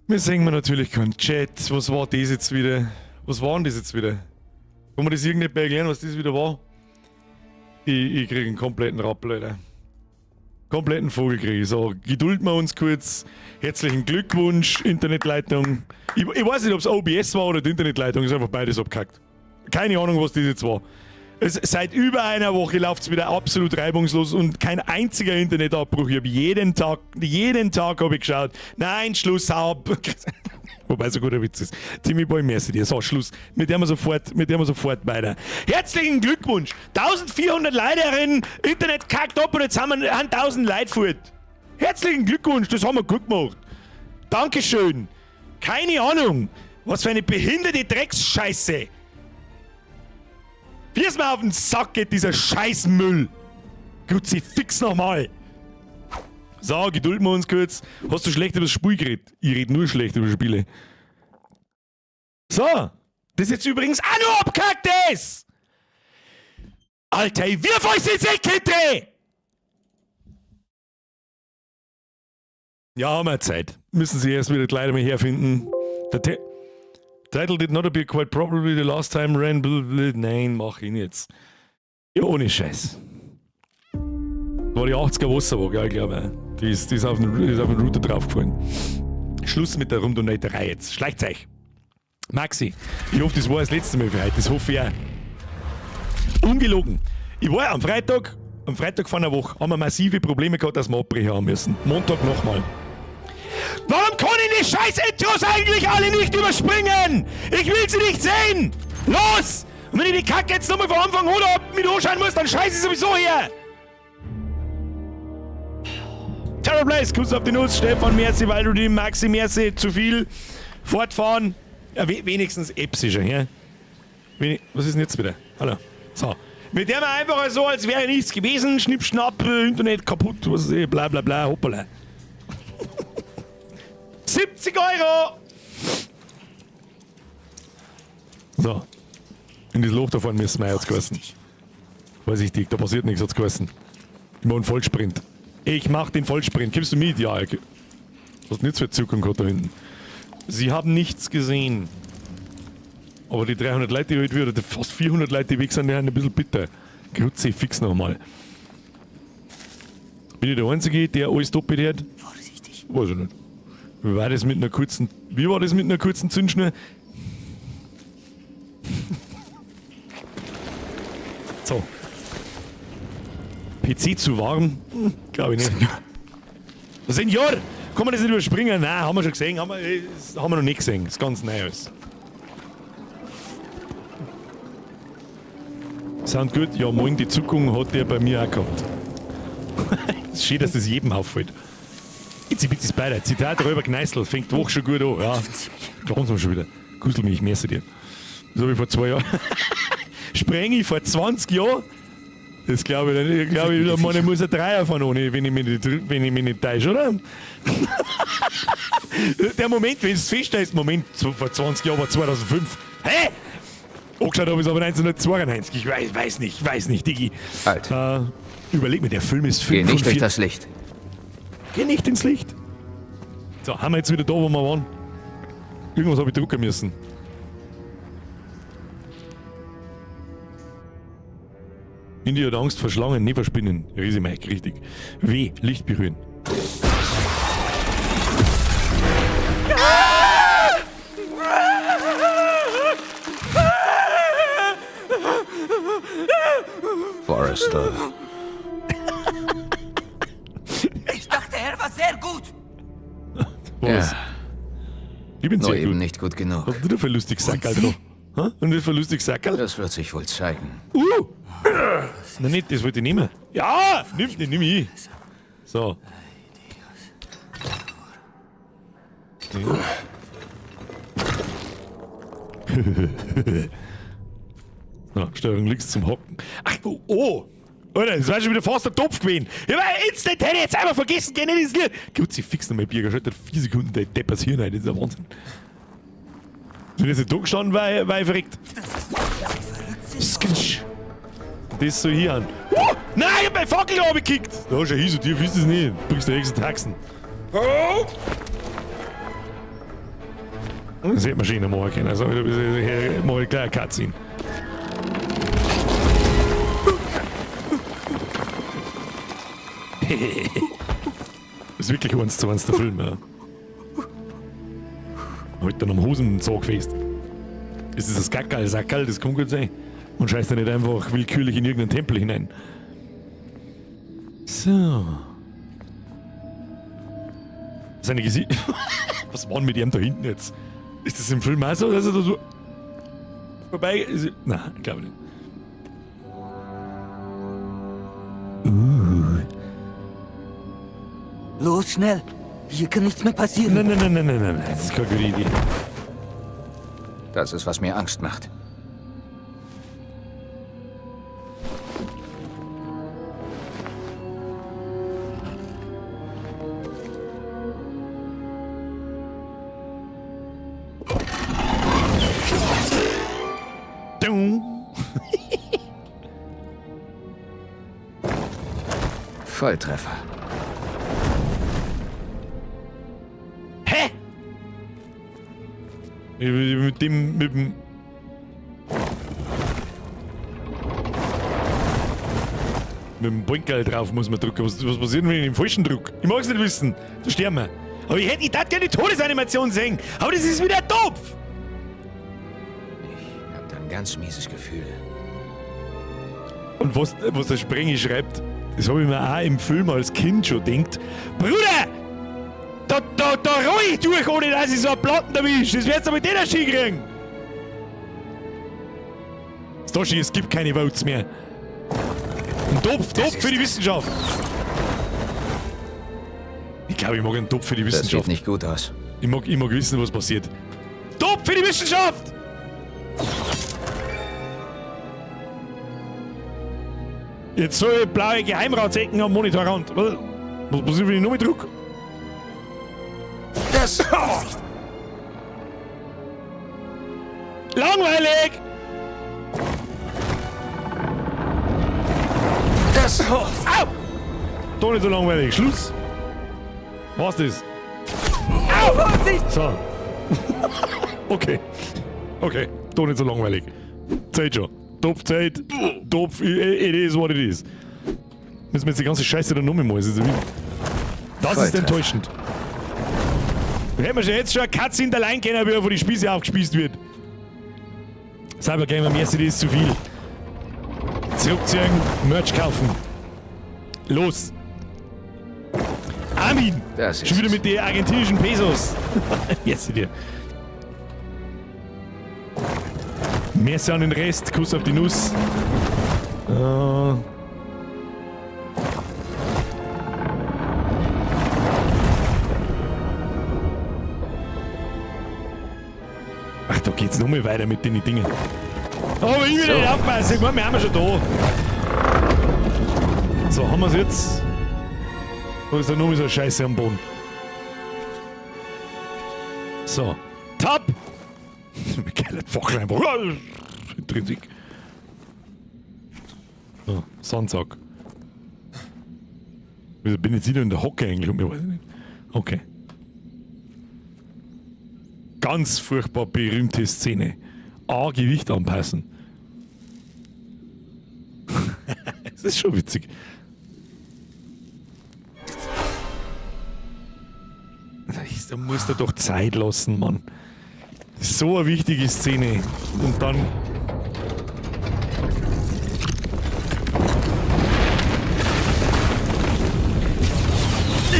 Wir sehen wir natürlich keinen Chat. Was war das jetzt wieder? Was war denn das jetzt wieder? Kann man das irgendjemand erklären, was das wieder war? Ich krieg einen kompletten Rappel, Alter. Kompletten Vogel krieg ich. So, geduld wir uns kurz. Herzlichen Glückwunsch, Internetleitung. Ich weiß nicht, ob's OBS war oder die Internetleitung. Ist einfach beides abgekackt. Keine Ahnung, was das jetzt war. Seit über einer Woche läuft's wieder absolut reibungslos und kein einziger Internetabbruch. Ich hab jeden Tag hab ich geschaut. Nein, Schluss, hau ab. Wobei so guter Witz ist. Timmy Boy, merci dir. So, Schluss. Mit dem wir sofort weiter. Herzlichen Glückwunsch. 1400 Leiterinnen, Internet kackt ab und jetzt haben wir 1000 Leute fort. Herzlichen Glückwunsch, das haben wir gut gemacht. Dankeschön. Keine Ahnung. Was für eine behinderte Drecksscheiße. Wie es mir auf den Sack geht, dieser Scheißmüll. Kruzifix nochmal. So, gedulden wir uns kurz. Hast du schlecht über das Spiel geredet? Ich red nur schlecht über Spiele. So, das ist jetzt übrigens auch noch abgehackt ist. Alter, ich wirf euch ins Eck, Ja, haben wir Zeit. Müssen sie erst wieder gleich mal herfinden. Der Title did not appear quite properly the last time ran. Blablabla. Nein, mach ihn jetzt. Ja, ohne Scheiß. Das war die 80er Wasserwaage, gell, ich glaube. Die ist auf den Router draufgefallen. Schluss mit der Rumdonaterei jetzt. Schleicht euch. Maxi, ich hoffe, das war das letzte Mal für heute. Das hoffe ich auch. Ungelogen. Ich war am Freitag vor einer Woche, haben wir massive Probleme gehabt, dass wir abbrechen haben müssen. Montag nochmal. Warum kann ich die scheiß Intros eigentlich alle nicht überspringen? Ich will sie nicht sehen! Los! Und wenn ich die Kacke jetzt nochmal von Anfang an mit anschauen muss, dann scheiße ich sowieso her! Terror Blaze, Kuss auf die Nuss, Stefan, merci, weil du die Maxi, merci, zu viel. Fortfahren. Ja, wenigstens Epsi schon, ja? Was ist denn jetzt wieder? Hallo. So. Mit der wir einfach so, als wäre nichts gewesen. Schnipp, schnapp, Internet kaputt, was weiß ich, bla bla bla, hoppala. 70 Euro! So. In das Loch da vorne müssen wir jetzt geheißen. Vorsichtig, da passiert nichts, hat's geheißen. Ich mach einen Vollsprint. Ich mach den Vollsprint. Gibst du mit? Ja, ich. Hast nichts für Zugang gehabt da hinten. Sie haben nichts gesehen. Aber die 300 Leute, die heute wieder, die fast 400 Leute, die weg sind, die sind ein bisschen bitter. Grüezi, fix nochmal. Bin ich der Einzige, der alles doppelt hört? Vorsichtig. Weiß ich nicht. Wie war das mit einer kurzen, wie war das mit einer kurzen Zündschnur? So. PC zu warm? Glaub ich nicht. Senor! Kann man das nicht überspringen? Nein, haben wir schon gesehen. Haben wir noch nicht gesehen. Ist ganz neu alles. Sound gut? Ja, moin, die Zuckung hat der bei mir auch gehabt. Ist schön, dass das jedem auffällt. Itzi Bitzi Spider, Zitat Räuber Kneißl, fängt die Woche schon gut an. Ja, glauben Sie mir schon wieder. Kusel mich, merci dir. Das hab ich vor 2 Jahren. Spreng ich vor 20 Jahren? Das glaube ich nicht. Ich glaube, ich, ich muss ein Dreier fahren, ohne, wenn ich mich nicht täusche, oder? Der Moment, wenn es feststellst, Moment, vor 20 Jahren war 2005. Hä? Angeschaut habe ich es aber 1992. Ich weiß nicht, Digi. Halt. Überleg mir, der Film ist Geh nicht durch 45. das Licht. Geh nicht ins Licht. So, haben wir jetzt wieder da, wo wir waren. Irgendwas hab ich drucken müssen. Indy hat Angst vor Schlangen, nicht vor Spinnen. Riese Mike, richtig. W, Licht berühren. Forrester. Ich dachte, er war sehr gut. Was? Ja. Ich bin Nur sehr eben gut. nicht gut genug. Was ist denn das für ein lustiges Und Sackerl Sie? da? Hä? Und das für ein lustiges Sackerl? Das wird sich wohl zeigen. Nein, nicht, das wollte ich nehmen. Ja! Nimm, den nimm ich. So. Ja. Na, Steuerung links zum Hocken. Ach, oh, oh! Alter, das war schon wieder fast der Topf gewesen. Ja, aber instant hätte ich jetzt einmal vergessen, geh nicht ins Licht. Gut, sie fix noch mal Bier, schaut 4 Sekunden, der Deppers hier rein, das ist ja Wahnsinn. Wenn ich jetzt nicht da gestanden war, war ich verreckt. Skitsch. Das soll hier an. Nein, ich hab meine Fackel runtergekickt! Da schau hin, so tief ist das nicht. Du bringst die nächsten Taxen. Oh! Das hätte man schöner machen können. Also, mach ich gleich eine Cutscene. Das ist wirklich 1:1 der Film, ja. Halt dann am Hosensack fest. Ist das das Gackerl, Sackerl, das kann gut sein. Und scheißt da nicht einfach willkürlich in irgendeinen Tempel hinein. So. Seine Gesicht. Was war denn mit ihm da hinten jetzt? Ist das im Film auch so, dass er da so vorbei ist? Nein, ich glaube nicht. Los, schnell. Hier kann nichts mehr passieren. Nein, nein, nein, nein, nein, nein, das ist keine gute Idee. Das ist, was mir Angst macht. Volltreffer. Hä? Mit dem, mit dem... Mit dem Boinkerl drauf muss man drücken. Was passiert denn, wenn ich den falschen drück? Ich mag's nicht wissen. Da sterben wir. Aber ich darf gerne die Todesanimation sehen. Aber das ist wieder doof. Ich hab da ein ganz mieses Gefühl. Und was der Sprengi schreibt, das hab ich mir auch im Film als Kind schon gedacht. Bruder! Da roll ich durch, ohne dass ich so einen Platten erwische. Das werdest du mit der Ski kriegen. Stoshi, es gibt keine Votes mehr. Ein Topf für die Wissenschaft. Ich glaube, ich mag einen Topf für die Das Wissenschaft. sieht nicht gut aus. Ich mag wissen, was passiert. Topf für die Wissenschaft! Jetzt soll ich blaue Geheimratsecken am Monitorrand. Was passiert, wenn ich noch mit druck? Das! Langweilig! Das! Au! Doch nicht so langweilig. Schluss! Was das? Au! Vorsicht! So. Okay. Okay. Doch nicht so langweilig. Zeit schon. Topfzeit. Topf. It is what it is. Müssen wir jetzt die ganze Scheiße da nochmal machen. Das ist enttäuschend. Da hätten wir schon jetzt schon eine Katze in der Leine können, wie er von die Spieße aufgespießt wird. Cybergamer, mir ist das zu viel. Zurückziehen, Merch kaufen. Los! Armin! Das ist Schon wieder es. mit den argentinischen Pesos. Yes, dir. Merci an den Rest, Kuss auf die Nuss. Ach, da geht's noch mal weiter mit den Dingen. Aber ich will So. nicht aufpassen, ich meine, wir haben ja schon da. So, haben wir's jetzt? Wo ist da noch mal so eine Scheiße am Boden? So. Top! Geile Fackel einfach. Intrinsic. So, Sandsack. Wieso bin ich jetzt wieder in der Hocke eigentlich? Ich weiß nicht. Okay. Ganz furchtbar berühmte Szene. A, Gewicht anpassen. Das ist schon witzig. Da musst du doch Zeit lassen, Mann. So eine wichtige Szene. Und dann...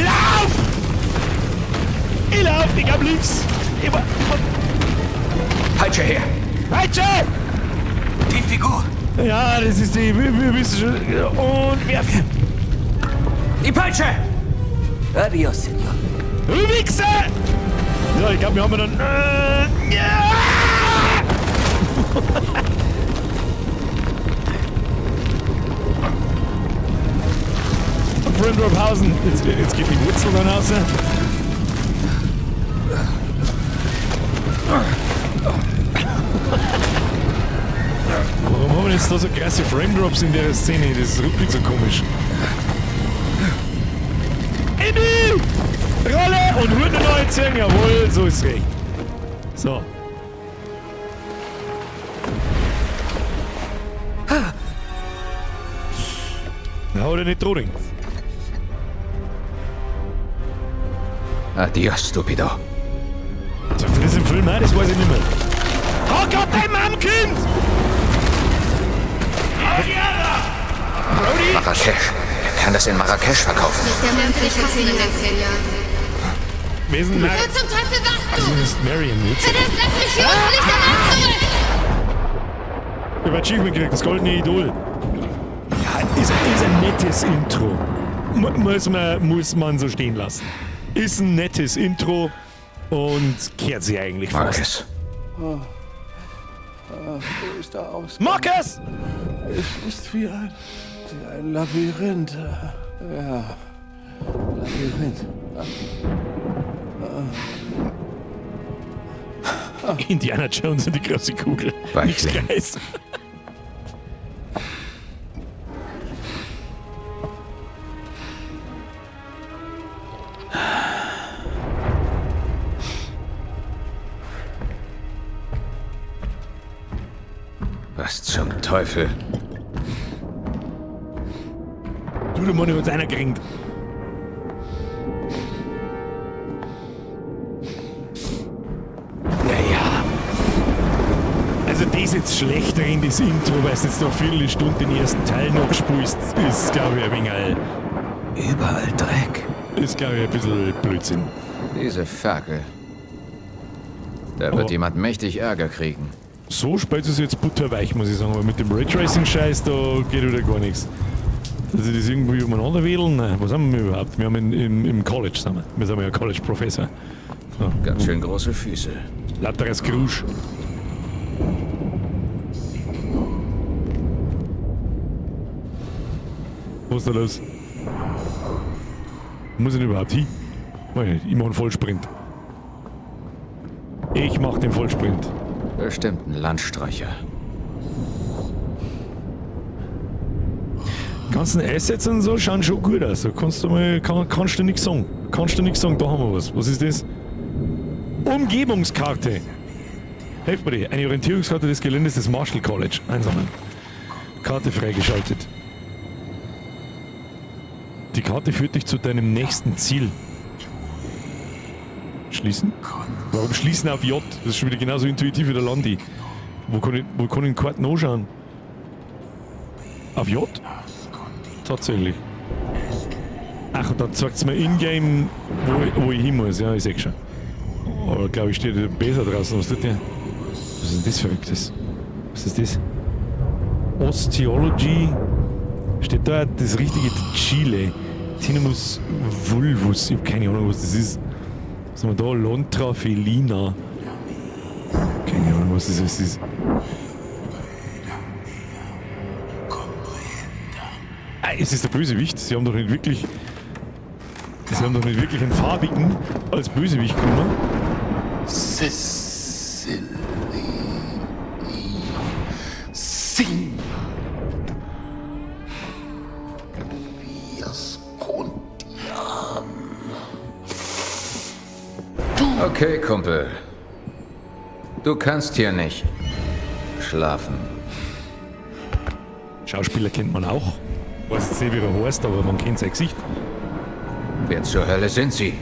Lauf! Ich lauf, ich hab links. Ich war, Peitsche her! Peitsche! Die Figur! Ja, das ist die... Wir wissen schon... Und werfen! Die Peitsche! Adios, Senor. Du Wichser! So, ich glaub, wir haben dann... Ja! Frame-Drop-Hausen. Jetzt geht die Wurzel dann raus. Warum haben wir jetzt da so krasse Frame-Drops in der Szene? Das ruckelt so komisch. Indy! Rolle und Hunde 19, jawohl, so ist recht. So. Na, oder nicht dran. Adios, stupido. Sagt er das im Film auch? Das weiß ich nicht mehr. Oh Gott, dein Mamkind! Brody? Marrakesch. Er kann das in Marrakesch verkaufen. Nicht der menschliche Señor. Wesentlich. Wer zum Teufel warst du? Das ist Marion jetzt. Verdammt, lass mich hier unten nicht allein zurück! Ich hab Achievement gekriegt, das goldene Idol. Ja, ist ein nettes Intro. Muss man so stehen lassen. Ist ein nettes Intro und kehrt sich eigentlich fast. Marcus. Oh. Ah, wo ist der Ausgang? Marcus! Es ist wie ein Labyrinth. Ja, Labyrinth. Indiana Jones und die große Kugel. Nichts Weichling. Gleiches. Was zum Teufel? Du, der Mann, uns einer gekriegt. Naja. Also das jetzt schlechter in das Intro, weil du jetzt noch viele Stunden den ersten Teil noch spielst, ist, glaube ich, ein wenig... Überall Dreck. Ist, glaube ich, ein bisschen Blödsinn. Diese Ferkel. Da wird Oh. jemand mächtig Ärger kriegen. So spielt es jetzt butterweich, muss ich sagen, aber mit dem Raytracing-Scheiß, da geht wieder gar nichts. Also das irgendwie umeinander wedeln, nein, was haben wir überhaupt? Wir haben im College, sind wir. Wir sind ja College-Professor. So. Ganz schön große Füße. Lauter Scrooge. Was ist da los? Wo muss ich denn überhaupt hin? Weiß nicht, ich mach einen Vollsprint. Ich mach den Vollsprint. Bestimmt ein Landstreicher. Die ganzen Assets und so schauen schon gut aus. Da kannst du mal, kannst du nix sagen. Kannst du nix sagen, da haben wir was. Was ist das? Umgebungskarte. Helft mir die. Eine Orientierungskarte des Geländes des Marshall College. Einsammeln. Karte freigeschaltet. Die Karte führt dich zu deinem nächsten Ziel. Schließen? Warum schließen auf J? Das ist schon wieder genauso intuitiv wie der Landi. Wo kann ich in Karten anschauen? Auf J? Tatsächlich. Ach, und dann zeigt's mir in-game, wo ich hin muss. Ja, ich seh schon. Aber glaub ich, steht besser draußen. Was tut der? Was ist denn das Verrücktes? Was ist das? Osteology. Steht da das richtige Chile. Tinamus vulvus. Ich hab keine Ahnung, was das ist. Was haben wir da? Lontra felina. Keine Ahnung, was das ist. Ah, es ist der Bösewicht. Sie haben doch nicht wirklich. Sie haben doch nicht wirklich einen farbigen als Bösewicht genommen. Sicily. Sing. Okay, Kumpel. Du kannst hier nicht schlafen. Schauspieler kennt man auch. Weiß jetzt nicht, wie er heißt, aber man kennt sein Gesicht. Wer zur Hölle sind Sie?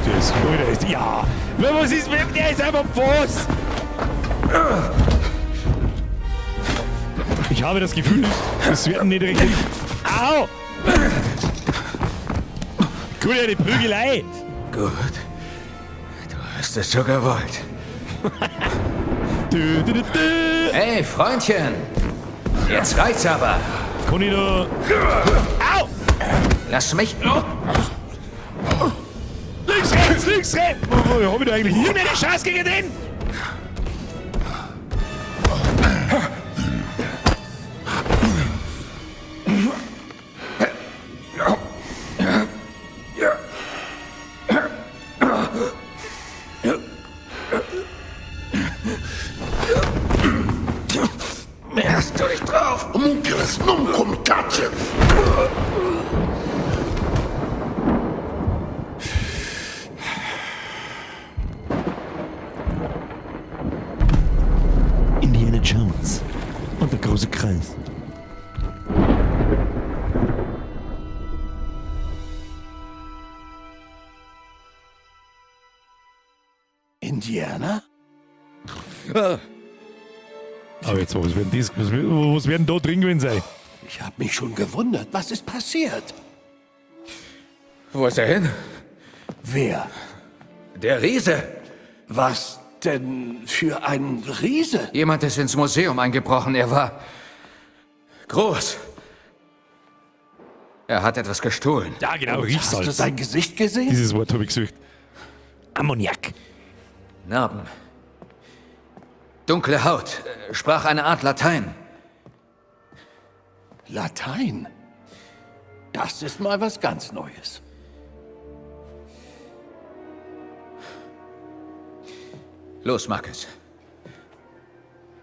Der ist, oh, der ist, ja! Was ist mit der ist einfach was? Ich habe das Gefühl, es werden nicht richtig. Au! Gut, ja, die Prügelei! Gut. Du hast es so gewollt. Du, du, du, du. Hey, Freundchen! Jetzt reicht's aber! Kann ich da. Au! Lass mich. Links, rechts, links, rechts! Wo hab ich da eigentlich irgendeine Chance gegen den? Hast du dich drauf? Homunculus numquam tacet. Jones und der große Kreis. Indiana? Aber jetzt, was werden das, was werden da drin gewesen sein? Ich habe mich schon gewundert. Was ist passiert? Wo ist er hin? Wer? Der Riese. Was denn für ein Riese? Jemand ist ins Museum eingebrochen. Er war groß. Er hat etwas gestohlen. Ja, genau, Hast du Riechsalz. sein Gesicht gesehen? Dieses Wort habe ich gesucht. Ammoniak. Narben. Dunkle Haut. Sprach eine Art Latein. Latein. Das ist mal was ganz Neues. Los, Marcus.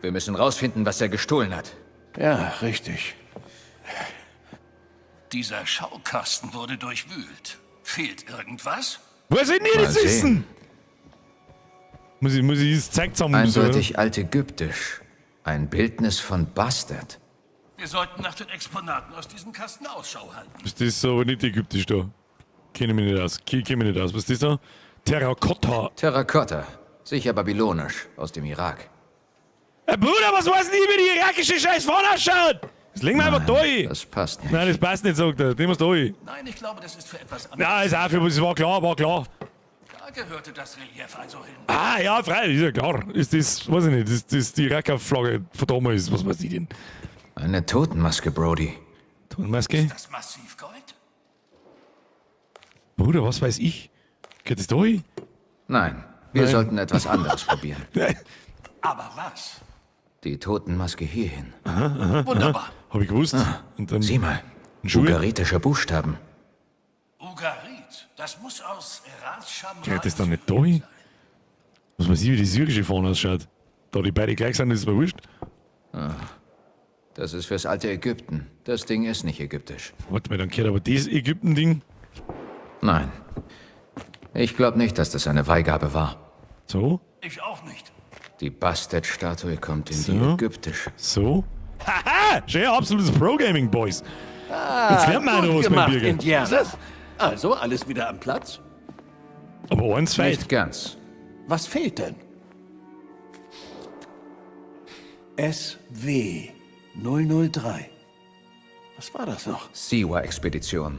Wir müssen rausfinden, was er gestohlen hat. Ja, richtig. Dieser Schaukasten wurde durchwühlt. Fehlt irgendwas? Wo sind die Mal das sehen. wissen? Muss ich das Zeug zusammen Eindeutig altägyptisch. Ein Bildnis von Bastard. Wir sollten nach den Exponaten aus diesem Kasten Ausschau halten. Ist das aber nicht ägyptisch da? Kenne mich nicht aus. Kenn mich nicht aus. Was ist das da? Terrakotta. Terrakotta. Sicher babylonisch. Aus dem Irak. Herr Bruder, was weiß denn ich, wie die irakische Scheiß vorne ausschaut? Das legen wir einfach da hin. Das passt nicht. Nein, das passt nicht, sagt er. Nehmen wir's da hin. Nein, ich glaube, das ist für etwas anderes. Ja, ist auch für, das war klar, war klar. Da gehörte das Relief also hin. Ah, ja, freilich, ist ja klar. Ist das, weiß ich nicht, ist das die Iraker-Flagge von damals, was weiß ich denn? Eine Totenmaske, Brody. Tonmaske? Das Massivgold? Bruder, was weiß ich? Geht das da hin? Nein, wir sollten etwas anderes probieren. Aber was? Die Totenmaske hierhin. Wunderbar. Hab ich gewusst. Und dann, Sieh mal. Schuhe? Ugaritische Buchstaben. Ugarit. Das muss aus Ras Shamra. Geht das dann nicht da hin? Was weiß ich, wie die syrische Fahne ausschaut. Da die beide gleich sind, ist mir wurscht. Das ist fürs alte Ägypten. Das Ding ist nicht ägyptisch. Warte mal, dann gehört aber das Ägypten-Ding. Nein. Ich glaube nicht, dass das eine Weihgabe war. So, Ich auch nicht. Die Bastet-Statue kommt in So. die ägyptische. so. Haha! Schön, absolutes Pro-Gaming, Boys. Jetzt lernt man auch Gut noch was, mein gemacht, Birger. Indiana. Also, alles wieder am Platz? Aber eins fehlt. Nicht ganz. Was fehlt denn? SW 003. Was war das noch? Siwa-Expedition.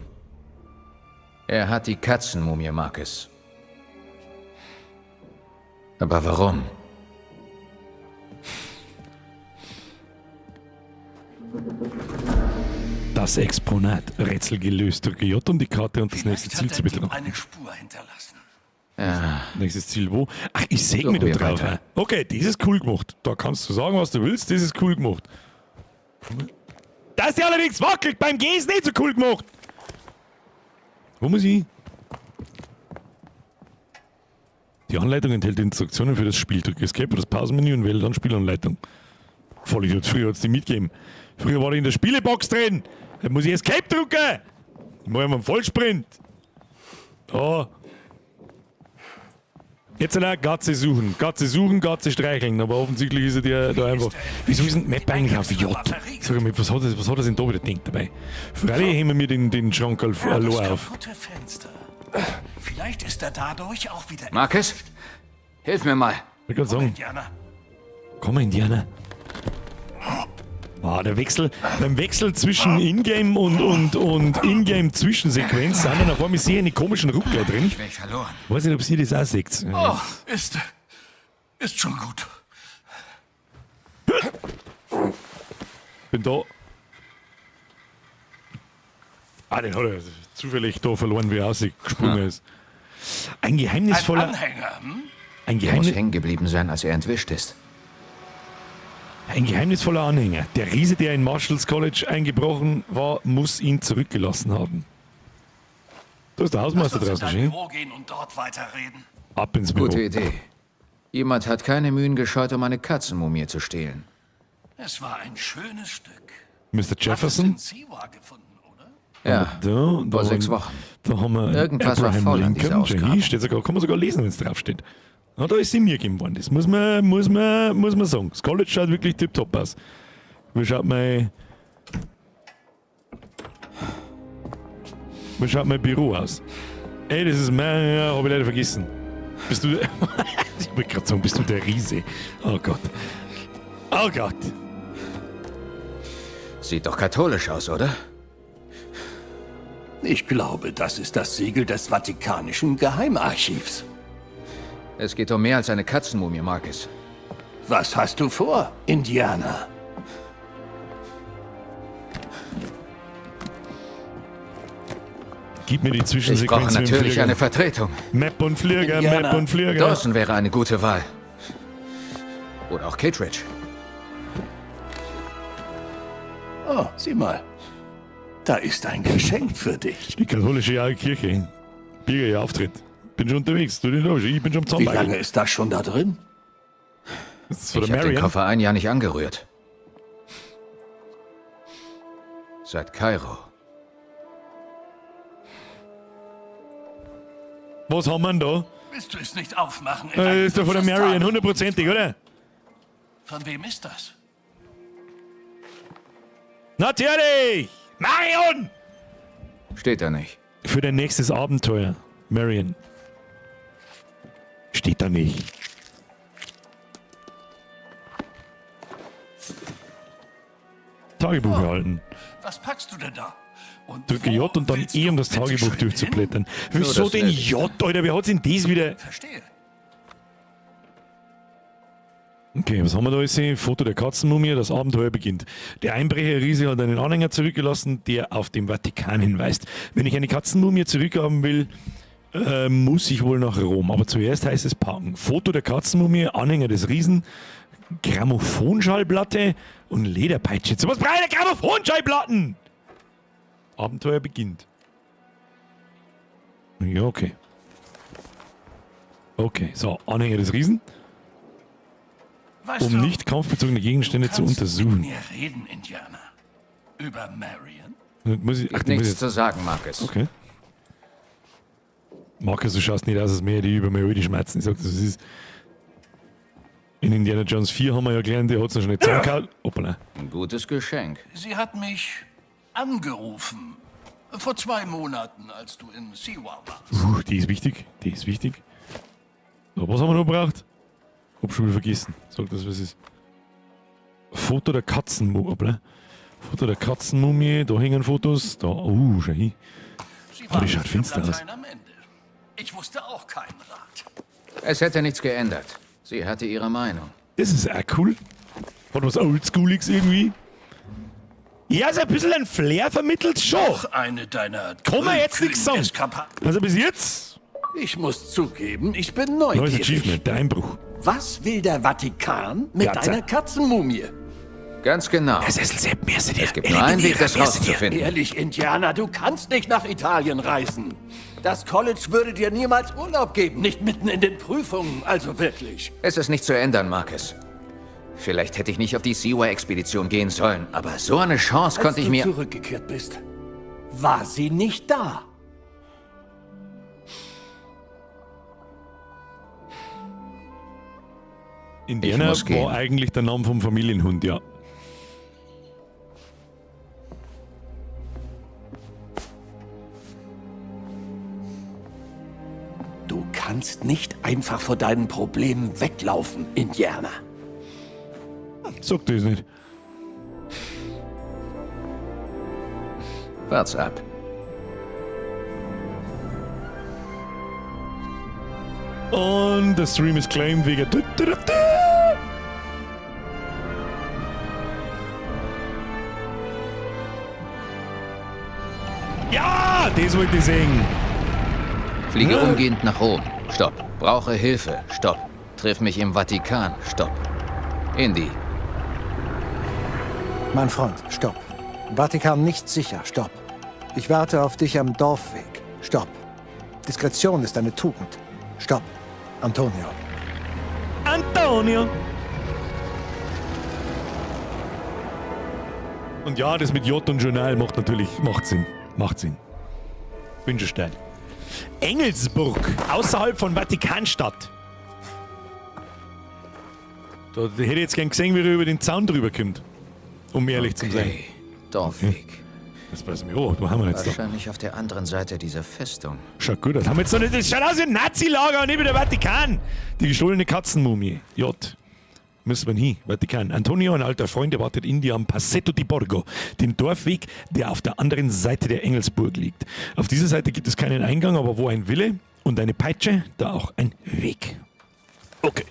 Er hat die Katzenmumie, Marcus. Aber warum? Das Exponat. Rätsel gelöst. Drücke J, um die Karte und das nächste Vielleicht Ziel hat zu der Dieb betrachten. eine Spur hinterlassen. Nächstes Ziel wo? Ach, ich sehe mich Suchen da wir drauf. weiter. Okay, das ist cool gemacht. Da kannst du sagen, was du willst. Das ist cool gemacht. Dass die allerdings wackelt beim Gehen ist nicht so cool gemacht. Wo muss ich? Die Anleitung enthält Instruktionen für das Spiel. Drücke Escape oder das Pausenmenü und wähle dann Spielanleitung. Voll Idiot, früher hat's die mitgegeben. Früher war ich in der Spielebox drin. Da muss ich Escape drücken. Ich mache immer einen Vollsprint. Da. Jetzt allein Gatze suchen. Gatze suchen, Gatze streicheln. Aber offensichtlich ist er der da einfach. Wieso ist denn die Map eigentlich auf J? Sag mal, was hat er denn da wieder gedacht dabei? Freilich hängen wir den Schrank Ja, allein das auf. kaputte Fenster. Vielleicht ist er dadurch auch wieder. Marcus? Hilf mir mal. Ich kann sagen, Indianer. komm Indianer. Ah, der Wechsel, beim Wechsel zwischen Ingame und Ingame-Zwischensequenz sind dann auf einmal sehr eine komischen Ruckler drin. Ich verloren. Weiß nicht, ob ihr das auch seht. Oh, ist schon gut. Bin da. Ah, den hat er zufällig da verloren, wie er rausgesprungen ist. Ein Ein geheimnisvoller. Anhänger, hm? Ein, Er muss Geheimnis, hängen geblieben sein, als er entwischt ist. ein geheimnisvoller Anhänger. Der Riese, der in Marshalls College eingebrochen war, muss ihn zurückgelassen haben. Da ist der Lass Hausmeister uns in draußen, dein schön. Büro gehen und dort weiterreden. Ab ins Büro. Gute Idee. Jemand hat keine Mühen gescheut, um eine Katzenmumie zu stehlen. Es war ein schönes Stück. Mr. Hast es Jefferson? in Siwa gefunden, oder? Ja, Da, vor 6 Wochen. Da haben wir Irgendwas war Abraham faul an dieser Lincoln. Genie Ausgrabung. steht sogar, kann man sogar lesen, wenn es draufsteht. Na, da ist sie mir gegeben worden. Das muss man sagen. Das College schaut wirklich tipptopp aus. Wie schaut mein Büro aus? Ey, das ist mein... Ja, hab ich leider vergessen. Bist du... Ich wollte gerade sagen, bist du der Riese? Oh Gott. Oh Gott. Sieht doch katholisch aus, oder? Ich glaube, das ist das Siegel des Vatikanischen Geheimarchivs. Es geht um mehr als eine Katzenmumie, Marcus. Was hast du vor, Indianer? Gib mir die Ich Zwischensequenz brauche mit dem natürlich Flieger. eine Vertretung. Map und Flieger, Indianer. Map und Flieger. Dawson wäre eine gute Wahl. Oder auch Kittredge. Oh, sieh mal. Da ist ein Geschenk für dich. Die katholische Kirche. Birger, ihr Auftritt. Bin schon unterwegs. Du den ich bin schon am Wie Zahnbein. lange ist das schon da drin? Das ist von Ich der habe den Marion. Koffer ein Jahr nicht angerührt. Seit Kairo. Was haben wir denn da? Willst du es nicht aufmachen? Das ist doch von der Marion, hundertprozentig, oder? Von wem ist das? Natürlich! Marion! Steht da nicht. Für dein nächstes Abenteuer, Marion. Steht da nicht. Tagebuch erhalten. Was packst du denn da? Und Drücke J und dann E, um das Tagebuch durchzublättern. Wieso das denn Nötigste. J, Alter? Wer hat's denn das wieder? Verstehe. Okay, was haben wir da jetzt? Foto der Katzenmumie, das Abenteuer beginnt. Der Einbrecher Riese hat einen Anhänger zurückgelassen, der auf den Vatikan hinweist. Wenn ich eine Katzenmumie zurückhaben will, muss ich wohl nach Rom. Aber zuerst heißt es parken. Foto der Katzenmumie, Anhänger des Riesen, Grammophonschallplatte und Lederpeitsche. Zu was brauche ich Grammophonschallplatten? Abenteuer beginnt. Ja, okay. Okay, so, Anhänger des Riesen. Weißt Um du, nicht kampfbezogene Gegenstände du zu kannst untersuchen. Mit mir reden, Indianer. Über Marion? Muss ich, ach, Gibt muss nichts ich, zu sagen, Marcus. okay. Markus, du schaust nicht aus, als mehr die über mir die Schmerzen. Ich sag, das ist. In Indiana Jones 4 haben wir ja gelernt, der hat's noch schon nicht zusammengehauen. Hoppala. Ein gutes Geschenk. Sie hat mich angerufen. Vor 2 Monaten, als du in Siwa warst. Die ist wichtig. Die ist wichtig. So, was haben wir noch gebraucht? Hab schon wieder vergessen. Sag das, was ist. Foto der Katzenmumie. Hoppla. Foto der Katzenmumie. Da hängen Fotos. Da. Schau hin. Sie Oh, war die schaut mit ihrem finster aus. Latein am Ende. Ich wusste auch keinen Rat. Es hätte nichts geändert. Sie hatte ihre Meinung. Das ist auch cool. Hat was Oldschooliges irgendwie. Ja, so ein bisschen ein Flair vermittelt schon. Auch eine deiner Kann man jetzt nichts sagen. Eskapaden. Also bis jetzt. Ich muss zugeben, ich bin Neues neugierig. Achievement, der Einbruch. Was will der Vatikan mit Katze. deiner Katzenmumie? Ganz genau. Es gibt nur einen Weg, das rauszufinden. Ehrlich, Indianer, du kannst nicht nach Italien reisen. Das College würde dir niemals Urlaub geben, nicht mitten in den Prüfungen, also wirklich. Es ist nicht zu ändern, Marcus. Vielleicht hätte ich nicht auf die Siwa-Expedition gehen sollen, aber so eine Chance konnte ich mir... Als du zurückgekehrt bist, war sie nicht da. Indiana Ich muss gehen. war eigentlich der Name vom Familienhund, ja. Du kannst nicht einfach vor deinen Problemen weglaufen, Indianer. Sag das nicht. Wart's ab. Und der Stream ist claimed wegen... Ja, das wollte ich sehen. Fliege umgehend nach Rom. Stopp. Brauche Hilfe. Stopp. Triff mich im Vatikan. Stopp. Indy. Mein Freund, stopp. Vatikan nicht sicher, stopp. Ich warte auf dich am Dorfweg. Stopp. Diskretion ist eine Tugend. Stopp. Antonio. Antonio. Und ja, das mit J und Journal macht natürlich macht Sinn. Macht Sinn. Bin schon steil. Engelsburg, außerhalb von Vatikanstadt. Da hätte ich jetzt gern gesehen, wie er über den Zaun drüber kommt. Um ehrlich zu sein. Okay. Dorfweg. Das weiß ich. Oh, wo haben wir jetzt da? Wahrscheinlich auf der anderen Seite dieser Festung. Schaut gut aus. Haben wir jetzt noch nicht. Das schaut aus wie ein Nazi-Lager und nicht wie der Vatikan. Die gestohlene Katzenmumie. J. Müssen wir hin. Vatikan. Antonio, ein alter Freund, erwartet India am Passetto di Borgo, dem Dorfweg, der auf der anderen Seite der Engelsburg liegt. Auf dieser Seite gibt es keinen Eingang, aber wo ein Wille und eine Peitsche, da auch ein Weg. Okay.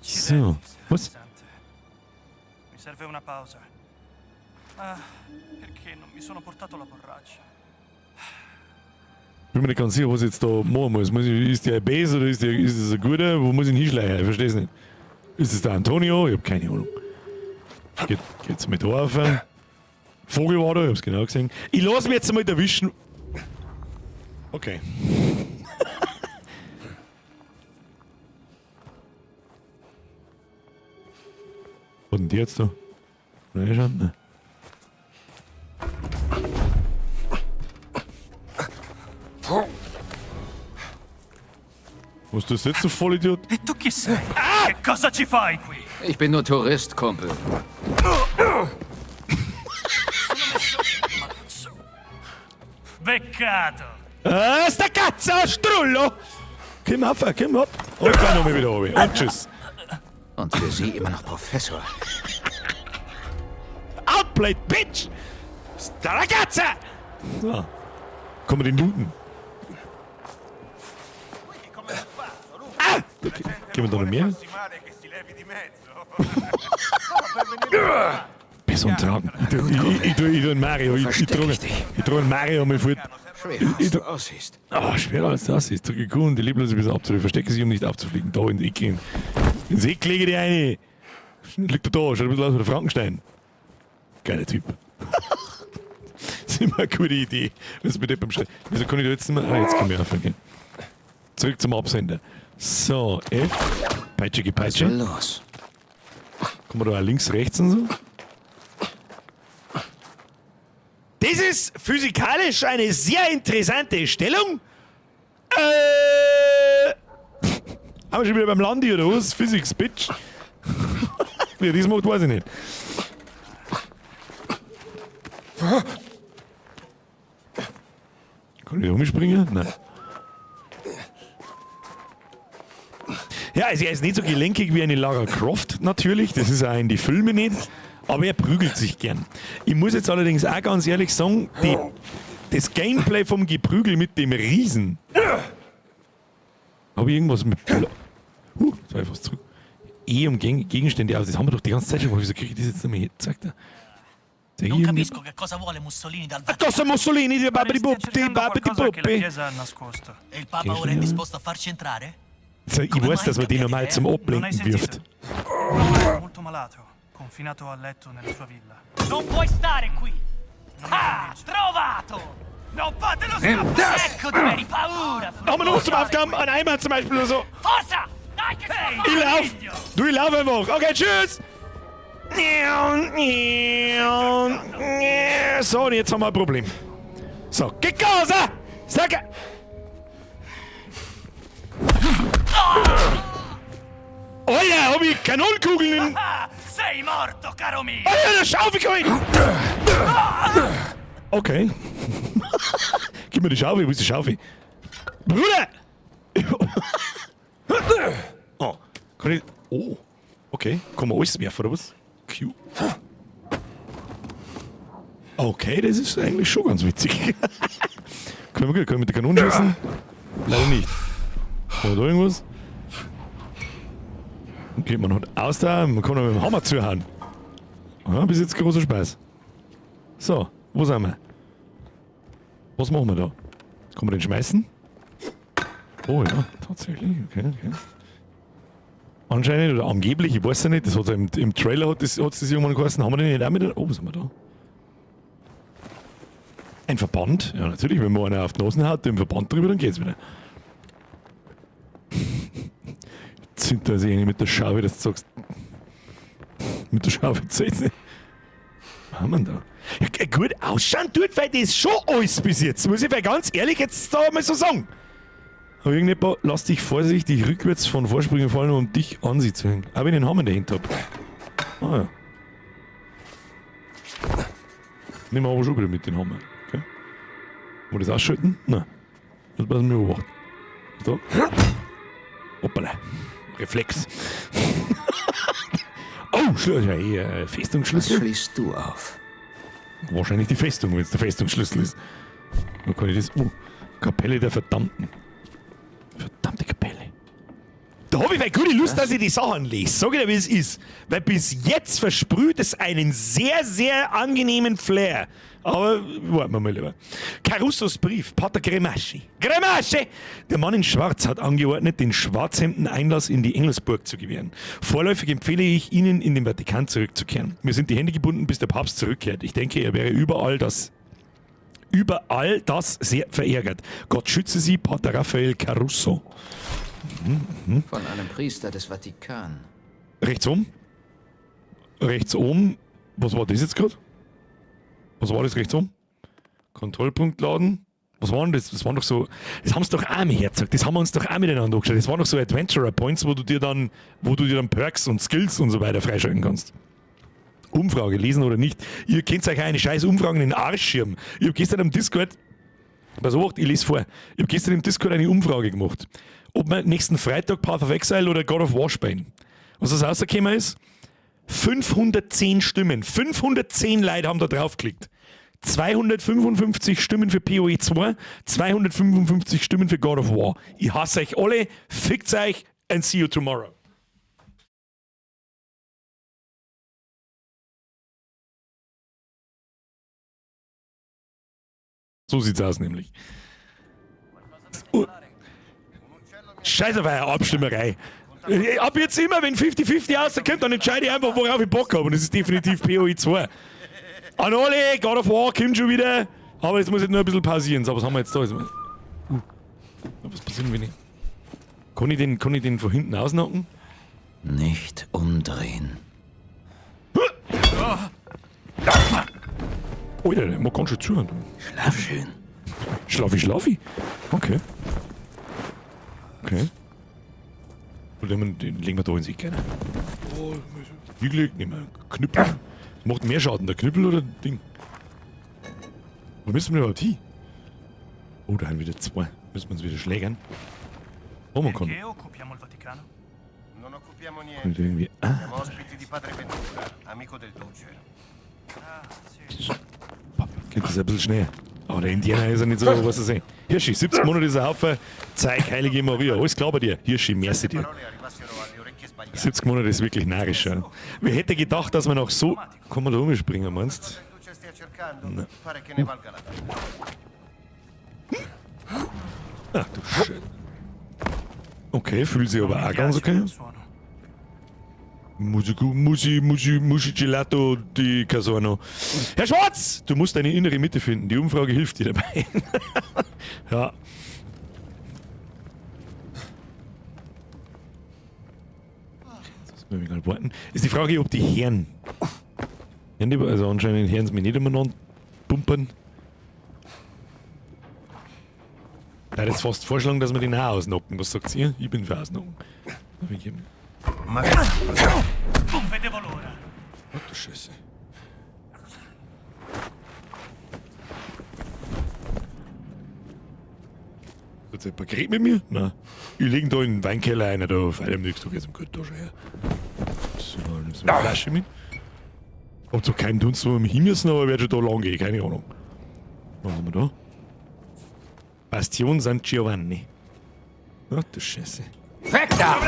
So. Was? Mi serve una pausa. Ah, perché non mi sono portato la borraccia? Bin mir nicht ganz sicher, was ich jetzt da machen muss. Ist der ein Base oder ist das ein guter? Wo muss ich ihn hinschleichen? Ich verstehe es nicht. Ist es der Antonio? Ich hab keine Ahnung. Geht's mit auf? Vogel war da, ich hab's genau gesehen. Ich lass mich jetzt mal erwischen. Okay. Was denn die jetzt da? Reinschauen? Nein. Was ist das jetzt, du Vollidiot? E tu chi sei? Che cosa ci fai qui? Ich bin nur Tourist, Kumpel. Beccato! Ah, sta cazzo, Strullo! Komm auf, komm hopp. Und dann nochmal wieder runter. Und tschüss. Und für Sie immer noch Professor. Outplayed, Bitch! Sta ragazza! So. Kommen wir den looten. Ah! Okay. Gehen wir da noch mehr? Person tragen. Ich tu einen Mario. Ich trage einen Mario mal fort. Schwerer, als du aussiehst. Ah, schwerer als das ist. Drücke Q und die Leblose bis abzufliegen. Verstecke sich, um nicht aufzufliegen. Da in die Ecke. Ins Eck lege die eine. Liegt er da, schaut ein bisschen aus wie der Frankenstein. Geiler Typ. Das ist immer eine gute Idee. Was mit dem beim Schreien. Wieso kann ich da jetzt nicht mehr? Ah, jetzt kann ich aufhören. Zurück zum Absender. So, F. Peitsche, Gepeitsche. Also los. Kommen wir da auch links, rechts und so? Das ist physikalisch eine sehr interessante Stellung. Haben wir schon wieder beim Landi oder was? Physics, Bitch. Wie er das macht, weiß ich nicht. Kann ich da umspringen? Nein. Ja, also er ist nicht so gelenkig wie eine Lara Croft natürlich, das ist auch in die Filme nicht, aber er prügelt sich gern. Ich muss jetzt allerdings auch ganz ehrlich sagen, das Gameplay vom Geprügel mit dem Riesen. Habe ich irgendwas mit... Jetzt war ich fast zurück. E um Gegenstände aus, das haben wir doch die ganze Zeit schon gemacht. Wieso kriege ich das jetzt nicht mehr her? Zeigt er. Non capisco che cosa vuole Mussolini dal Vaticano. Cosa Mussolini? Die Babidi Buppi, Babidi Buppi. Chiesa ha nascosto. E il Papa ora è disposto a farci entrare? So, ich weiß, dass man die normal zum Ablenken wirft. È molto malato, confinato a letto nella sua villa. Non puoi stare qui! Ah, trovato! Non fatelo scappare! Ecco dove eri paura! Haben wir noch was zum Aufgaben? Ein Eimer zum Beispiel oder so. Forza! Dai che ce la Ich lauf! Du, ich lauf einfach! Okay, tschüss! So, und jetzt haben wir ein Problem. So, che cosa? Sag... Alter, hab ich Kanonenkugeln in... Sei morto, caro mio! Alter, der Schaufel geholt! Okay. Gib mir die Schaufel, wo ist die Schaufel? Bruder! Oh, kann ich... Oh, okay. Kann man alles werfen, oder was? Q. Okay, das ist eigentlich schon ganz witzig. Können wir mit der Kanone schießen? Leider nicht. Haben wir da irgendwas? Okay, man hat Ausdauer, man kann auch mit dem Hammer zuhauen. Ja, bis jetzt großer Spaß. So, wo sind wir? Was machen wir da? Kann man den schmeißen? Oh ja, tatsächlich. Okay, okay. Anscheinend oder angeblich, ich weiß ja nicht, das hat im Trailer hat das irgendwann geheißen, haben wir den nicht auch mit? Oh, was haben wir da? Ein Verband? Ja, natürlich, wenn man einer auf die Nase haut, den Verband drüber, dann geht's wieder. Zünd da sich mit der Schaufel, dass du sagst. Mit der Schaufel zählt's nicht. Was haben wir denn da? Ja, gut ausschauen tut, weil das schon alles bis jetzt. Muss ich ganz ehrlich jetzt da mal so sagen. Aber irgendjemand, lass dich vorsichtig rückwärts von Vorsprüngen fallen, um dich an sie zu hängen. Aber ich den Hammer in der Hand hab. Ah ja. Nehmen wir aber schon wieder mit den Hammer. Okay. Wollen wir das ausschalten? Nein. Das passen wir beobachten. So. Hoppala. Reflex. Oh, Schlüssel. Festungsschlüssel. Was schließt du auf? Wahrscheinlich die Festung, wenn es der Festungsschlüssel ist. Wo kann ich das? Oh, Kapelle der Verdammten. Verdammte Kapelle. Da habe ich weil gute Lust, dass ich die Sachen lese. Sag ich dir, wie es ist. Weil bis jetzt versprüht es einen sehr, sehr angenehmen Flair. Aber warten wir mal lieber. Carussos Brief, Pater Cremaschi. Cremaschi! Der Mann in Schwarz hat angeordnet, den Schwarzhemden Einlass in die Engelsburg zu gewähren. Vorläufig empfehle ich Ihnen, in den Vatikan zurückzukehren. Mir sind die Hände gebunden, bis der Papst zurückkehrt. Ich denke, er wäre überall das sehr verärgert. Gott schütze Sie, Pater Raphael Caruso. Mhm. Von einem Priester des Vatikan. Rechts oben? Rechts oben. Was war das jetzt gerade? Was war das rechts oben? Kontrollpunkt laden. Was war denn das? Das waren doch so. Das haben sie doch auch mit hergezeigt. Das haben wir uns doch auch miteinander angeschaut. Das waren doch so Adventurer Points, wo du dir dann Perks und Skills und so weiter freischalten kannst. Umfrage, lesen oder nicht. Ihr kennt euch eine scheiß Umfragen in den Arsch schirmen. Ich hab gestern am Discord, pass auf, ich lese vor. Ich hab gestern im Discord eine Umfrage gemacht. Ob wir nächsten Freitag Path of Exile oder God of War spielen. Was das rausgekommen ist? 510 Stimmen. 510 Leute haben da draufgeklickt. 255 Stimmen für PoE 2, 255 Stimmen für God of War. Ich hasse euch alle, fickt euch and see you tomorrow. So sieht's aus nämlich. Oh. Scheiß auf eure Abstimmerei. Ab jetzt immer, wenn 50-50 rauskommt, dann entscheide ich einfach, worauf ich Bock habe. Und das ist definitiv PoE 2. An alle, God of War kommt schon wieder. Aber jetzt muss ich nur ein bisschen pausieren. So, was haben wir jetzt da? Was passiert, wenn ich... Kann ich den von hinten ausnacken? Nicht umdrehen. Alter, der mag ganz schön zuhören. Schlaf schön. Schlafi, schlafi? Okay. Okay. Und den legen wir da ins Eck rein. Hingelegt, nehmen wir einen Knüppel. Das macht mehr Schaden, der Knüppel oder das Ding? Wo müssen wir überhaupt hin? Oh, da haben wieder zwei. Müssen wir uns wieder schlägern. Oh, man kann. Kann ich irgendwie. Ah. Geht das ein bisschen schnell. Aber der Indianer ist ja nicht so, was er sehen. Hirschi, 70 Monate ist ein Haufen. Zeig, Heilige Maria. Alles klar bei dir. Hirschi, merci dir. 70 Monate ist wirklich narrisch. Ja. Wer hätte gedacht, dass man auch so... Kann man da rumspringen, meinst du? Nein. Ach du Scheiße. Okay, fühlt sich aber auch ganz okay. Musi Gelato di Casano. Herr Schwarz, du musst deine innere Mitte finden. Die Umfrage hilft dir dabei. Ja. Jetzt müssen wir warten. Ist die Frage, ob die Herren. Also anscheinend hören sie mich nicht umeinander pumpern. Ich würde jetzt fast vorschlagen, dass wir den auch ausnocken. Was sagt ihr? Ich bin für Ausnocken. Ach du Scheiße. Hat jemand geredet mit mir? Nein. Ich liege da in den Weinkeller einer, da auf einem nichts, da geht's im Geld da schon her. So, nimmst du eine Flasche mit. Hab zwar keinen Dunst, wo wir hin müssen, aber wird schon da lang gehen, keine Ahnung. Was haben wir da? Bastion San Giovanni. Ach du Scheiße. Weg da!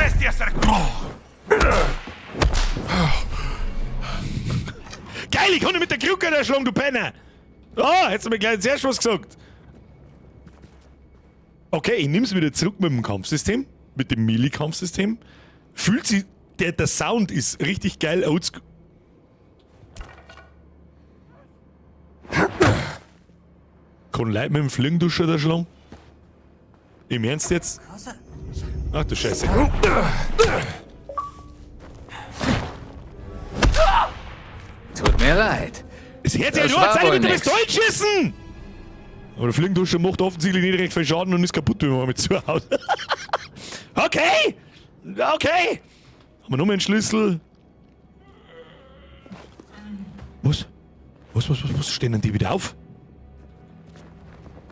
Geil, ich konnte mit der Krücke erschlagen, du Penner! Ah, hättest du mir gleich zuerst was gesagt. Okay, ich nehm's wieder zurück mit dem Kampfsystem. Mit dem Melee-Kampfsystem. Fühlt sich... Der Sound ist richtig geil oldschool. Kann Leute mit dem Fliegenduscher da schlagen? Im Ernst jetzt? Ach du Scheiße. Tut mir leid. Es hört sich Das ja nur war an, wohl mit dem nix. Pistolen schießen! Aber der Fliegenduscher macht offensichtlich nicht recht viel Schaden und ist kaputt, wenn man mit zuhaut. Okay! Okay! Haben wir noch mal einen Schlüssel? Was? Was, was, was, was? Stehen denn die wieder auf?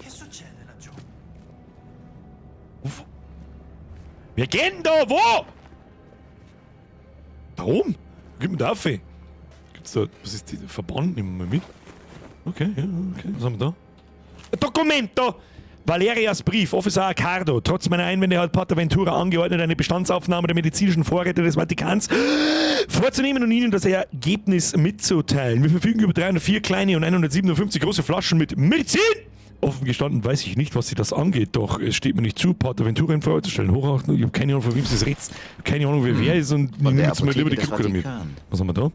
Che succede laggiù? Wir gehen da! Wo? Da oben? Wo geht man da auf? Gibt's da. Was ist die? Verband? Nehmen wir mal mit. Okay, ja, okay. Was haben wir da? Documento! Valerias Brief, Officer Accardo. Trotz meiner Einwände hat Pater Ventura angeordnet, eine Bestandsaufnahme der medizinischen Vorräte des Vatikans vorzunehmen und Ihnen das Ergebnis mitzuteilen. Wir verfügen über 304 kleine und 157 große Flaschen mit Medizin! Offen gestanden weiß ich nicht, was Sie das angeht, doch es steht mir nicht zu, Pater Ventura in Frage zu stellen. Hochachtung, ich habe keine Ahnung, von wem Sie das redet. Keine Ahnung, wer wer ist und Von der jetzt mal lieber die Apotheke des Krücke damit. Vatikan. Was haben wir da?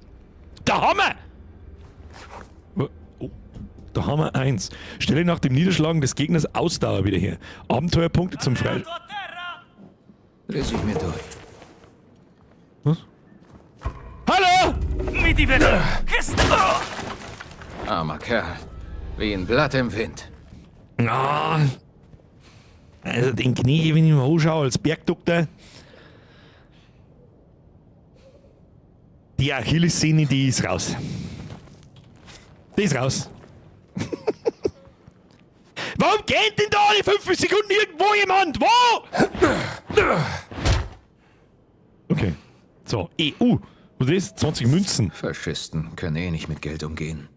Da haben wir! Oh, da haben wir eins. Stelle nach dem Niederschlagen des Gegners Ausdauer wieder her. Abenteuerpunkte zum Frei... Alleato a terra! Lese ich mir durch. Was? Hallo! Mi diverto! Che sta... Armer Kerl. Wie ein Blatt im Wind. Ah, also den Knie, wenn ich mir anschaue, als Bergdoktor. Die Achillessehne, die ist raus. Die ist raus. Warum geht denn da alle 5 Sekunden irgendwo jemand? Wo? Okay. So, EU. Was ist das? 20 Münzen. Faschisten können eh nicht mit Geld umgehen.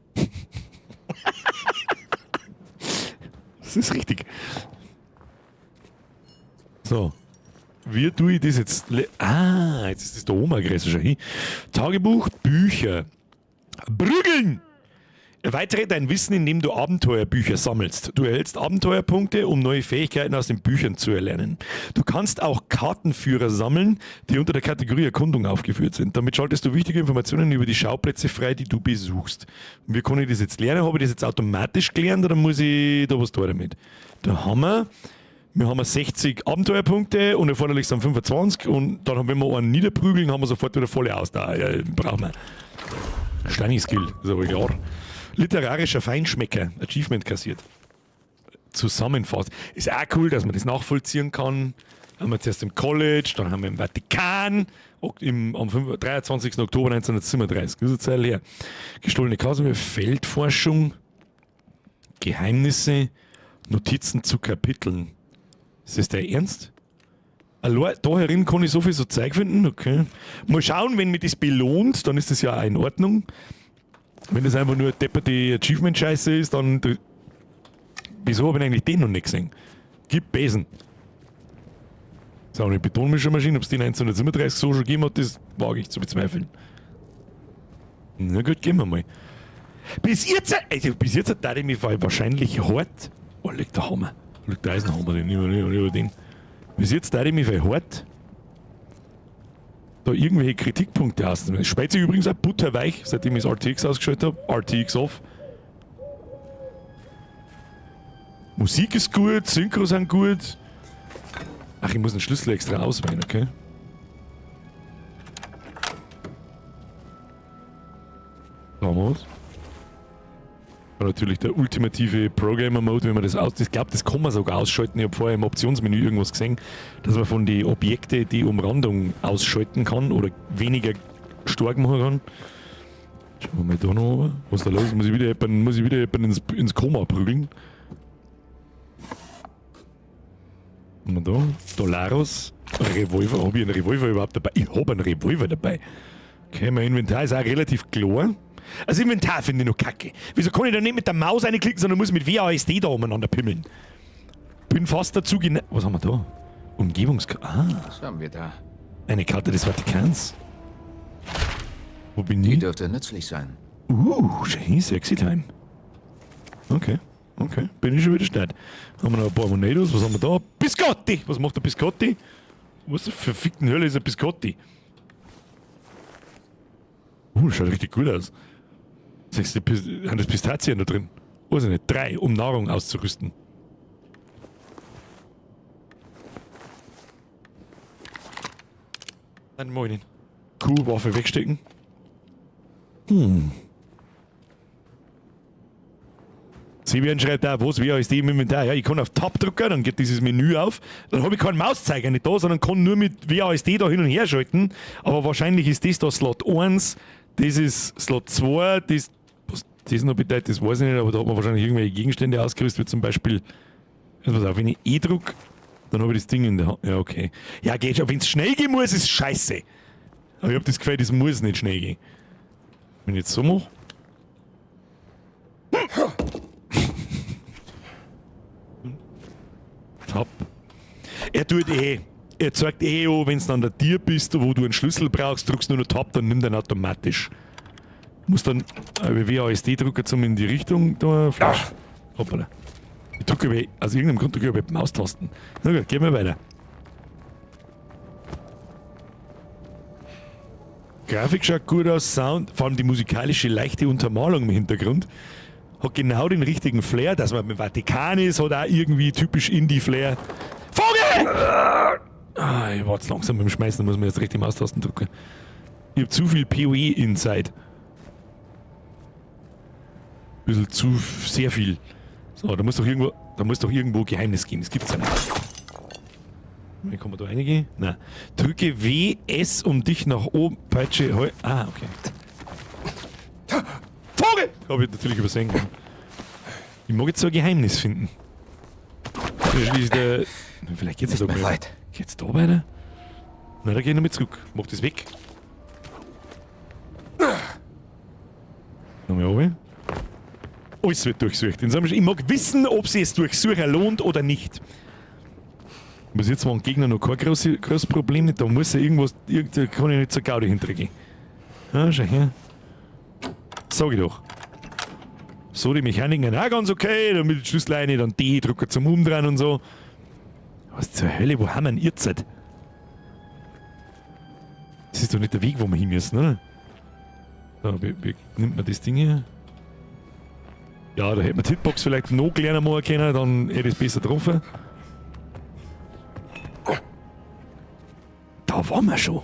Das ist richtig. So. Wie tue ich das jetzt? Ah, jetzt ist das da oben eine Gräse schon hin. Tagebuch, Bücher. Prügeln! Erweitere dein Wissen, indem du Abenteuerbücher sammelst. Du erhältst Abenteuerpunkte, um neue Fähigkeiten aus den Büchern zu erlernen. Du kannst auch Kartenführer sammeln, die unter der Kategorie Erkundung aufgeführt sind. Damit schaltest du wichtige Informationen über die Schauplätze frei, die du besuchst. Und wie kann ich das jetzt lernen? Habe ich das jetzt automatisch gelernt oder muss ich da was tun damit? Da haben wir... Wir haben 60 Abenteuerpunkte und erforderlich sind 25 und dann, wenn wir einen niederprügeln, haben wir sofort wieder volle Ausdauer. Ja, brauchen wir. Steini-Skill, ist aber klar. Literarischer Feinschmecker, Achievement kassiert. Zusammenfassend. Ist auch cool, dass man das nachvollziehen kann. Haben wir zuerst im College, dann haben wir im Vatikan, am 23. Oktober 1937, das ist eine Zeit her. Gestohlene Kasse, Feldforschung, Geheimnisse, Notizen zu Kapiteln. Ist das der Ernst? Allein da herin kann ich so viel so Zeug finden, okay. Mal schauen, wenn mir das belohnt, dann ist das ja auch in Ordnung. Wenn das einfach nur depperte Achievement-Scheiße ist, dann... Wieso habe ich eigentlich den noch nicht gesehen? Gib Besen. So, eine Betonmischermaschine, ob es die 1937 so schon gegeben hat, das wage ich zu bezweifeln. Na gut, gehen wir mal. Bis jetzt, also bis jetzt hat ich mich wahrscheinlich hart... Oh, liegt der Hammer. Liegt der Eisenhammer, den nehmen wir lieber den. Bis jetzt tat ich mich hart, da irgendwelche Kritikpunkte aus. Es speit sich übrigens auch butterweich, seitdem ich das RTX ausgeschaltet hab. RTX off. Musik ist gut, Synchro sind gut. Ach, ich muss den Schlüssel extra auswählen, okay. Da haben wir was. Natürlich der ultimative Programmer-Mode, wenn man das aus... Ich glaub, das kann man sogar ausschalten. Ich hab vorher im Optionsmenü irgendwas gesehen, dass man von den Objekten die Umrandung ausschalten kann oder weniger stark machen kann. Schauen wir mal da noch runter. Was ist da los? Muss ich wieder jemanden, ins Koma prügeln? Was haben wir da? Dolaros. Revolver. Hab ich einen Revolver überhaupt dabei? Ich hab einen Revolver dabei. Okay, mein Inventar ist auch relativ klar. Also Inventar finde ich noch kacke. Wieso kann ich da nicht mit der Maus reinklicken, sondern muss mit WASD da umeinander pimmeln? Bin fast dazu geneigt. Was haben wir da? Umgebungskarte. Ah. Was haben wir da? Eine Karte des Vatikans. Wo bin Die ich? dürfte nützlich sein. Schön, sexy time. Okay, okay. Bin ich schon wieder schnell. Haben wir noch ein paar Monedos. Was haben wir da? Biscotti! Was macht der Biscotti? Was für verfickten Hölle ist ein Biscotti? Schaut richtig gut aus. Sechs, haben das Pistazien da drin? Weiß ich nicht. 3, um Nahrung auszurüsten. Nein, mach ich nicht. Kuh, Waffe wegstecken. Sibian schreibt auch, was WASD im Inventar? Ja, ich kann auf Tab drücken, dann geht dieses Menü auf. Dann habe ich keinen Mauszeiger nicht da, sondern kann nur mit WASD da hin und her schalten. Aber wahrscheinlich ist das da Slot 1, das ist Slot 2, das, was das noch bedeutet, das weiß ich nicht, aber da hat man wahrscheinlich irgendwelche Gegenstände ausgerüstet, wie zum Beispiel, jetzt pass auf, wenn ich E drücke, dann habe ich das Ding in der Hand. Ja, okay. Ja, geht schon. Wenn es schnell gehen muss, ist scheiße. Aber ich habe das Gefühl, das muss nicht schnell gehen. Wenn ich jetzt so mache. Top. Er tut eh. Er zeigt eh an, wenn du an der Tür bist, wo du einen Schlüssel brauchst, drückst nur noch Tab, dann nimmt er ihn automatisch. Muss dann über WASD drücken, zum in die Richtung da. Flash. Hoppala. Ich drücke über, aus irgendeinem Grund drücke ich über die Maustasten. Na gut, gehen wir weiter. Grafik schaut gut aus, Sound, vor allem die musikalische leichte Untermalung im Hintergrund. Hat genau den richtigen Flair, dass man im Vatikan ist, hat auch irgendwie typisch Indie-Flair. Vogel! Ah, ich war jetzt langsam beim Schmeißen, da muss man jetzt recht die Maustasten drücken. Ich hab zu viel PoE inside. Bisschen zu, sehr viel. So, da muss doch irgendwo, Geheimnis geben, das gibt's ja nicht. Wie kann man da reingehen? Nein. Drücke W, S, um dich nach oben. Peitsche, heu. Ah, okay. Vogel! Hab ich natürlich übersehen können. Ich mag jetzt so ein Geheimnis finden. Der, vielleicht geht's ja da weit. Geht's da weiter? Na, da geh ich nochmal zurück. Mach das weg. Nochmal runter. Alles wird durchsucht. Ich mag wissen, ob sich es durchsuchen lohnt oder nicht. Bis jetzt waren Gegner noch kein großes Problem. Da muss ja irgendwas. Da kann ich nicht zur Gaudi hintergehen. Ja, schau her. Sag ich doch. So, die Mechaniken sind auch ganz okay. Da mit Schlüssel rein, dann D, Drücker zum Umdrehen und so. Was zur Hölle, wo haben wir denn jetzt? Das ist doch nicht der Weg, wo wir hin müssen, oder? So, wie nimmt man das Ding hier? Ja, da hätte man die Hitbox vielleicht noch kleiner machen können, dann hätte ich es besser getroffen. Da waren wir schon.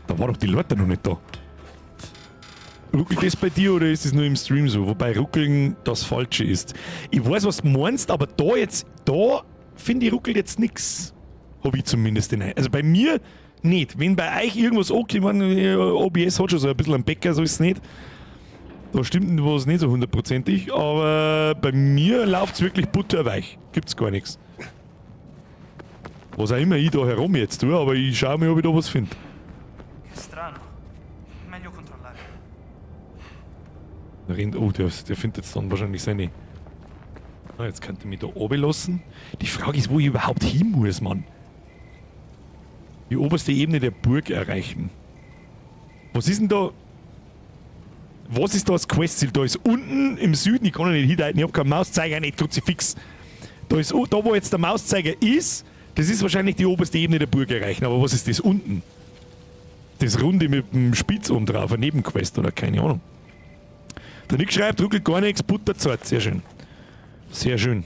Da war doch die Leute noch nicht da. Ruckelt das bei dir oder ist es nur im Stream so? Wobei Ruckeln das Falsche ist. Ich weiß, was du meinst, aber da jetzt, da finde ich, ruckelt jetzt nix. Hab ich zumindest den Eindruck. Also bei mir nicht. Wenn bei euch irgendwas okay, ich meine, OBS hat schon so ein bisschen einen Bäcker, so ist es nicht. Da stimmt was nicht so hundertprozentig, aber bei mir läuft es wirklich butterweich. Gibt's gar nichts. Was auch immer ich da herum jetzt tue, aber ich schaue mir, ob ich da was finde. Rennt, oh, der findet jetzt dann wahrscheinlich seine. Ah, jetzt könnte ich mich da oben lassen. Die Frage ist, wo ich überhaupt hin muss, Mann. Die oberste Ebene der Burg erreichen. Was ist denn da? Was ist da das Questziel? Da ist unten im Süden, ich kann ja nicht hindeuten, ich hab keinen Mauszeiger, nicht Kruzifix. Da ist, da wo jetzt der Mauszeiger ist, das ist wahrscheinlich die oberste Ebene der Burg erreichen. Aber was ist das unten? Das Runde mit dem Spitz oben drauf, eine Nebenquest oder keine Ahnung. Der Nick schreibt, ruckelt gar nichts, butterzart. Sehr schön. Sehr schön.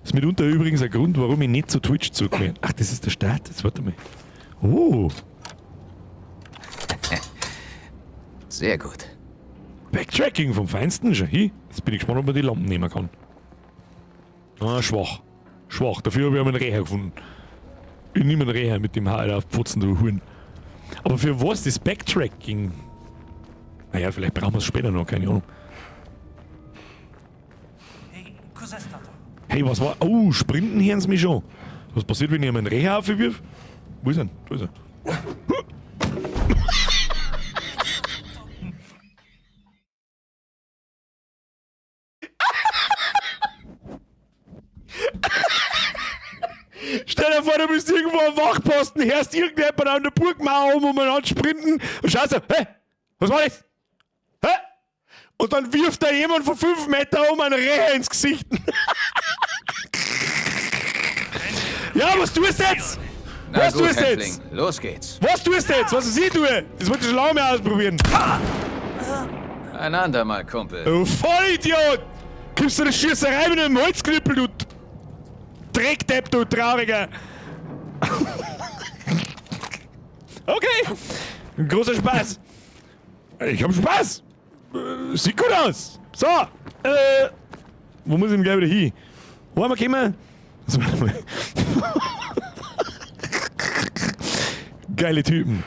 Das ist mitunter übrigens ein Grund, warum ich nicht zu Twitch zurückkomme. Ach, das ist der Start. Jetzt warte mal. Oh. Sehr gut. Backtracking vom Feinsten. Schau hin. Jetzt bin ich gespannt, ob man die Lampen nehmen kann. Ah, schwach. Schwach. Dafür habe ich einen Reher gefunden. Ich nehme einen Reher mit dem Haar auf Pfotzen, du Huren. Aber für was das Backtracking? Naja, vielleicht brauchen wir es später noch, keine Ahnung. Hey, was war. Oh, sprinten hören sie mich schon. Was passiert, wenn ich ihm einen Reher aufwirf? Wo ist er? Da ist er. Stell dir vor, du bist irgendwo am Wachposten, hörst irgendjemand an der Burgmauer um und sprinten und schaust so, hä? Was war das? Hä? Und dann wirft da jemand von 5 Meter um einen Rehe ins Gesicht. Ja, was tust du jetzt? Na Was gut, tust du jetzt? Los geht's. Was tust du jetzt? Was ist ich tue? Das wollte ich schon lange mehr ausprobieren. Ein andermal, Kumpel. Du Vollidiot! Gibst du eine Schießerei mit einem Holzknüppel, du Dreckdepp, du Trauriger! Okay! Großer Spaß! Ich hab Spaß! Sieht gut aus! So! Wo muss ich denn gleich wieder hin? Wo haben wir gekommen? Also, warte mal. Geile Typen.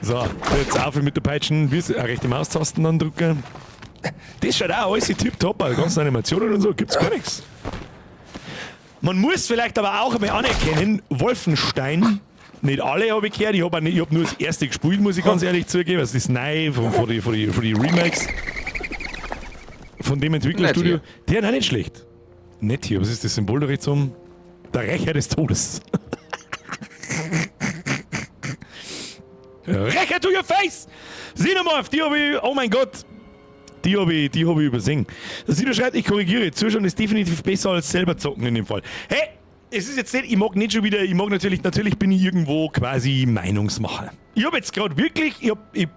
So, jetzt auf mit der Peitschen. Rechte Maustasten dann drücken. Das schaut auch alles tipptopp aus. Die ganzen Animationen und so, gibt's gar nichts. Man muss vielleicht aber auch einmal anerkennen, Wolfenstein, nicht alle habe ich gehört, ich habe hab nur das erste gespielt, muss ich ganz ehrlich zugeben. Also das neue von die Remakes. Von dem Entwicklerstudio. Der ist auch nicht schlecht. Nett hier, was ist das Symbol da rechts um? Der Rächer des Todes. Rächer to your face! Xenomorph, die hab ich, oh mein Gott! Die hab ich übersehen. Der Sino schreibt, ich korrigiere, Zuschauen ist definitiv besser als selber zocken in dem Fall. Hey, es ist jetzt nicht, ich mag nicht schon wieder, ich mag natürlich bin ich irgendwo quasi Meinungsmacher. Ich hab jetzt gerade wirklich, ich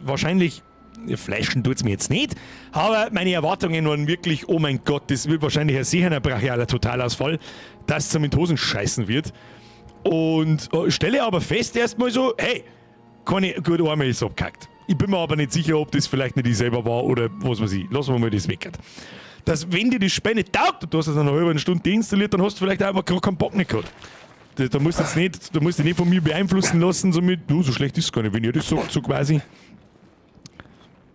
wahrscheinlich, flashen tut's mir jetzt nicht, aber meine Erwartungen waren wirklich, oh mein Gott, das wird wahrscheinlich ein sicher ein brachialer Totalausfall, dass es mit Hosen scheißen wird. Und stelle aber fest erstmal so, hey, keine, gut, einmal ist abgehackt. Ich bin mir aber nicht sicher, ob das vielleicht nicht ich selber war oder was weiß ich. Lassen wir mal das weg. Dass, wenn dir das Spiel nicht taugt und du hast es nach einer halben Stunde deinstalliert, dann hast du vielleicht einfach gerade keinen Bock nicht gehabt. Da musst du jetzt nicht, da musst du dich nicht von mir beeinflussen lassen, so mit, du, so schlecht ist es gar nicht, wenn ihr das sagt, so quasi.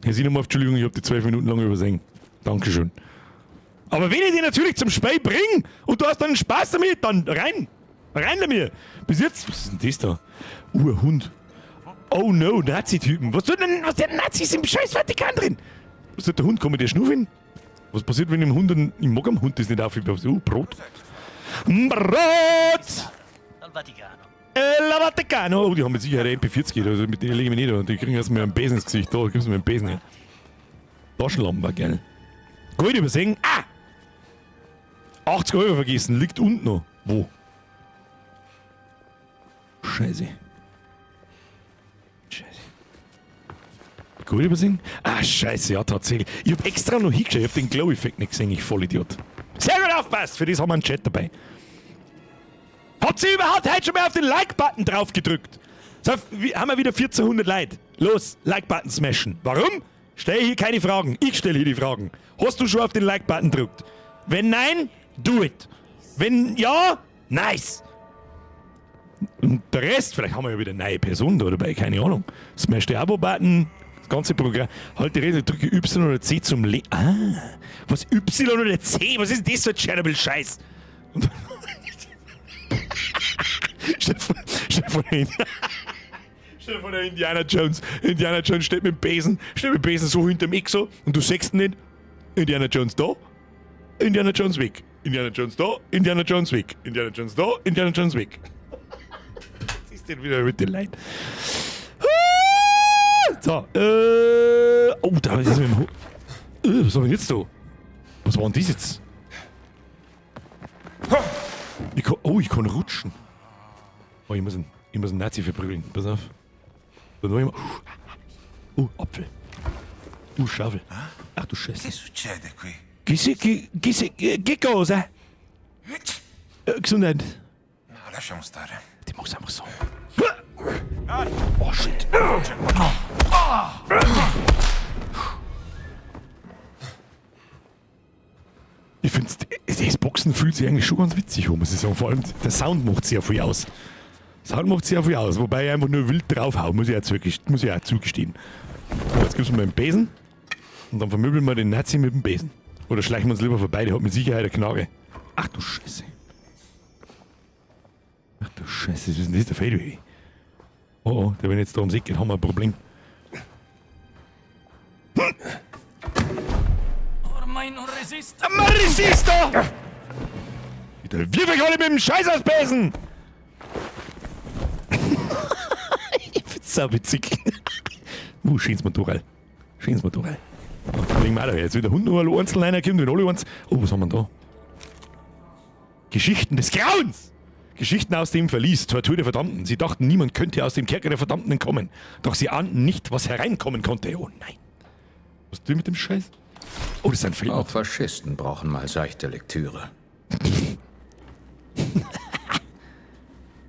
Herr Xenomorph, Entschuldigung, ich hab die 12 Minuten lang übersehen. Dankeschön. Aber wenn ich dich natürlich zum Spiel bringe und du hast dann Spaß damit, dann rein! Rein da mir! Bis jetzt, was ist denn das da? Urhund. Oh no, Nazi-Typen. Was tut denn, was der Nazis im scheiß Vatikan drin? Was tut der Hund? Kann man der schnuffeln? Was passiert, wenn dem Hund ein, ich mag am Hund das nicht auf. Oh, Brot. Brot! La Vaticano. Oh, die haben mit Sicherheit eine MP40, also mit denen lege ich mich nicht an. Die kriegen erstmal einen Besen ins Gesicht. Da, gibst du mir einen Besen her. Taschenlampe war geil. Gold übersehen. Ah! 80 Euro vergessen. Liegt unten noch. Wo? Scheiße. Scheiße. Gold übersehen? Ah, scheiße, ja, tatsächlich. Ich hab extra noch hingeschaut. Ich hab den Glow-Effekt nicht gesehen, ich Vollidiot. Sehr gut aufpasst! Für das haben wir einen Chat dabei. Hat sie überhaupt heute schon mal auf den Like-Button drauf gedrückt? So, haben wir wieder 1400 Leute. Los, Like-Button smashen. Warum? Stell hier keine Fragen. Ich stelle hier die Fragen. Hast du schon auf den Like-Button gedrückt? Wenn nein, do it. Wenn ja, nice. Und der Rest, vielleicht haben wir ja wieder eine neue Person da dabei, keine Ahnung. Smash den Abo-Button, das ganze Programm. Halt die Rede, drücke Y oder C zum Le... Ah, was Y oder C? Was ist denn das für ein Tschernobyl-Scheiß? Stell vor, der Indiana Jones. Indiana Jones steht mit dem Besen, so hinterm Eck so und du siehst ihn nicht. Indiana Jones da, Indiana Jones weg. Indiana Jones da, Indiana Jones weg. Indiana Jones da, Indiana Jones weg. Was ist denn wieder mit den Leuten? So, oh, da ist es mit dem Hu-, was haben wir jetzt da? Was war denn das jetzt? Ich kann, oh, ich kann rutschen. Oh, ich muss einen Nazi verprügeln. Pass auf. Dann mach ich mal. Oh, Apfel. Schaufel. Ach du Scheiße. Che succede qui? Che cosa? Gesundheit. No, lasciamo stare. Die muss einfach so. Oh shit. Ich find's, das Boxen fühlt sich eigentlich schon ganz witzig an, muss ich sagen. Vor allem der Sound macht sehr viel aus. Sound macht sehr viel aus, wobei ich einfach nur wild draufhau, muss ich auch zugestehen. So, jetzt gibt's mal einen Besen und dann vermöbeln wir den Nazi mit dem Besen. Oder schleichen wir uns lieber vorbei, der hat mit Sicherheit eine Knarre. Ach du Scheiße. Ach du Scheiße, was ist denn das, der Feldweg? Oh, oh, der, wenn jetzt da ums Eck geht, haben wir ein Problem. Ormai non resisto. Ma resisto! Bitte wirf euch alle mit dem Scheiß aus Besen! Ich find's sau witzig. Schönes Motorrad. Schönes Motorrad. Legen wir auch da. Jetzt wieder Hund nur einzeln reinkommt, wenn alle eins. Oh, was haben wir denn da? Geschichten des Grauens! Geschichten aus dem Verlies, Tortur der Verdammten. Sie dachten, niemand könnte aus dem Kerker der Verdammten entkommen. Doch sie ahnten nicht, was hereinkommen konnte. Oh nein. Was tut mit dem Scheiß? Oh, das ist ein Film. Auch Faschisten brauchen mal seichte Lektüre.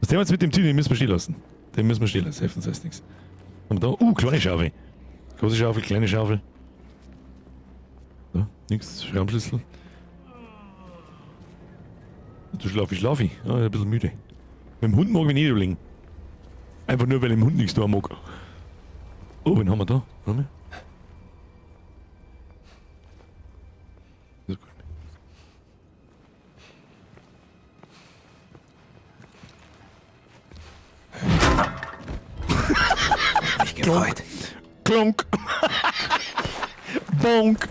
Was denn jetzt mit dem Typ? Den müssen wir stehen lassen. Den müssen wir stehen lassen. Hilft uns erst nichts. Und da, kleine Schaufel. Große Schaufel, kleine Schaufel. So, nix, Schraubenschlüssel. Du schlaf ich. Ja, ein bisschen müde. Mit dem Hund mag ich mich nicht überlegen. Einfach nur, weil ich dem Hund nichts tun mag. Oh, wen haben wir da? Warte mal. Das ist gut. Mich gefreut. Klonk. Bonk.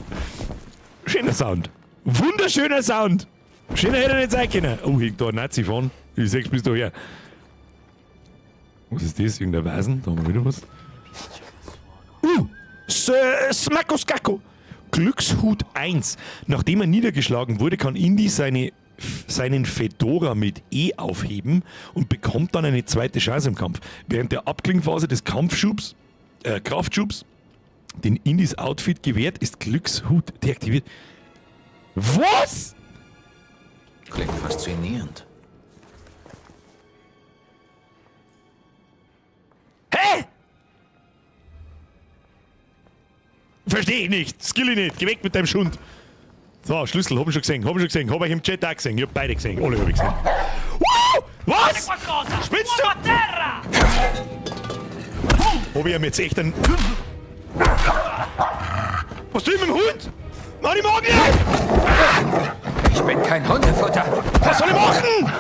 Schöner Sound. Wunderschöner Sound. Schöner hätte er nicht sein können. Oh, hängt da ein Nazi fahren. Ich sechs bis da her. Was ist das? Irgendein Wasen? Da haben wir wieder was. Smakoskako. Glückshut 1. Nachdem er niedergeschlagen wurde, kann Indy seinen Fedora mit E aufheben und bekommt dann eine zweite Chance im Kampf. Während der Abklingphase des Kraftschubs, den Indys Outfit gewährt, ist Glückshut deaktiviert. Was? Klingt faszinierend. Hä? Versteh ich nicht. Skill ich nicht. Geh weg mit deinem Schund. So, Schlüssel, hab ich schon gesehen. Hab ich schon gesehen. Hab ich im Chat auch gesehen. Ich hab beide gesehen. Alle hab ich gesehen. Wow! Was? Spinnst du? Hab ich ihm jetzt echt einen... Was tue ich mit dem Hund? Mann, ich mag nicht! Ich bin kein Hundefutter. Was soll ich machen?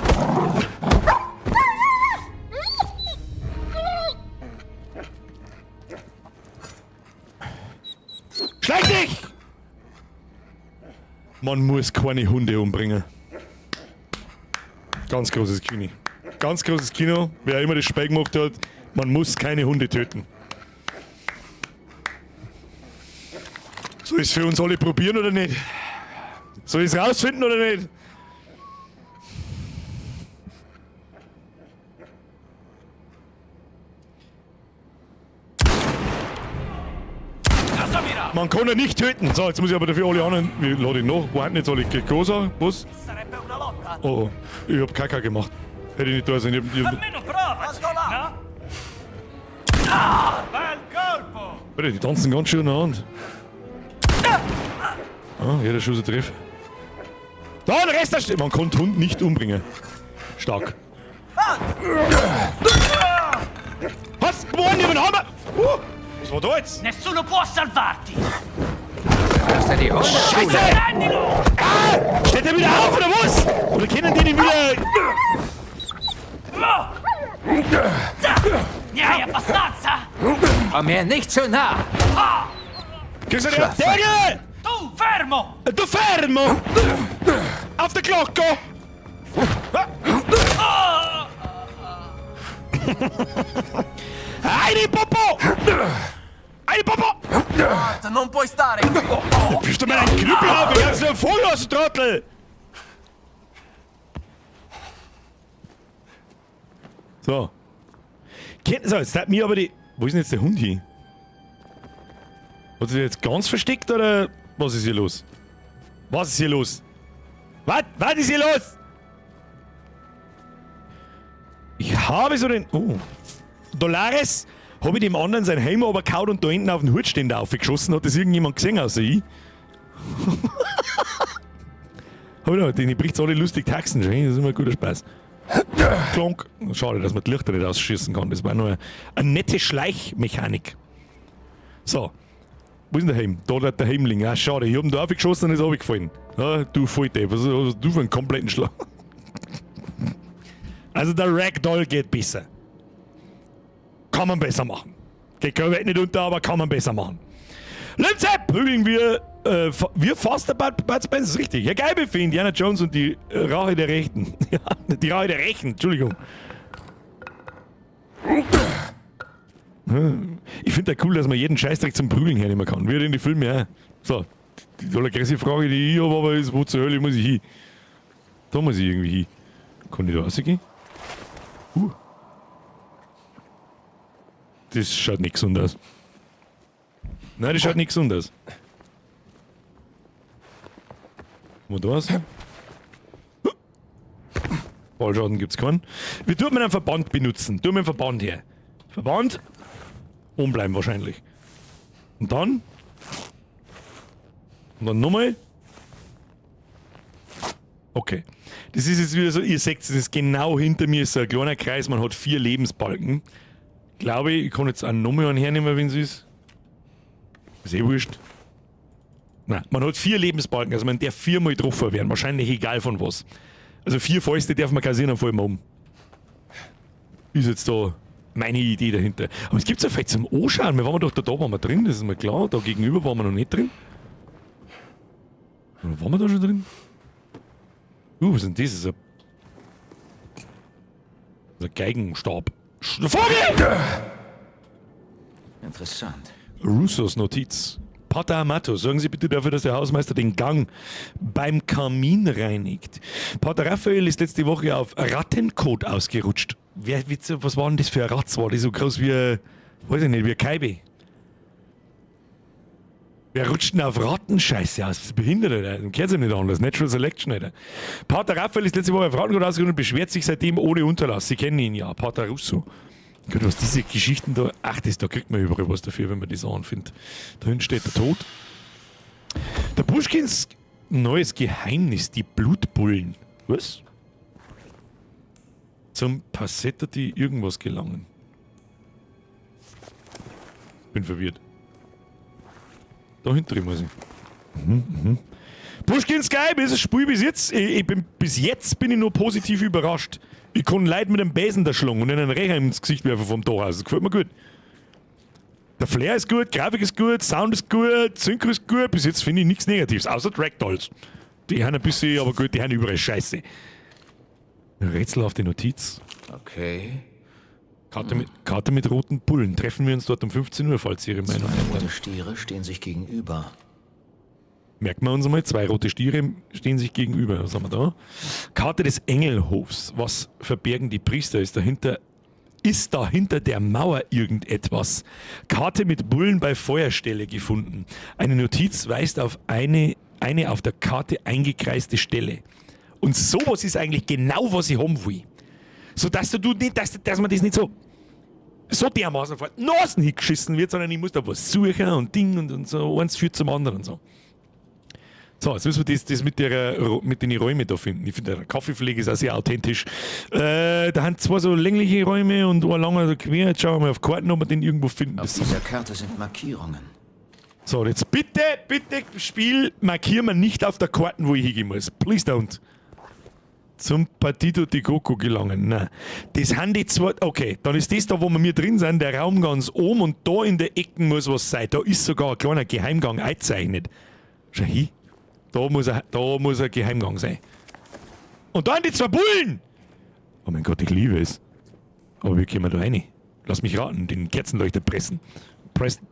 Schleich dich! Man muss keine Hunde umbringen. Ganz großes Kino. Ganz großes Kino. Wer immer das Spiel gemacht hat, man muss keine Hunde töten. Soll ich es für uns alle probieren oder nicht? Soll ich es rausfinden oder nicht? Man kann ihn nicht töten. So, jetzt muss ich aber dafür alle anderen. Wie lade ich noch? Wo sind jetzt alle? Cosa? Was? Oh, oh, ich hab Kaka gemacht. Hätte ich nicht da sein. Alter, die tanzen ganz schön an. Ah, jeder Schuss ein Treff. Da, der Rest der St- Man kann den Hund nicht umbringen. Stark. Was? Wo haben die einen Hammer? Was war da jetzt? Nessuno può salvarti! Das ist ja die Hundeschule. Scheiße! Ah! Steht der wieder auf oder was? Oder können die den wieder... Ne hai abbastanza? Komm mir nicht zu nah! Kriegst du den Daniel! Tu, fermo! Du fermo! Auf der Glocke! Eine Popo! Eine Popo! Non puoi stare qui! Bist du mir einen Knüppel auf? Ich hab's nur Vogel aus, du Trottel! So. So, jetzt hat mir aber die... Wo ist denn jetzt der Hund hin? Hat sich jetzt ganz versteckt oder was ist hier los? Was ist hier los? Was? Was ist hier los? Ich habe so den... Oh. Dolores habe ich dem anderen sein Helm runtergehauen und da hinten auf den Hutständer aufgeschossen. Hat das irgendjemand gesehen außer ich? Hab ich noch, den bricht's alle lustig Taxen schon. Das ist immer ein guter Spaß. Klonk. Schade, dass man die Lichter nicht ausschießen kann. Das war nur eine nette Schleichmechanik. So. Wo ist denn der Helm? Da hat der Helm liegen. Ah, schade. Ich hab ihn da aufgeschossen und ist runtergefallen. Ah, du Volldepp. Was hast du für einen kompletten Schlag? Also der Ragdoll geht besser. Kann man besser machen. Geht keine Welt nicht unter, aber kann man besser machen. Linze, prügeln wir, wir fast der Bud Spencer, ist richtig. Ja, geil, für Indiana Jones und die Rache der Rechten. Ja, die Rache der Rechten, Entschuldigung. Ich find ja cool, dass man jeden Scheißdreck zum Prügeln hernehmen kann. Wie in die Filme, ja. So, die allergrößte Frage, die ich habe, aber ist, wo zur Hölle muss ich hin? Da muss ich irgendwie hin. Kann ich da rausgehen? Das schaut nicht gesund aus. Nein, das schaut nicht gesund aus. Wo da raus? Fallschaden gibt's keinen. Wie tut man einen Verband benutzen? Tun wir einen Verband her. Verband. Umbleiben wahrscheinlich. Und dann? Und dann nochmal. Okay. Das ist jetzt wieder so, ihr seht, das ist genau hinter mir ist so ein kleiner Kreis, man hat 4 Lebensbalken. Glaube ich, ich kann jetzt auch nochmal einen hernehmen, wenn es ist. Ist eh wurscht. Nein, man hat 4 Lebensbalken, also man darf 4-mal getroffen werden, wahrscheinlich egal von was. Also 4 Fäuste darf man kassieren und fallen wir um. Ist jetzt da meine Idee dahinter. Aber es gibt's ja vielleicht zum Anschauen, wir waren doch da waren wir drin, das ist mir klar, da gegenüber waren wir noch nicht drin. Oder waren wir da schon drin? Was ist denn das? Das ist ein Geigenstab. Vogel! Interessant. Russos Notiz. Pater Amato, sorgen Sie bitte dafür, dass der Hausmeister den Gang beim Kamin reinigt. Pater Raphael ist letzte Woche auf Rattenkot ausgerutscht. Was war denn das für ein Ratz? War das so groß wie, weiß ich nicht, wie ein Kaibe? Wer rutscht denn auf Rattenscheiße aus? Das ist behindert, Alter. Dann kehrt's ihm nicht anders. Natural Selection, Alter. Pater Raphael ist letzte Woche auf Rattenkot ausgerutscht und beschwert sich seitdem ohne Unterlass. Sie kennen ihn ja, Pater Russo. Gott, was diese Geschichten da... Ach, das, da kriegt man überall was dafür, wenn man das anfindet. Da hinten steht der Tod. Der Puschkins neues Geheimnis, die Blutbullen. Was? Zum Passetto die irgendwas gelangen. Bin verwirrt. Da hinten drin muss ich. Pushkin Sky, das Spiel bis jetzt. Bis jetzt bin ich nur positiv überrascht. Ich kann Leute mit einem Besen da schlagen und ihnen einen Rächer ins Gesicht werfen vom Tor aus. Das gefällt mir gut. Der Flair ist gut, Grafik ist gut, Sound ist gut, Synchro ist gut. Bis jetzt finde ich nichts Negatives, außer Ragdolls. Die haben ein bisschen, aber gut, die haben überall Scheiße. Rätselhafte Notiz. Okay. Karte mit roten Bullen. Treffen wir uns dort um 15 Uhr, falls Sie Ihre Meinung Zwei ändern. rote Stiere stehen sich gegenüber. Merken wir uns einmal, 2 rote Stiere stehen sich gegenüber. Was haben wir da? Karte des Engelhofs. Was verbergen die Priester? Ist dahinter der Mauer irgendetwas? Karte mit Bullen bei Feuerstelle gefunden. Eine Notiz weist auf eine auf der Karte eingekreiste Stelle. Und sowas ist eigentlich genau, was ich haben will. So dass du nicht, dass man das nicht so dermaßen vor die Nasen hingeschissen wird, sondern ich muss da was suchen und Ding und so, eins führt zum anderen und so. So, jetzt müssen wir das mit den Räumen da finden. Ich finde, der Kaffeepflege ist auch sehr authentisch. Da haben 2 so längliche Räume und ein langer so quer. Jetzt schauen wir mal auf Karten, ob wir den irgendwo finden. Auf dieser Karte sind Markierungen. So, jetzt bitte, bitte, Spiel, markieren wir nicht auf der Karte, wo ich hingehen muss. Please don't. Zum Partito di Coco gelangen. Nein. Das sind die 2. Okay, dann ist das da, wo wir mir drin sind, der Raum ganz oben und da in der Ecke muss was sein. Da ist sogar ein kleiner Geheimgang eingezeichnet. Schau hin. Da muss ein Geheimgang sein. Und da sind die 2 Bullen! Oh mein Gott, ich liebe es. Aber wie kommen wir da rein? Lass mich raten, den Kerzenleuchter pressen. Pressen.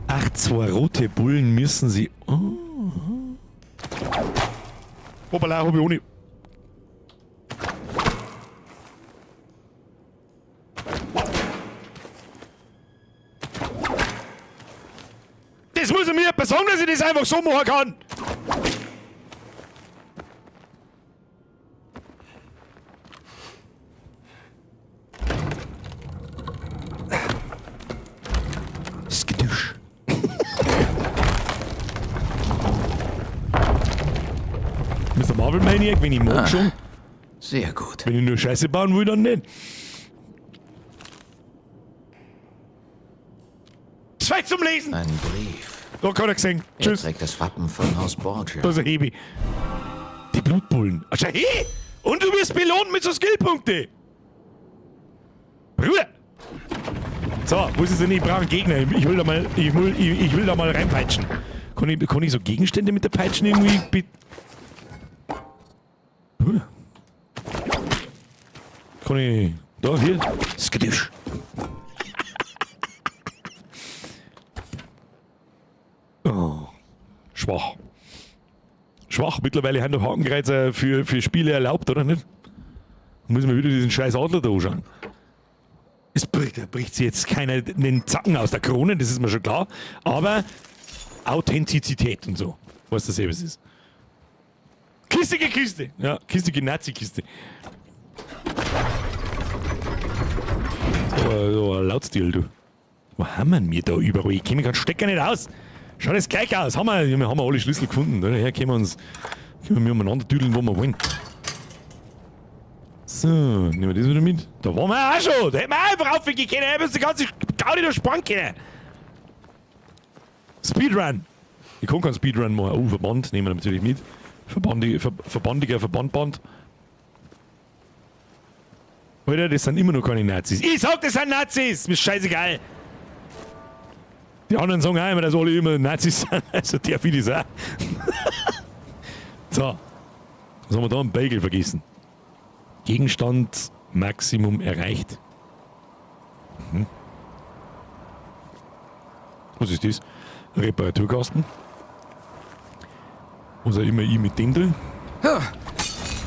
Ach, 2 rote Bullen müssen sie... Oh. Hoppala, hab ich ohne... Das muss er mir jemand sagen, dass ich das einfach so machen kann. Skidoosh. Mr. Marvel Maniac, wenn ich mag schon. Sehr gut. Wenn ich nur Scheiße bauen will, dann nicht. 2 zum Lesen! Ein Brief. Da kann er gesehen. Er Tschüss. trägt das Wappen von Haus Borgia. Da ist ein Hebi. Die Blutbullen. Ach, schau, hey! Und du wirst belohnt mit so Skillpunkte. Ruhe! So, wo ist es denn? Ich brauche einen Gegner. Ich will da mal, ich will, ich, ich will da mal reinpeitschen. Kann ich so Gegenstände mit der Peitschen irgendwie Bruder. Kann ich... Da, hier. Skadoosh. Oh. Schwach. Schwach. Mittlerweile haben doch Hakenkreuzer für Spiele erlaubt, oder nicht? Muss man wieder diesen scheiß Adler da anschauen. Es bricht, da bricht sich jetzt keiner den Zacken aus der Krone, das ist mir schon klar. Aber Authentizität und so. Was das eben ist. Kiste, Kiste. Ja, Kiste, Nazi-Kiste. So ein Lautstil, du. Wo haben wir denn da überall? Ich kenne mich keinen Stecker nicht aus. Schaut das gleich aus. Haben wir alle Schlüssel gefunden. Daher können wir uns können wir umeinander tüdeln, wo wir wollen. So, nehmen wir das wieder mit. Da waren wir auch schon. Da hätten wir einfach raufgehen können. Da hätten wir uns die ganze Gaudi da sparen können. Speedrun. Ich kann keinen Speedrun machen. Oh, Verband nehmen wir natürlich mit. Verbandiger Verbandband. Alter, das sind immer noch keine Nazis. Ich sag, das sind Nazis! Mir ist scheißegal. Die anderen sagen auch immer, dass alle immer Nazis sind. Also der will ich auch. So. Was haben wir da? Einen Bagel vergessen. Gegenstand Maximum erreicht. Mhm. Was ist das? Reparaturkasten. Was auch immer ich mit dem drin.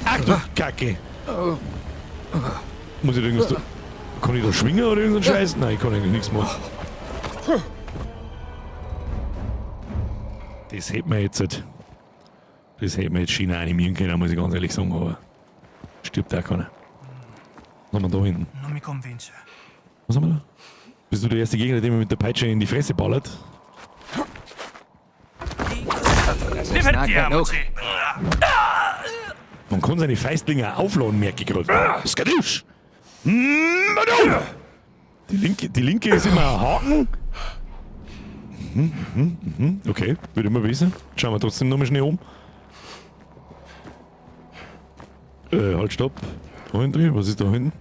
Ach du Kacke! Muss ich da irgendwas da... Kann ich da schwingen oder irgendeinen Scheiß? Nein, ich kann eigentlich nichts machen. Das hätten wir jetzt... Halt. Das hätten wir jetzt schön animieren können, muss ich ganz ehrlich sagen, aber... Stirbt auch keiner. Was haben wir da hinten? Non mi convince. Was haben wir da? Bist du der erste Gegner, den man mit der Peitsche in die Fresse ballert? Divertiamoci! Man kann seine Feistlinge auch aufladen, merke ich gerade. Skadoosh! Die linke ist immer ein Haken. Okay, wird immer besser. Schauen wir trotzdem nochmal schnell um. Halt, stopp. Da hinten, was ist da hinten?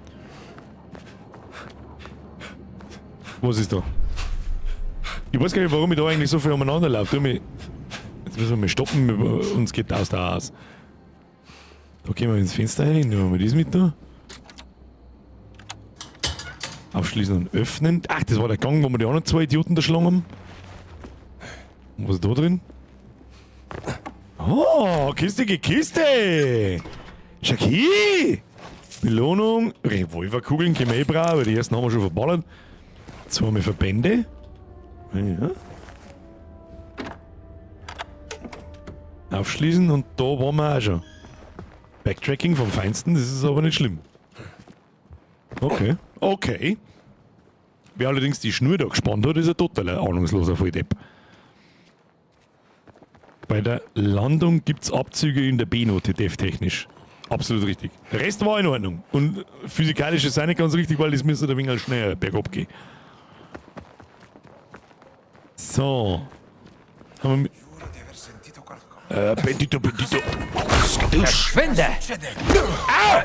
Was ist da? Ich weiß gar nicht, warum ich da eigentlich so viel umeinander laufe. Jetzt müssen wir mal stoppen, uns geht aus der aus. Da gehen wir ins Fenster rein, nehmen wir das mit da. Aufschließen und öffnen. Ach, das war der Gang, wo wir die anderen zwei Idioten da schlagen haben. Und was ist da drin? Oh, Kiste, Kiste! Schau hier! Belohnung, Revolverkugeln können wir eh brauchen, weil die ersten haben wir schon verballert. Zweimal Verbände. Ja. Aufschließen und da waren wir auch schon. Backtracking vom Feinsten, das ist aber nicht schlimm. Okay, okay. Wer allerdings die Schnur da gespannt hat, ist ein totaler ahnungsloser Volldepp. Bei der Landung gibt's Abzüge in der B-Note, dev-technisch. Absolut richtig. Der Rest war in Ordnung. Und physikalisch ist es auch nicht ganz richtig, weil das müsste ein wenig schneller bergab gehen. So. Haben wir Pentito, Pentito. Verschwinde! Au!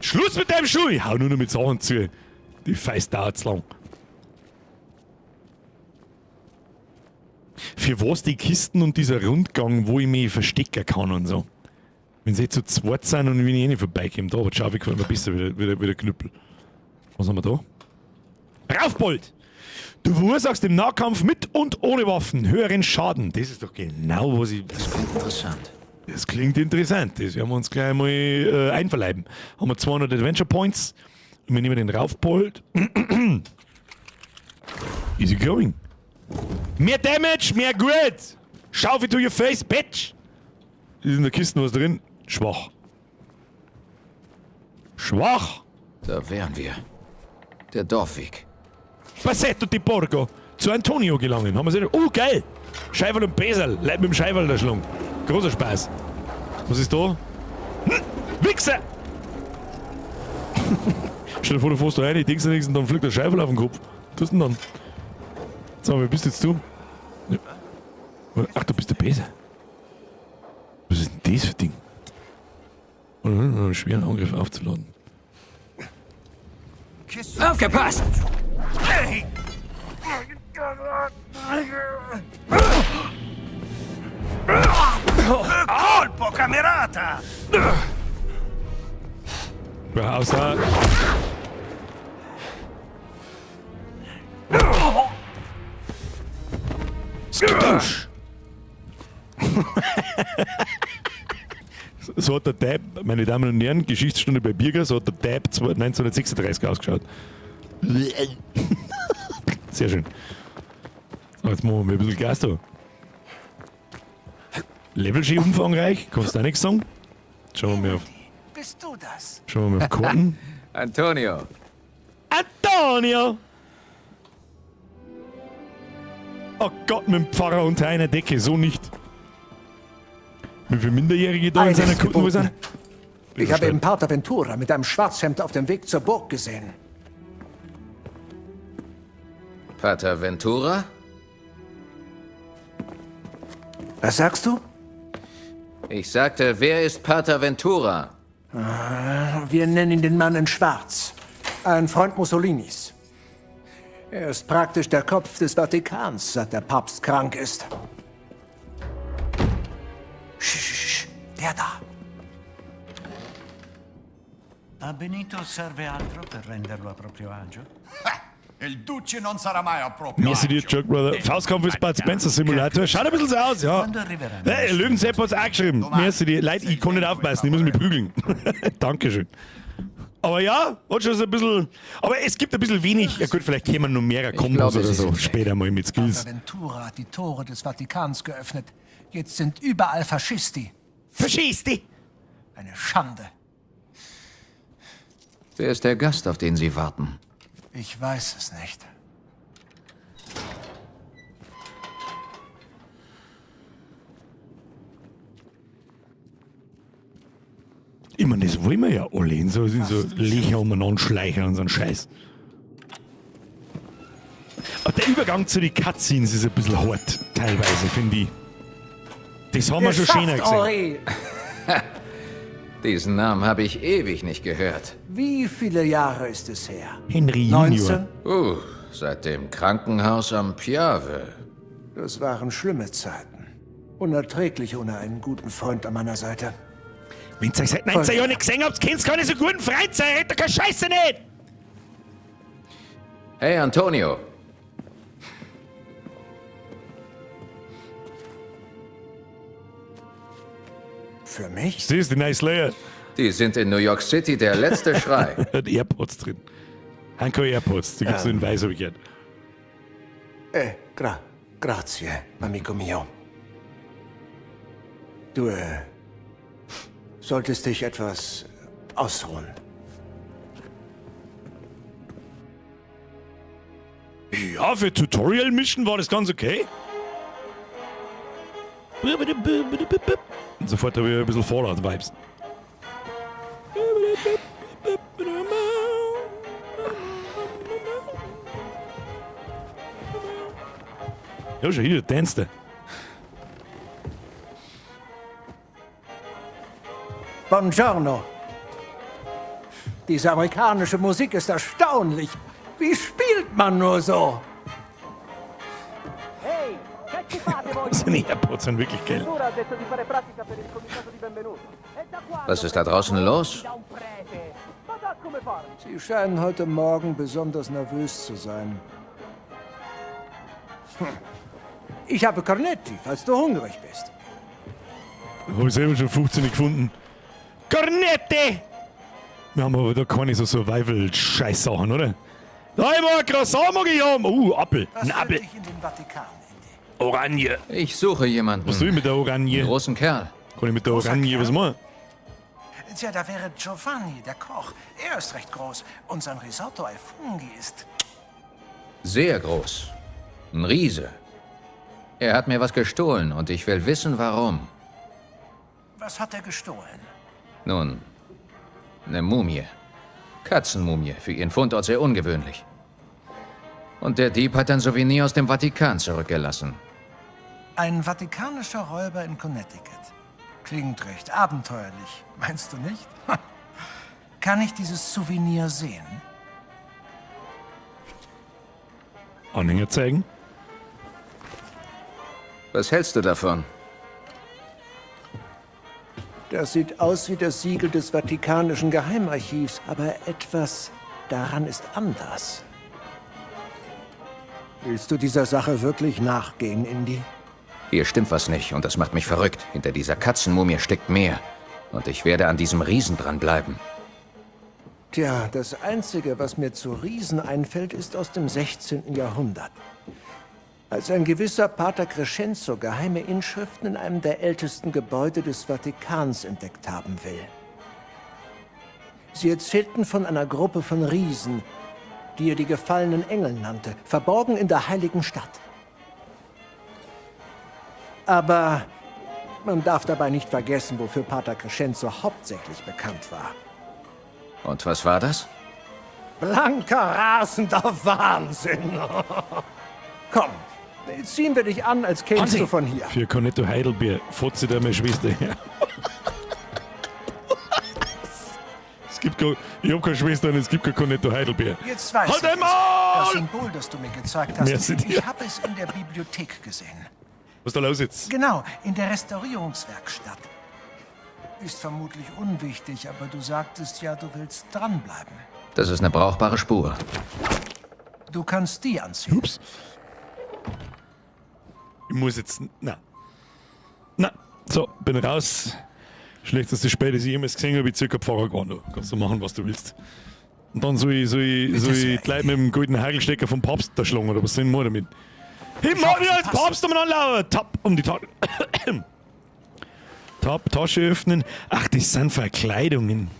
Schluss mit deinem Schuh! Ich hau nur noch mit Sachen zu. Die Feist dauert's lang. Für was die Kisten und dieser Rundgang, wo ich mich verstecken kann und so. Wenn sie jetzt zu zweit sind und wenn ich eh nicht vorbeikomme, da, aber schau, wie gefällt mir besser wieder Knüppel. Was haben wir da? Raufbold! Du verursachst im Nahkampf mit und ohne Waffen höheren Schaden. Das ist doch genau, was ich... Das klingt interessant. Das klingt interessant. Das werden wir uns gleich mal einverleiben. Haben wir 200 Adventure Points. Und wir nehmen den Raufbold. Easy going. Mehr Damage, mehr Grit! Schaufel to your face, bitch! Ist in der Kiste was drin? Schwach. Schwach! Da wären wir. Der Dorfweg. Passetto di Borgo. Zu Antonio gelangen. Haben wir sie. Oh, geil! Scheiferl und Beserl. Leib mit dem Scheiferl da schlagen. Großer Spaß. Was ist da? Hm, Wichser! Stell dir vor, du fährst da rein, ich denkst dir nichts und dann fliegt der Scheiferl auf den Kopf. Was tust du denn dann? So, wer bist jetzt du? Ja. Ach, du bist der Beser. Was ist denn das für ein Ding? Einen schweren Angriff aufzuladen. Aufgepasst! Colpo, camerata! Ja, außer. Skadoosh! So hat der Depp, meine Damen und Herren, Geschichtsstunde bei Birger, so hat der Depp 1936 ausgeschaut. Sehr schön. So, jetzt machen wir mal ein bisschen Gas da. Level schön umfangreich, kannst du auch nichts sagen. Schauen wir mal auf. Bist du das? Schauen wir mal auf Karten. Antonio. Antonio! Oh Gott, mit dem Pfarrer unter einer Decke, so nicht. Wie viele Minderjährige da in seiner Kutten sind? Ich habe eben Pater Ventura mit einem Schwarzhemd auf dem Weg zur Burg gesehen. Pater Ventura? Was sagst du? Ich sagte, wer ist Pater Ventura? Wir nennen ihn den Mann in Schwarz. Ein Freund Mussolinis. Er ist praktisch der Kopf des Vatikans, seit der Papst krank ist. Sch, sch, sch, der da. A Benito serve altro per renderlo a proprio agio? Il Duce non sarà mai a proprio Merci dir, agio. Joke Brother. Faustkampf ist Bud Spencer Simulator. Schaut ein bisschen so aus, ja. Hey, Löwensepp hat's auch geschrieben. Merci dir. Leute, ich kann nicht aufpassen, ich muss mich prügeln. Dankeschön. Aber ja, hat schon so ein bisschen. Aber es gibt ein bisschen wenig. Ja gut, vielleicht kämen noch mehrere Kombos glaube, oder sie so. sind weg. Später mal mit Skills. Pater Ventura hat die Tore des Vatikans geöffnet. Jetzt sind überall Faschisti. Faschisti! Eine Schande. Wer ist der Gast, auf den Sie warten? Ich weiß es nicht. Ich meine, das wollen wir ja alle. In so, in so Löcher umeinander schleichen und so einen Scheiß. Aber der Übergang zu den Cutscenes ist ein bisschen hart, teilweise, finde ich. Das haben wir schon schöner gesehen. Henri. Diesen Namen habe ich ewig nicht gehört. Wie viele Jahre ist es her? Henry Junior. 19? Seit dem Krankenhaus am Piave. Das waren schlimme Zeiten. Unerträglich ohne einen guten Freund an meiner Seite. Wenn ihr euch seit 19 Jahren nicht gesehen habt, kennt keine so guten Freund sein, hättet ihr keine Scheiße nicht! Hey, Antonio. Für mich? Das ist die nice Slayer. Die sind in New York City der letzte Schrei. Hat AirPods drin. Haben keine AirPods, die gibt's nur in weiß, hab ich gehört. Grazie, amico mio. Du, solltest dich etwas ausruhen. Ja, für Tutorial-Mission war das ganz okay. Und sofort habe ich ein bisschen Fallout-Vibes. Ja, schon hier, tanzt er. Buongiorno. Diese amerikanische Musik ist erstaunlich. Wie spielt man nur so? Seine AirPods sind wirklich geil. Was ist da draußen los? Sie scheinen heute Morgen besonders nervös zu sein. Hm. Ich habe Cornetti, falls du hungrig bist. Habe ich selber schon 15 gefunden. Cornette! Wir haben aber da keine so Survival-Scheiß-Sachen, oder? Da haben wir ein Croissant, mag ich haben. Apfel. Was Ein führt Apfel. dich in den Vatikan, Indy? Oranje. Ich suche jemanden. Was tue ich mit der Oranje? Einen großen Kerl. Kann ich mit der Oranje was machen? Tja, da wäre Giovanni, der Koch. Er ist recht groß und sein Risotto ai funghi ist... Sehr groß. Ein Riese. Er hat mir was gestohlen und ich will wissen, warum. Was hat er gestohlen? Nun, eine Mumie. Katzenmumie, für ihren Fundort sehr ungewöhnlich. Und der Dieb hat ein Souvenir aus dem Vatikan zurückgelassen. Ein vatikanischer Räuber in Connecticut. Klingt recht abenteuerlich, meinst du nicht? Kann ich dieses Souvenir sehen? Anhänger zeigen. Was hältst du davon? Das sieht aus wie das Siegel des Vatikanischen Geheimarchivs, aber etwas daran ist anders. Willst du dieser Sache wirklich nachgehen, Indy? Hier stimmt was nicht und das macht mich verrückt. Hinter dieser Katzenmumie steckt mehr. Und ich werde an diesem Riesen dranbleiben. Tja, das Einzige, was mir zu Riesen einfällt, ist aus dem 16. Jahrhundert. Als ein gewisser Pater Crescenzo geheime Inschriften in einem der ältesten Gebäude des Vatikans entdeckt haben will. Sie erzählten von einer Gruppe von Riesen, die er die gefallenen Engel nannte, verborgen in der heiligen Stadt. Aber man darf dabei nicht vergessen, wofür Pater Crescenzo hauptsächlich bekannt war. Und was war das? Blanker, rasender Wahnsinn. Komm, ziehen wir dich an, als kämst Hansi! du von hier. Für Cornetto Heidelbeer, fotze da meine Schwester her. Es gibt kein, ich hab keine Schwester und es gibt kein Cornetto Heidelbeer. Jetzt weiß Halt ich es. einmal! Das Symbol, das du mir gezeigt hast, Merci dir. ich habe es in der Bibliothek gesehen. Was ist da los jetzt? Genau, in der Restaurierungswerkstatt. Ist vermutlich unwichtig, aber du sagtest ja, du willst dranbleiben. Das ist eine brauchbare Spur. Du kannst die anziehen. Ups. Ich muss jetzt. Na. Na. So, bin raus. Schlechteste Spiel, das ich jemals gesehen habe, ich circa Pfarrer geworden. Du kannst du machen, was du willst. Und dann soll ich, die Leute mit dem goldenen Hagelstecker vom Papst da schlagen, oder was sind wir damit? Ich mach mich als Papst umeinander! Tapp um die Tasche. Tapp, Tasche öffnen. Ach, das sind Verkleidungen.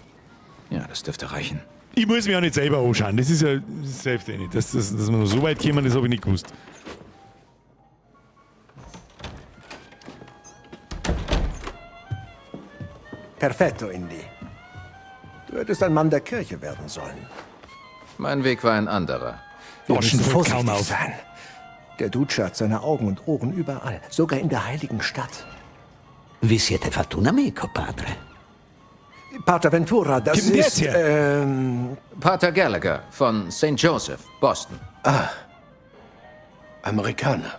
Ja, das dürfte reichen. Ich muss mich auch nicht selber anschauen. Das ist ja das hilft eh nicht. Dass wir noch so weit kommen, das habe ich nicht gewusst. Perfetto, Indy. Du hättest ein Mann der Kirche werden sollen. Mein Weg war ein anderer. Wir Taschen müssen fällt kaum vorsichtig auf. sein. Der Duce hat seine Augen und Ohren überall, sogar in der heiligen Stadt. Vi siete fatto un amico, padre. Pater Ventura, das Gib mir ist... das her. Pater Gallagher von St. Joseph, Boston. Amerikaner.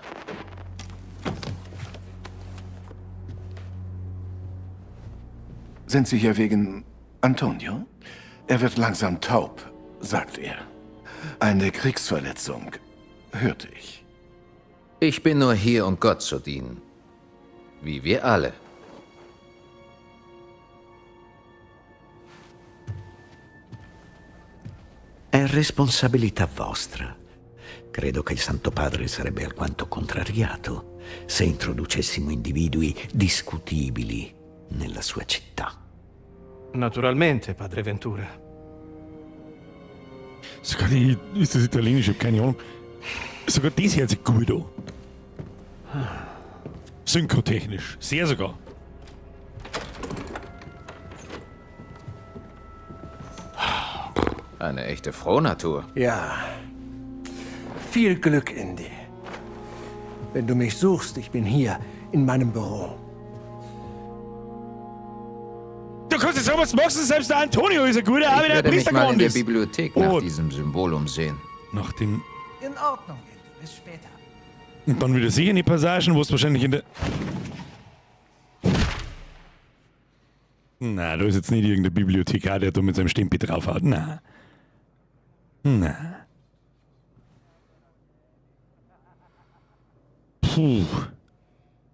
Sind Sie hier wegen Antonio? Er wird langsam taub, sagt er. Eine Kriegsverletzung, hörte ich. Ich bin nur hier, um Gott zu dienen. Wie wir alle. È responsabilità vostra. Credo che il Santo Padre sarebbe alquanto contrariato se introducessimo individui discutibili nella sua città. Naturalmente, padre Ventura. Sogar die, ist das italienisch? Ich habe keine Ahnung. Sogar das hört sich gut an. Synchrotechnisch. Sehr sogar. Eine echte Frohnatur. Ja. Viel Glück, Indy. Wenn du mich suchst, ich bin hier, in meinem Büro. Du kannst jetzt sagen, was du machst, selbst der Antonio ist ein guter, auch Ich wenn er werde mich Priester mal in geworden der ist. Bibliothek nach Oh. diesem Symbol umsehen. Nach dem. In Ordnung, Indy. Bis später. Und dann wieder sicher in die Passagen, wo es wahrscheinlich in der. Na, da ist jetzt nicht irgendein Bibliothekar, der da mit seinem Stempel draufhaut. Na. Na. Puh.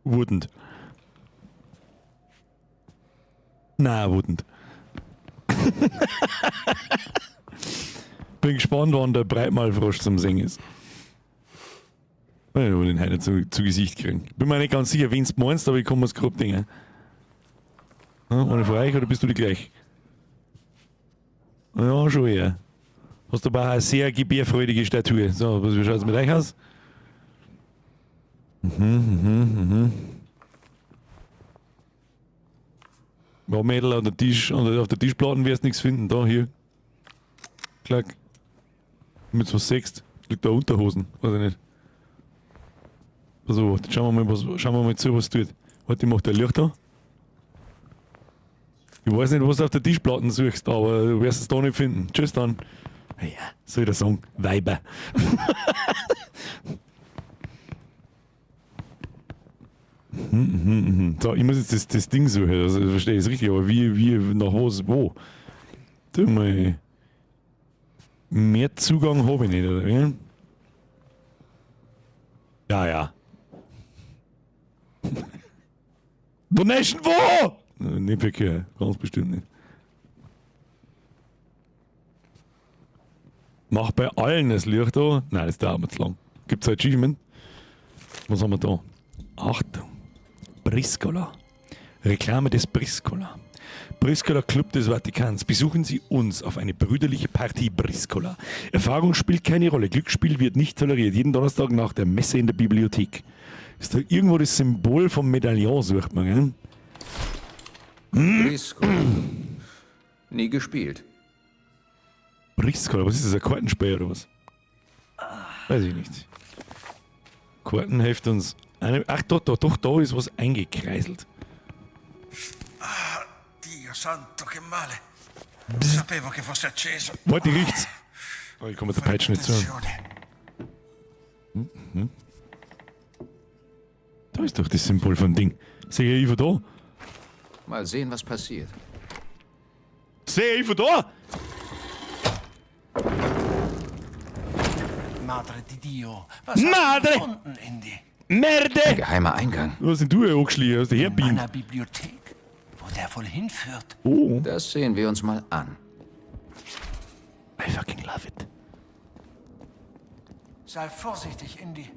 Wutend. Na, wutend. Bin gespannt, wann der Breitmalfrosch zum Singen ist. Ich will den heute zu Gesicht kriegen. Bin mir nicht ganz sicher, wen du meinst, aber ich kann mir's grob denken. Ja, eine von euch oder bist du die gleich? Ja, schon eher. Hast aber auch eine sehr gebärfreudige Statur. So, was, wie schaut's mit euch aus? Ja, Mädel, an der Tisch, an der, auf der Tischplatte wirst du nichts finden. Da, hier. Klack. Mit was siehst. Liegt da Unterhosen. Weiß ich nicht. Also, jetzt schauen wir mal, was, schauen wir mal zu, was tut. Warte, ich mach da Licht an. Ich weiß nicht, was du auf der Tischplatte suchst, aber du wirst es da nicht finden. Tschüss dann. Ja, soll ich das sagen? Weiber. So, ich muss jetzt das Ding suchen, also, verstehe ich es richtig, aber wie, nach was, wo? Tu mal. Mehr Zugang habe ich nicht, oder wie? Ja, ja. Donation wo? Nicht wirklich, ganz bestimmt nicht. Mach bei allen das Licht an. Nein, das dauert mir zu lang. Gibt's ein Achievement? Was haben wir da? Achtung. Briscola. Reklame des Briscola. Briscola Club des Vatikans. Besuchen Sie uns auf eine brüderliche Partie Briscola. Erfahrung spielt keine Rolle. Glücksspiel wird nicht toleriert. Jeden Donnerstag nach der Messe in der Bibliothek. Ist da irgendwo das Symbol vom Medaillon, sucht man, gell? Briscola. Nie gespielt. Briscola, was ist das? Ein Kartenspiel oder was? Weiß ich nicht. Karten hilft uns. Eine, ach, da, da, doch, da ist was eingekreiselt. Ah, Dio santo, che male. Non sapevo che fosse acceso. Warte, riecht's. Oh, ich komme mit der Peitsche nicht zu. Mhm. Da ist doch das Symbol vom Ding. Sehe ich von da? Mal sehen, was passiert. Sehe ich von da? Madre di Dio. Was hast du Madre! gefunden, Indy? Merde! Ein geheimer Eingang. Was denn du hier angeschlichen? Hast du In herbienen? meiner Bibliothek. Wo der wohl hinführt. Oh. Das sehen wir uns mal an. I fucking love it. Sei vorsichtig, Indy.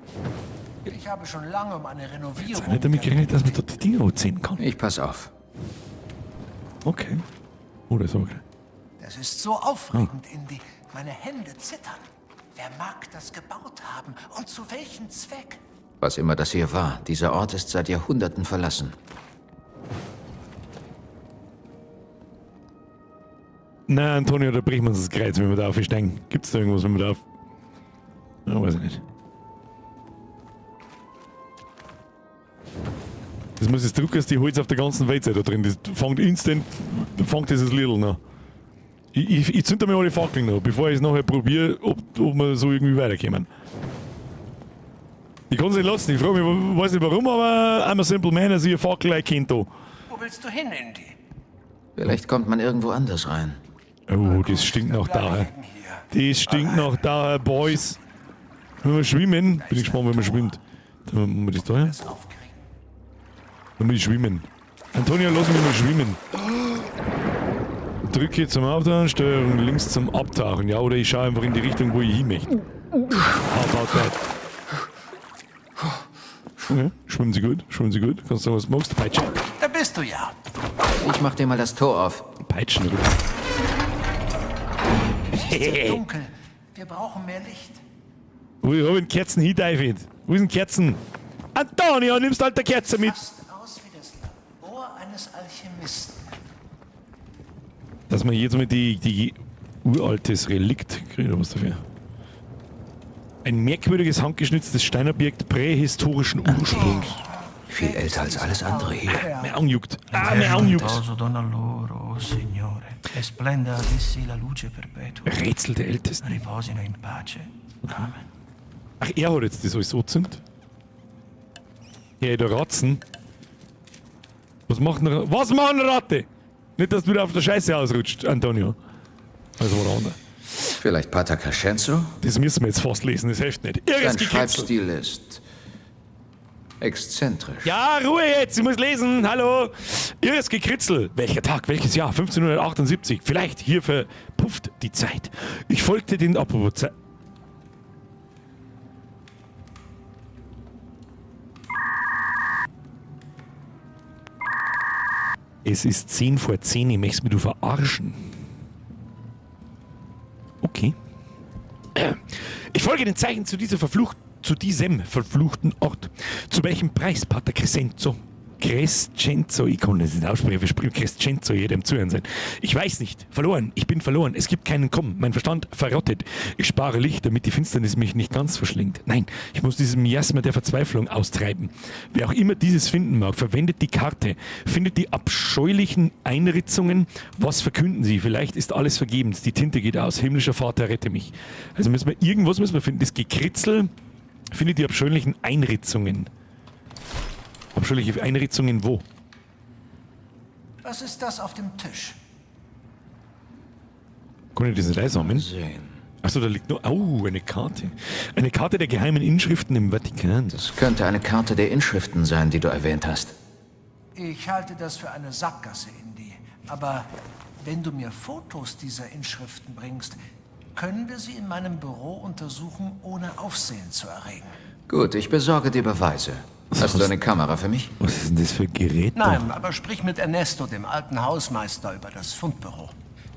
Ich habe schon lange um eine Renovierung. Nicht damit gerechnet, dass man da die Dinger anziehen kann. Ich pass auf. Okay. Oh, das ist aber klein. Das ist so aufregend, Indy. Meine Hände zittern. Wer mag das gebaut haben und zu welchem Zweck? Was immer das hier war, dieser Ort ist seit Jahrhunderten verlassen. Nein, Antonio, da bricht man uns das Kreuz, wenn wir da aufsteigen. Gibt's da irgendwas, wenn wir da auf... Ja, weiß ich nicht. Das muss jetzt Druckers, die Holz auf der ganzen Welt sein da drin. Das fängt instant, fängt dieses Lidl noch. Ich zünde mir alle Fackeln noch, bevor ich es nachher probiere, ob wir so irgendwie weiterkommen. Ich kann es nicht lassen, ich frage mich, weiß nicht warum, aber I'm a simple man, also ich Fackel I kennt da. Wo willst du hin, Indy? Vielleicht kommt man irgendwo anders rein. Oh, das stinkt nach Dauer. Das stinkt nach Dauer, Boys. Wenn wir schwimmen, bin ich gespannt, wenn man schwimmt. Dann machen wir das da her. Dann will ich schwimmen. Antonio, lass mich mal schwimmen. Drücke zum Auftauchen, Steuerung links zum Abtauchen. Ja, oder ich schaue einfach in die Richtung, wo ich hin möchte. How about that? Okay. Schwimmen Sie gut, schwimmen Sie gut. Kannst du sagen, was du magst? Peitsche. Da bist du ja. Ich mach dir mal das Tor auf. Peitschen, oder? Es ist zu dunkel. Wir brauchen mehr Licht. Wo hab ich denn Kerzen hinteifelt? Wo ist denn Kerzen? Antonio, nimmst du alte Kerze mit? Fast aus wie das Labor eines Alchemisten. Dass man jetzt mal die uraltes Relikt kriegt, oder was dafür? Ein merkwürdiges handgeschnitztes Steinobjekt prähistorischen Ursprungs. Viel älter als alles andere hier. Mein Augen juckt. Ah, mein Augen juckt. Dona loro, o Signore, e splenda ad essi la luce perpetua. Rätsel der Ältesten. Riposino in pace. Amen. Ach, er hat jetzt das alles so zündet. Hey, der Ratzen. Was macht eine, was macht eine Ratte? Nicht, dass du wieder auf der Scheiße ausrutscht, Antonio. Also war der andere. Vielleicht Pater Crescenzo? Das müssen wir jetzt fast lesen, das hilft nicht. Irres Sein Gekritzel. Schreibstil ist exzentrisch. Ja, Ruhe jetzt, ich muss lesen. Hallo. Irres Gekritzel. Welcher Tag, welches Jahr? 1578. Vielleicht hier verpufft die Zeit. Ich folgte den apropos Zeit. Es ist 9:50. Ich möchte mich du verarschen. Okay. Ich folge den Zeichen zu dieser verflucht, zu diesem verfluchten Ort. Zu welchem Preis, Pater Crescenzo? Crescenzo, ich kann das nicht aussprechen, wir sprechen Crescenzo, jedem zuhören sein. Ich weiß nicht, verloren, ich bin verloren, es gibt keinen Kommen, mein Verstand verrottet. Ich spare Licht, damit die Finsternis mich nicht ganz verschlingt. Nein, ich muss dieses Miasma der Verzweiflung austreiben. Wer auch immer dieses finden mag, verwendet die Karte, findet die abscheulichen Einritzungen. Was verkünden sie? Vielleicht ist alles vergebens, die Tinte geht aus, himmlischer Vater, rette mich. Also müssen wir, irgendwas müssen wir finden, das Gekritzel findet die abscheulichen Einritzungen. Abscheuliche Einritzungen wo? Was ist das auf dem Tisch? Kann ich das nicht einsammeln? Sehen. Achso, da liegt nur. Oh, eine Karte. Eine Karte der geheimen Inschriften im Vatikan. Das könnte eine Karte der Inschriften sein, die du erwähnt hast. Ich halte das für eine Sackgasse, Indy. Aber wenn du mir Fotos dieser Inschriften bringst, können wir sie in meinem Büro untersuchen, ohne Aufsehen zu erregen. Gut, ich besorge dir Beweise. Hast du eine Kamera für mich? Was ist denn das für ein Gerät? da? Nein, aber sprich mit Ernesto, dem alten Hausmeister, über das Fundbüro.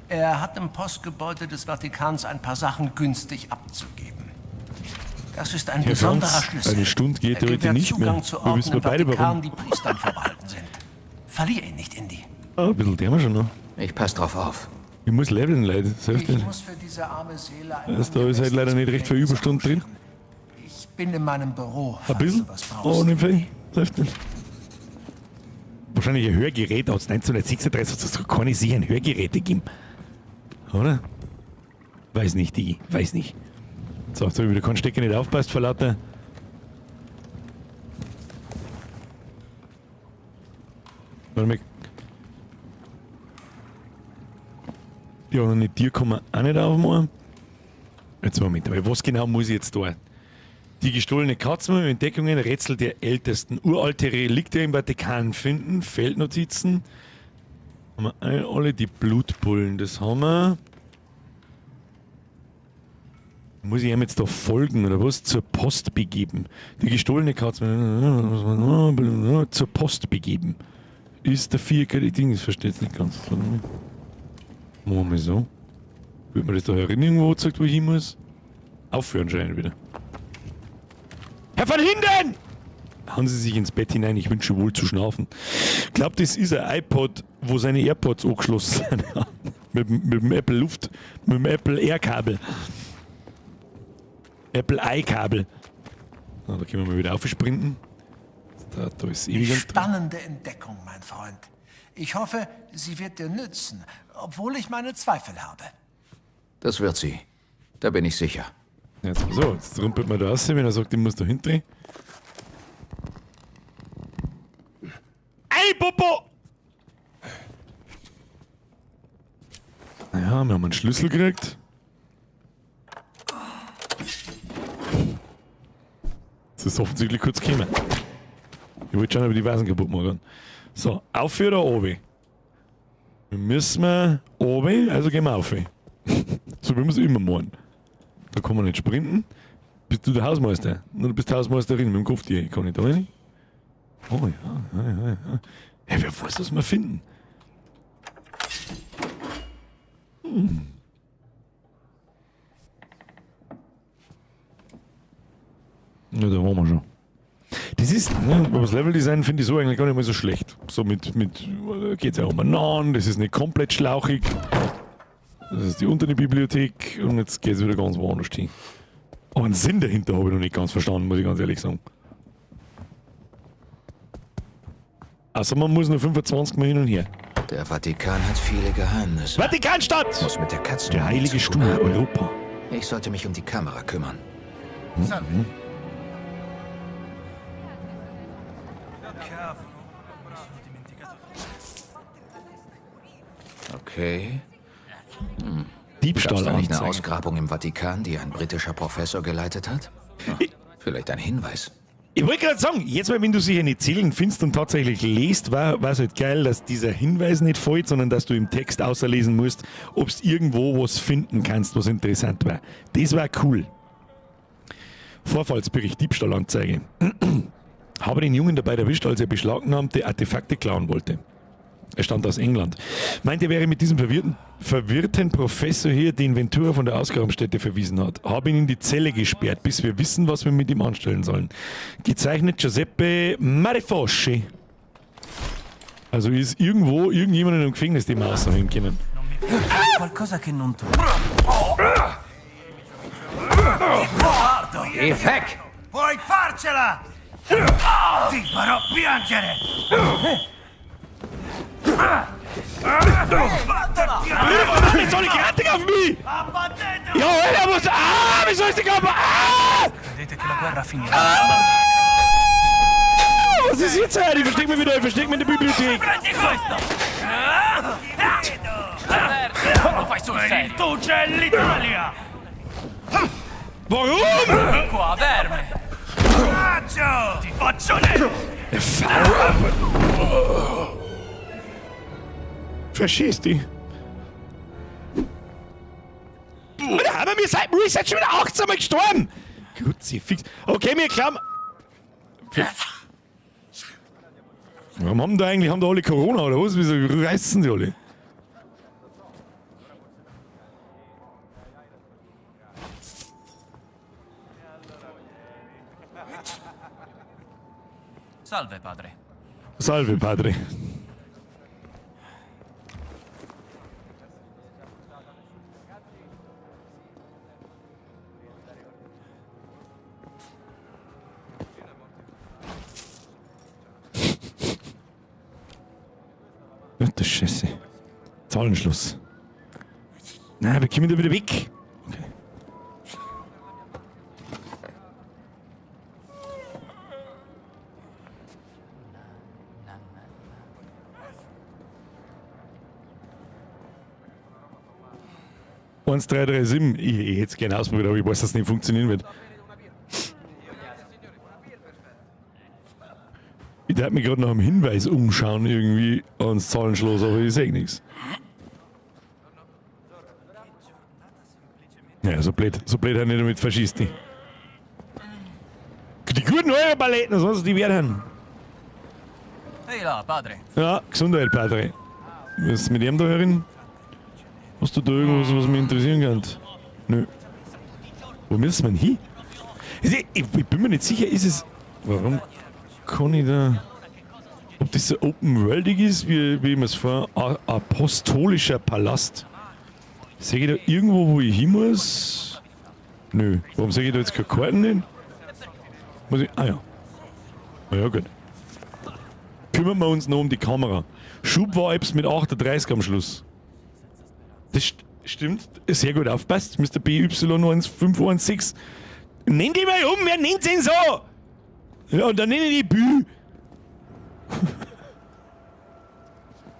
Er hat im Postgebäude des Vatikans ein paar Sachen günstig abzugeben. Das ist ein Herr besonderer Franz, Schlüssel. eine Stunde geht Er heute gewährt nicht Zugang mehr. zu Wir Orten wissen im wir beide Vatikan, warum. die Priestern vorbehalten sind. Verlier ihn nicht, Indy. Ah, ein bisschen der wir schon noch. Ich pass drauf auf. Ich muss leveln, Leute. Das hilft Ich nicht. muss für diese arme Seele ein Das da ist halt leider nicht recht viel Überstunden drin. Ich bin in meinem Büro, Ein falls bisschen. du was brauchst. Oh, nicht viel. Das hilft nicht. Wahrscheinlich ein Hörgerät aus 1936 hat es keine sicher ein Hörgerät gegeben. Oder? Weiß nicht, Digi. Weiß nicht. So, jetzt habe ich wieder keinen Stecker nicht aufpasst vor lauter. Warte mal. Ja, und eine Tür kann man auch nicht aufmachen. Jetzt Moment, aber was genau muss ich jetzt da? Die gestohlene Katze, Entdeckungen, Rätsel der Ältesten, uralte Relikte im Vatikan finden, Feldnotizen. Haben wir alle die Blutbullen, das haben wir. Muss ich ihm jetzt da folgen oder was? Zur Post begeben. Die gestohlene Katze zur Post begeben. Ist der vierkante Ding, das versteht ich nicht ganz. Machen wir mal so. Wird mir das da herin irgendwo gezeigt, wo ich hin muss? Aufhören anscheinend wieder. Herr van Hinden! Hauen Sie sich ins Bett hinein, ich wünsche wohl zu schlafen. Glaubt, das ist ein iPod, wo seine AirPods angeschlossen sind. mit dem Apple Luft, mit dem Apple Air Kabel. Apple i-Kabel. Na, da können wir mal wieder aufsprinten. Da ist ewig am Spannende Entdeckung, mein Freund. Ich hoffe, sie wird dir nützen, obwohl ich meine Zweifel habe. Das wird sie. Da bin ich sicher. Jetzt, so, jetzt rumpelt man da raus, wenn er sagt, ich muss da hindrehen. Ey, Popo! Naja, wir haben einen Schlüssel gekriegt. Das ist offensichtlich kurz gekommen. Ich wollte schon, ob ich die Vasen kaputt machen. So, auf oder oben? Wir müssen oben, also gehen wir auf. So wie wir es immer machen. Da kann man nicht sprinten. Bist du der Hausmeister? Du bist Hausmeisterin mit dem Kopftier. Ich kann nicht da rein. Oh ja, ja, ja, ja. Hey, wer weiß, was wir finden. Hm. Ja, da waren wir schon. Das ist, ne, aber das Leveldesign finde ich so eigentlich gar nicht mal so schlecht. So mit geht's ja umeinander, das ist nicht komplett schlauchig. Das ist die untere Bibliothek und jetzt geht's wieder ganz woanders hin. Aber einen Sinn dahinter habe ich noch nicht ganz verstanden, muss ich ganz ehrlich sagen. Also man muss nur 25 Mal hin und her. Der Vatikan hat viele Geheimnisse. Vatikanstadt! Muss mit der Katze. Der heilige Stuhl Europa. Ich sollte mich um die Kamera kümmern. Mhm. Okay. Hm. Diebstahl Gab's da nicht eine anzeigen. Ausgrabung im Vatikan, die ein britischer Professor geleitet hat? Vielleicht ein Hinweis. Ich wollte gerade sagen, jetzt mal, wenn du sicher nicht Zählen findest und tatsächlich liest, war es halt geil, dass dieser Hinweis nicht fällt, sondern dass du im Text außerlesen musst, ob du irgendwo was finden kannst, was interessant war. Das war cool. Vorfallsbericht, Diebstahlanzeige. Habe den Jungen dabei erwischt, als er beschlagnahmte Artefakte klauen wollte. Er stammt aus England. Meint, er wäre mit diesem verwirrten Professor hier, den Ventura von der Ausgrabungsstätte verwiesen hat. Habe ihn in die Zelle gesperrt, bis wir wissen, was wir mit ihm anstellen sollen. Gezeichnet Giuseppe Marifoschi. Also ist irgendwo irgendjemand in einem Gefängnis, den wir rausnehmen können. Qualcosa che non trovo. Geh weg! Puoi farcela! Ti farò piangere! Jetzt soll ich grantig auf mich! Ja, Alter, was? Ah, wieso ist die Körper? Ah! Credete che la guerra finirà? Was ist jetzt, Alter? Ich versteck mich wieder, ich versteck mich in der Bibliothek. Prendi questo! Lo fai sul serio! Il Duce è l'Italia! Warum? Qua, verme! Coraggio! Ti faccio nero! Verschieß die. Alter, haben wir seit dem Reset schon wieder 18 Mal gestorben? Kruzifix. Okay, wir klammern. Warum haben da eigentlich, haben da alle Corona oder was? Wieso reißen die alle? Salve, padre. Salve, Padre. Ach, das Scheiße. Zahlenschluss. Na, wir kommen da wieder weg. Okay. Eins, drei, drei, sieben. Ich hätte es gerne ausprobiert, aber ich weiß, dass es nicht funktionieren wird. Ich darf mich gerade nach einem Hinweis umschauen, irgendwie ans Zahlenschloss, aber ich sehe nichts. Ja, so blöd halt nicht mit Faschisten. Die guten Euro-Paletten, sonst die werden. Ehi là, padre. Ja, Gesundheit, Padre. Was ist mit ihm da herin? Hast du da irgendwas, was mich interessieren kann? Nö. Wo müssen wir denn hin? Ich bin mir nicht sicher, ist es. Warum kann ich da. Ob das so open-worldig ist, wie ich mir es vor. Apostolischer Palast. Sehe ich da irgendwo, wo ich hin muss? Nö. Warum sehe ich da jetzt keine Karten hin? Muss ich. Ah ja. Ah ja, gut. Kümmern wir uns noch um die Kamera. Schubvibes mit 38 am Schluss. Das stimmt. Sehr gut aufpasst. Mr. BY1516. Nenn die mal um, wer nennt denn so? Ja, und dann nenne ich die Bü.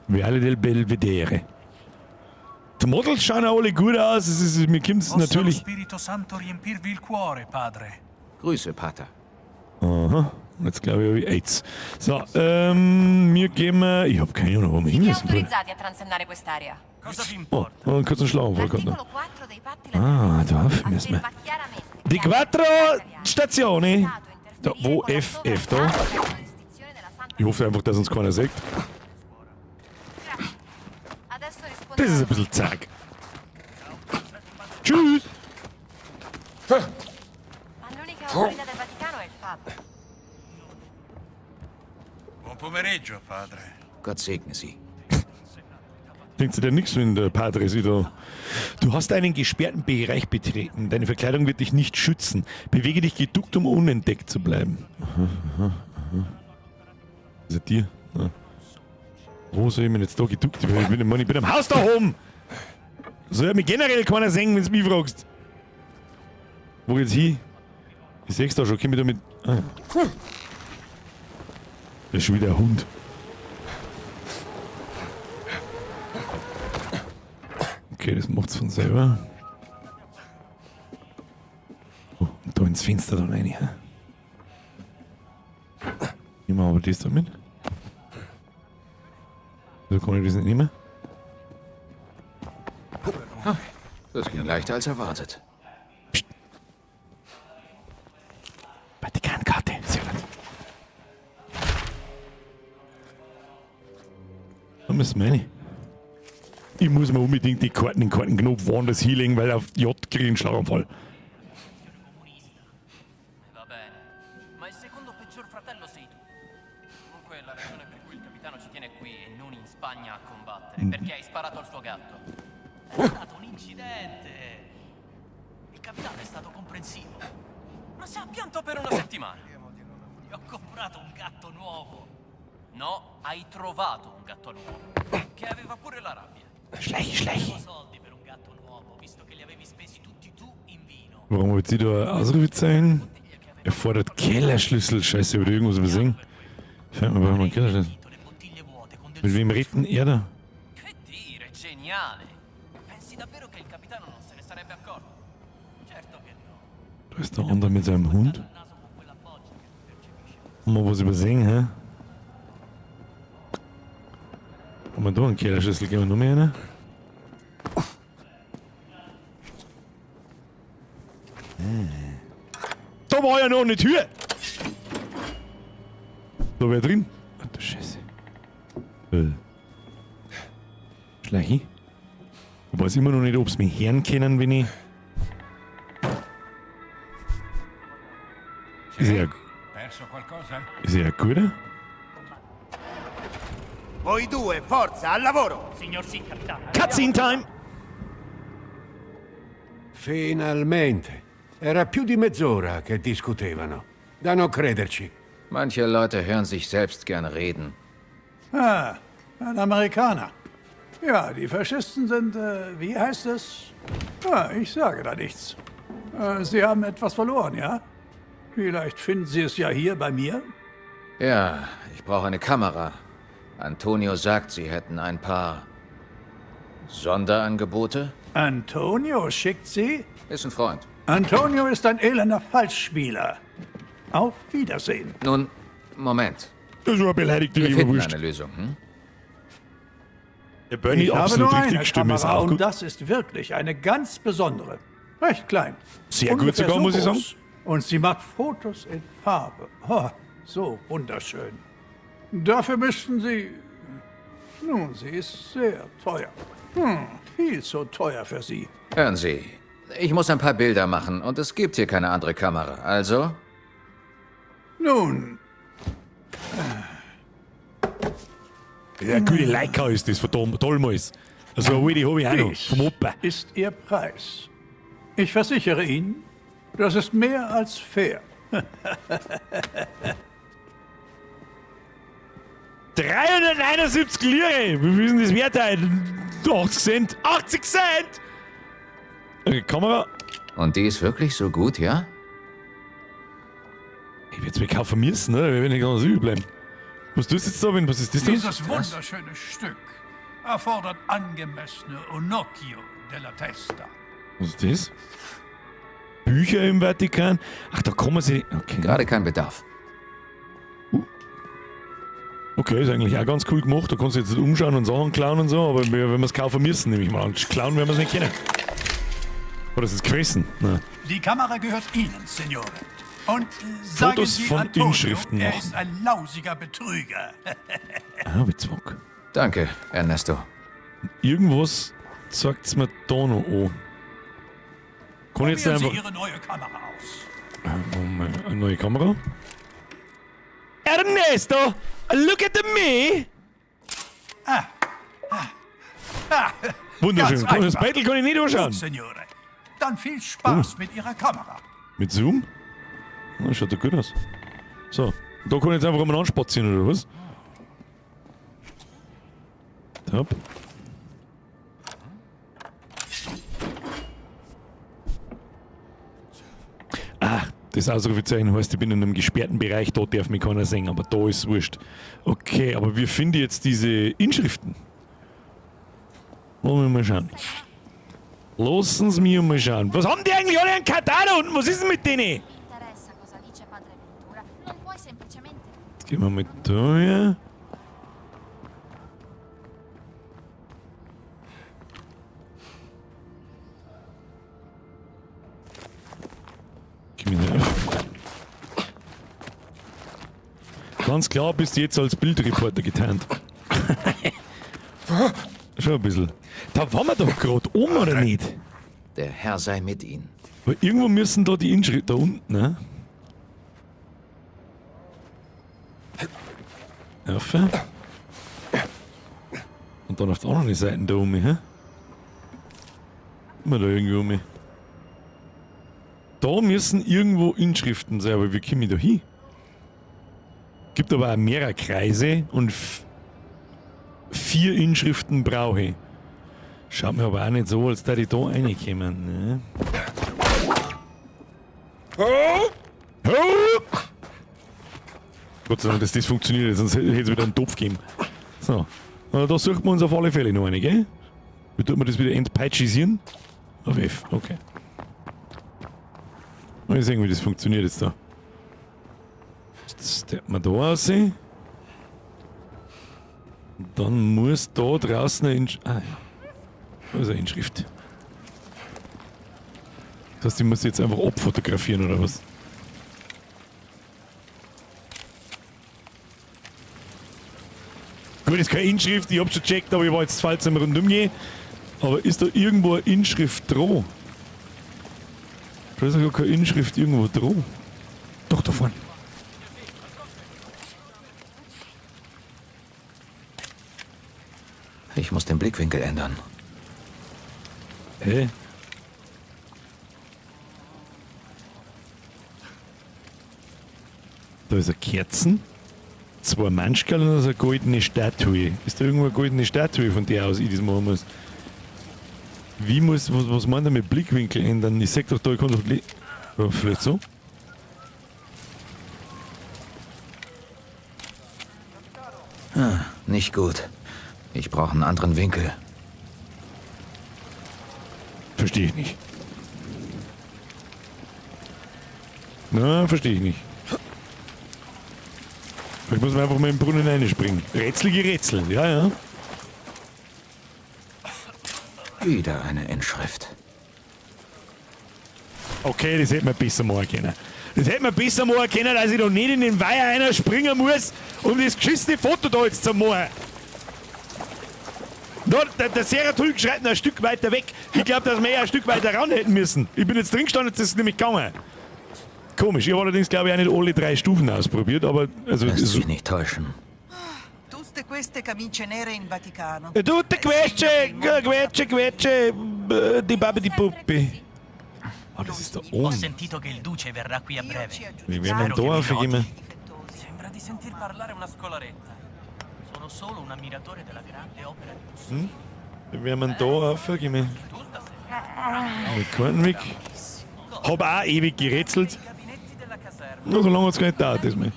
Viale del Belvedere. Die Models schauen auch alle gut aus. Es ist, mir kommt's natürlich. Spirito Santo riempirvi il cuore, padre. Grüße, Pater. Aha. Jetzt glaube ich, habe ich AIDS. So, wir gehen mal. Ich hab keine Ahnung, wo wir hin müssen. Autorizzati a transennare quest'area. Cosa vi Oh, einen kurzen Schlaganfall gehabt noch. L'articolo 4 dei patti Ah, da müssen wir. afferma chiaramente Die Quattro Stazione. Da, wo F, F da? Ich hoffe einfach, dass uns keiner sieht. Das ist ein bisschen zack. Tschüss! Ma l'unica autorità del Vaticano è il Papa. Buon pomeriggio, padre. Gott segne Sie. Denkt sich denn nichts, wenn der Padre ist wieder. Du hast einen gesperrten Bereich betreten. Deine Verkleidung wird dich nicht schützen. Bewege dich geduckt, um unentdeckt zu bleiben. Aha, aha, aha. Ist er dir? Ja. Wo soll ich mich jetzt da geduckt? Ich bin am Haus da oben! Soll mich generell keiner sehen, wenn du mich fragst. Wo geht's hin? Ich seh's da schon, komm ich da mit. Ah. Das ist schon wieder ein Hund. Okay, das macht's von selber. Oh, und da ins Fenster da rein. Hä? Nehmen wir aber das da mit. So kann ich das nicht nehmen. Das ging leichter als erwartet. Psst. Vatikankarte, sehr gut. Da müssen wir rein. Ich muss mir unbedingt die Karten in Kartenknopf woanders hinlegen, weil auf J kriege ich einen Schlaganfall. Va bene. Ma il secondo peggior fratello sei tu. Comunque la ragione per cui il capitano ci tiene qui e non in Spagna a combattere, perché hai sparato al suo gatto. È stato un incidente. Il capitano è stato comprensivo. Ma si è pianto per una settimana. Gli ho comprato un gatto nuovo. No, hai trovato un gatto nuovo. Che aveva pure la rabbia. Schleich, schleich. Soldi per un gatto nuovo, visto che li avevi spesi tutti tu in vino. Warum habe ich die da ein Ausrufezeichen? Er fordert Kellerschlüssel. Scheiße, hab ich irgendwas übersehen? Fällt mir brauchen wir einen Kellerschlüssel. Mit wem redet denn er da? Che dire, geniale! Pensi davvero che il capitano non se ne sarebbe accorto? Certo che no. Da ist der andere mit seinem Hund. Haben wir was übersehen, hä? Haben wir da einen Kellerschlüssel? Gehen wir noch mehr rein? Da war ja noch eine Tür. Da wär drin. Ach du Scheiße. Schleichi. Ich weiß immer noch nicht, ob sie mich hören können, wenn ich. Ist ja. Perso qualcosa? Ist ja guter? Voi due, forza, al lavoro! Signor sì, capitano. Cutscene time! Finalmente. Era più di mezz'ora che discutevano. Da non crederci. Manche Leute hören sich selbst gern reden. Ah, ein Amerikaner. Ja, die Faschisten sind, wie heißt es? Ah, ich sage da nichts. Sie haben etwas verloren, ja? Vielleicht finden Sie es ja hier bei mir. Ja, ich brauche eine Kamera. Antonio sagt, Sie hätten ein paar Sonderangebote. Antonio schickt Sie? Ist ein Freund. Antonio ist ein elender Falschspieler. Auf Wiedersehen. Nun, Moment. Das ist eine beleidigte Wir finden Leberwurst. eine Lösung, hm? Der Bernie Ich habe absolut nur richtig, eine Stimme ist Kamera auch und gut. das ist wirklich eine ganz besondere. Recht klein. Sehr gut Ungefähr sogar, so muss ich sagen. groß. Und sie macht Fotos in Farbe. Oh, so wunderschön. Dafür müssten Sie... Nun, sie ist sehr teuer. Viel zu teuer für Sie. Hören Sie, ich muss ein paar Bilder machen und es gibt hier keine andere Kamera. Also, Nun, Ja, gute Leica ist das, verdammt, damals. Also eine alte habe ich auch noch, dies vom Opa. ist Ihr Preis. Ich versichere Ihnen, das ist mehr als fair. 371 Lire! Wie viel ist denn das wert heute? 80 Cent! 80 Cent! Okay, Kamera. und die ist wirklich so gut, ja? Ich werde es mir kaufen müssen, ne? Wir werden nicht ganz übel bleiben. Was tust du jetzt da, Ben? Was ist das da? Dieses wunderschöne Stück erfordert angemessene Onocchio della Testa. Was ist das? Bücher im Vatikan? Ach, da kann man sich. Okay. Gerade kein Bedarf. Okay, ist eigentlich auch ganz cool gemacht. Da kannst du jetzt nicht umschauen und Sachen klauen und so, aber wenn wir es kaufen müssen, nehme ich mal an. Klauen werden wir es nicht können. Oder ist es gefressen? Nein. Die Kamera gehört Ihnen, Signore. Und sagen Fotos Sie von Antonio, Inschriften er machen. ist ein lausiger Betrüger. Ah, Witzbock. Danke, Ernesto. Irgendwas zeigt's mir da noch an. Kann ich jetzt Probieren Sie einfach. Ihre neue Kamera aus. Moment, eine neue Kamera. Ernesto, look at me! Ah, Wunderschön. ganz Das einfach. Beitel kann ich nicht anschauen. Gut, Signore. Dann viel Spaß mit Ihrer Kamera. Mit Zoom? Na, schaut doch gut aus. So, da kann ich jetzt einfach mal anspazieren, oder was? Top. Ah, das Ausrufezeichen heißt, ich bin in einem gesperrten Bereich, da darf mich keiner sehen, aber da ist wurscht. Okay, aber wir finden jetzt diese Inschriften. Wollen wir mal schauen. Lassen Sie mich mal schauen. Was haben die eigentlich alle an Katar da unten? Was ist denn mit denen? Interessa cosa dice Padre Ventura. Non puoi semplicemente. Jetzt gehen wir mal da her. Geh mir auf. Ganz klar bist du jetzt als Bildreporter getarnt. Schon ein bisschen. Da waren wir doch gerade oben, oder nicht? Der Herr sei mit Ihnen. Aber irgendwo müssen da die Inschrift da unten, ne? Auf. Und dann auf der anderen Seite da um, hä? Immer da irgendwie um. Da müssen irgendwo Inschriften sein, aber wie komme ich da hin? Gibt aber auch mehrere Kreise und 4 Inschriften brauche ich. Schaut mir aber auch nicht so, als da die da reinkommen, ne? Gott sei Dank, dass das funktioniert, sonst hätte es wieder einen Topf gegeben. So. Na, da suchen wir uns auf alle Fälle noch eine, gell? Wie tut man das wieder entpeitschisieren? Auf F, okay. Mal sehen, wie das funktioniert jetzt da. Jetzt steppt man da raus. Dann muss da draußen eine Inschrift. Ah ja. Da ist eine Inschrift. Das heißt, ich muss jetzt einfach abfotografieren oder was? Gut, ist keine Inschrift, ich hab schon gecheckt, aber ich war jetzt falsch am Rundum gehen. Aber ist da irgendwo eine Inschrift dran? Da ist ja gar keine Inschrift irgendwo dran. Doch, da vorne. Ich muss den Blickwinkel ändern. Hä? Da ist eine Kerzen, zwei Manschkerl und da ist eine goldene Statue. Ist da irgendwo eine goldene Statue, von der aus ich das machen muss? Wie muss, was meint er mit Blickwinkel ändern? Ich sag doch da, ich kann doch... Ja, vielleicht so? Ah, nicht gut. Ich brauche einen anderen Winkel. Verstehe ich nicht. Na, verstehe ich nicht. Vielleicht muss man einfach mal im Brunnen reinspringen. Rätselige Rätsel, ja, ja. Wieder eine Inschrift. Okay, das hätte man besser machen können. Das hätte man besser machen können, dass ich da nicht in den Weiher einer springen muss, um das geschissene Foto da jetzt zu machen. Da, der Serratulk schreit noch ein Stück weiter weg. Ich glaube, dass wir eher ein Stück weiter ran hätten müssen. Ich bin jetzt drin gestanden, jetzt ist es nämlich gegangen. Komisch, ich habe allerdings, glaube ich, auch nicht alle 3 Stufen ausprobiert, aber... Also, Lässt sich nicht täuschen. Tutte queste camicie nere in Vaticano. Tutte queste, queste, die Babi di Puppi. Ah, das ist da Ho oben. sentito che il duce verrà qui a breve. Wie werden wir da aufgehen? Sembra di sentir parlare una scolaretta. Sono solo un ammiratore della grande opera di Mussolini. Hm? Wie werden wir da aufgehen? Mit Kornweg. Hab auch ewig gerätselt. Nur so lange hat's gar nicht gedauert, das mal.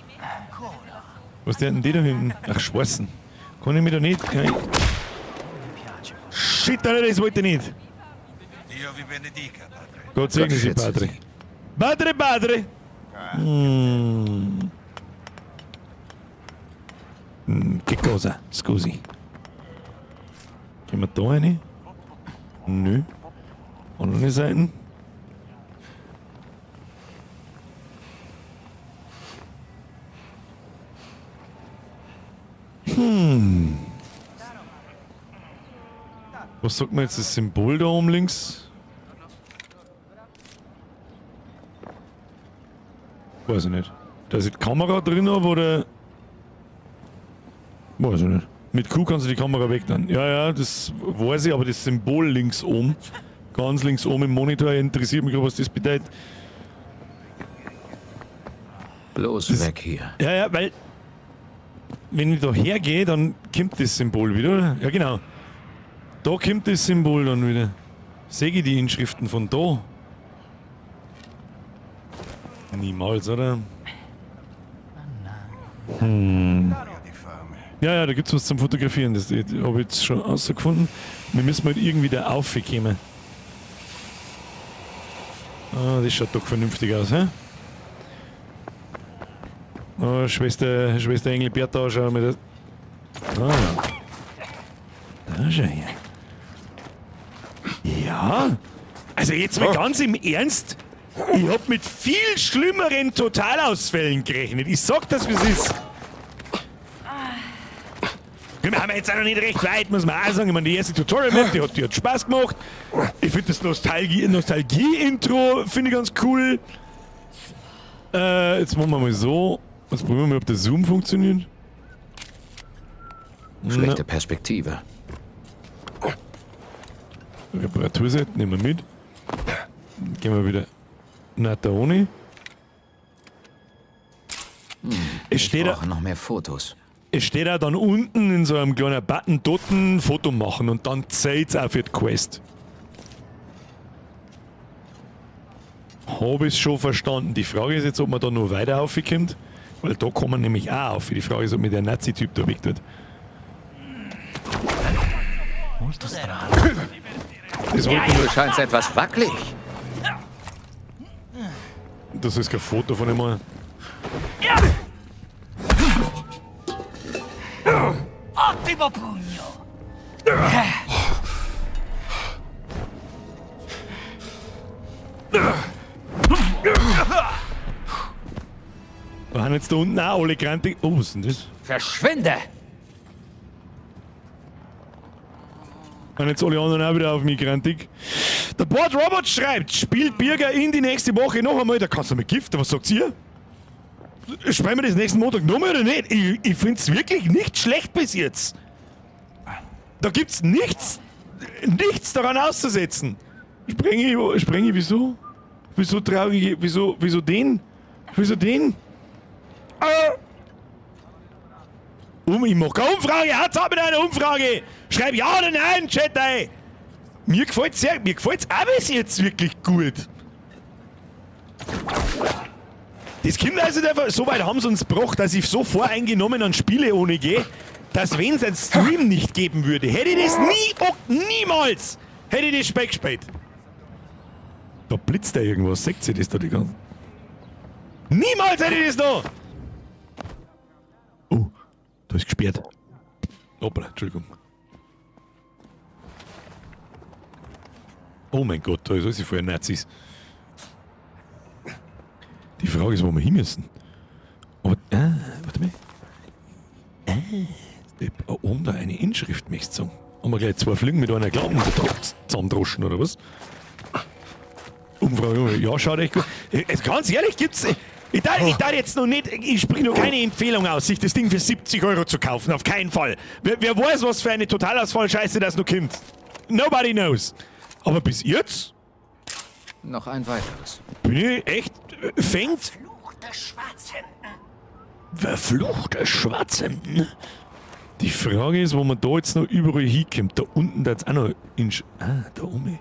Was denn die da hinten? Ach, Schwarzen. Kann ich mich da nicht... Kann ich... Shit, Alter, das wollte ich nicht. Dio vi benedica, padre. Gott segne Sie, Padre. Padre, Padre! Mm. Che cosa? Scusi. Gehen wir da rein? Nö. Andere Seiten? Hm. Was sagt man jetzt das Symbol da oben links? Weiß ich nicht. Da ist die Kamera drin habe oder? Weiß ich nicht. Mit Q kannst du die Kamera weg dann. Ja, ja, das weiß ich, aber das Symbol links oben, ganz links oben im Monitor, interessiert mich gerade, was das bedeutet. Bloß das, weg hier. Ja, ja, weil wenn ich da hergehe, dann kommt das Symbol wieder, oder? Ja, genau. Da kommt das Symbol dann wieder. Sehe ich die Inschriften von da? Niemals, oder? Hm. Ja, ja, da gibt's was zum Fotografieren. Das habe ich jetzt schon rausgefunden. Wir müssen halt irgendwie da aufkommen. Ah, das schaut doch vernünftig aus, hä? Oh, Schwester Engelberta, schau mal das. Ah. Da schau her. Ja. Also jetzt mal ganz im Ernst. Ich hab mit viel schlimmeren Totalausfällen gerechnet. Ich sag das, wie es ist. Wir haben jetzt auch noch nicht recht weit, muss man auch sagen. Ich meine, die erste Tutorial-Map, die hat Spaß gemacht. Ich finde das Nostalgie-Intro finde ich ganz cool. Jetzt machen wir mal so. Jetzt probieren wir mal, ob der Zoom funktioniert. Schlechte Perspektive. Reparaturset nehmen wir mit. Gehen wir wieder nach da ohne. Es steht ich brauche noch mehr Fotos. Es steht auch dann unten in so einem kleinen Button, dort ein Foto machen und dann zählt's auch für die Quest. Hab ich's schon verstanden. Die Frage ist jetzt, ob man da noch weiter raufkommt, weil da kommen wir nämlich auch auf. Die Frage ist, ob mir der Nazi-Typ da weg tut. Das wollte Du scheinst etwas wackelig. Das ist kein Foto von ihm. Ottimo pugno! Da haben jetzt da unten auch alle Granti. Oh, was ist denn das? Verschwinde! Und jetzt alle anderen auch wieder auf mich grantig. Der Bord Robot schreibt, spielt Birger in die nächste Woche noch einmal. Da kannst du mit Gift, was sagt ihr? Spielen wir das nächsten Montag nochmal oder nicht? Ich finde es wirklich nicht schlecht bis jetzt. Da gibt's nichts, nichts daran auszusetzen. Spreng ich, wieso? Wieso traurig, wieso den? Wieso den? Ah! Ich mach keine Umfrage, hat's ab mit einer Umfrage! Schreib ja oder nein, Chat, ey! Mir gefällt's sehr, mir gefällt's auch bis jetzt wirklich gut. Das kommt also einfach, so weit haben sie uns gebracht, dass ich so voreingenommen an Spiele ohne gehe, dass wenn es einen Stream nicht geben würde, hätte ich das nie, oh, niemals, hätte ich das Spiel gespielt. Da blitzt da irgendwas, seht ihr das da die ganze? Niemals hätte ich das noch! Oh, da ist gesperrt. Hoppla, Entschuldigung. Oh mein Gott, da ist alles voll Nazis. Die Frage ist, wo wir hin müssen. Aber, warte mal. Da oben da eine Inschrift, möchtest du sagen. Haben wir gleich zwei Fliegen mit einer Klappe zusammendroschen, oder was? Umfrage, ja, schaut echt gut. Ganz ehrlich, gibt's. Ich darf jetzt noch nicht, ich sprich noch keine Empfehlung aus, sich das Ding für 70 Euro zu kaufen, auf keinen Fall. Wer weiß, was für eine Totalausfall-Scheiße das noch kommt. Nobody knows. Aber bis jetzt? Noch ein weiteres. Bin ich echt, fängt. Verfluchte Schwarzhemden. Verfluchte Schwarzhemden? Die Frage ist, wo man da jetzt noch überall hinkommt. Da unten, da jetzt auch noch in Sch-, ah, da oben.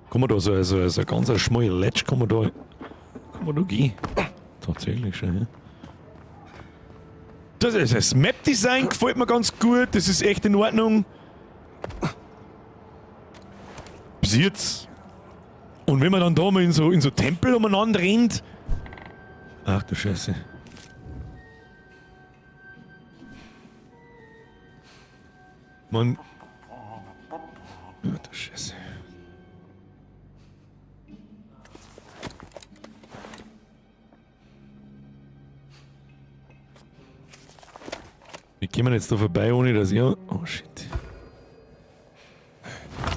Kann man da so ein ganz schmale Ledge, kann man da gehen? Tatsächlich schon, ja. Das ist das Map-Design gefällt mir ganz gut, das ist echt in Ordnung. Bis jetzt. Und wenn man dann da mal in so Tempel umeinander rennt. Ach du Scheiße. Man. Ach du Scheiße. Wie gehen wir jetzt da vorbei, ohne dass ich. Oh shit.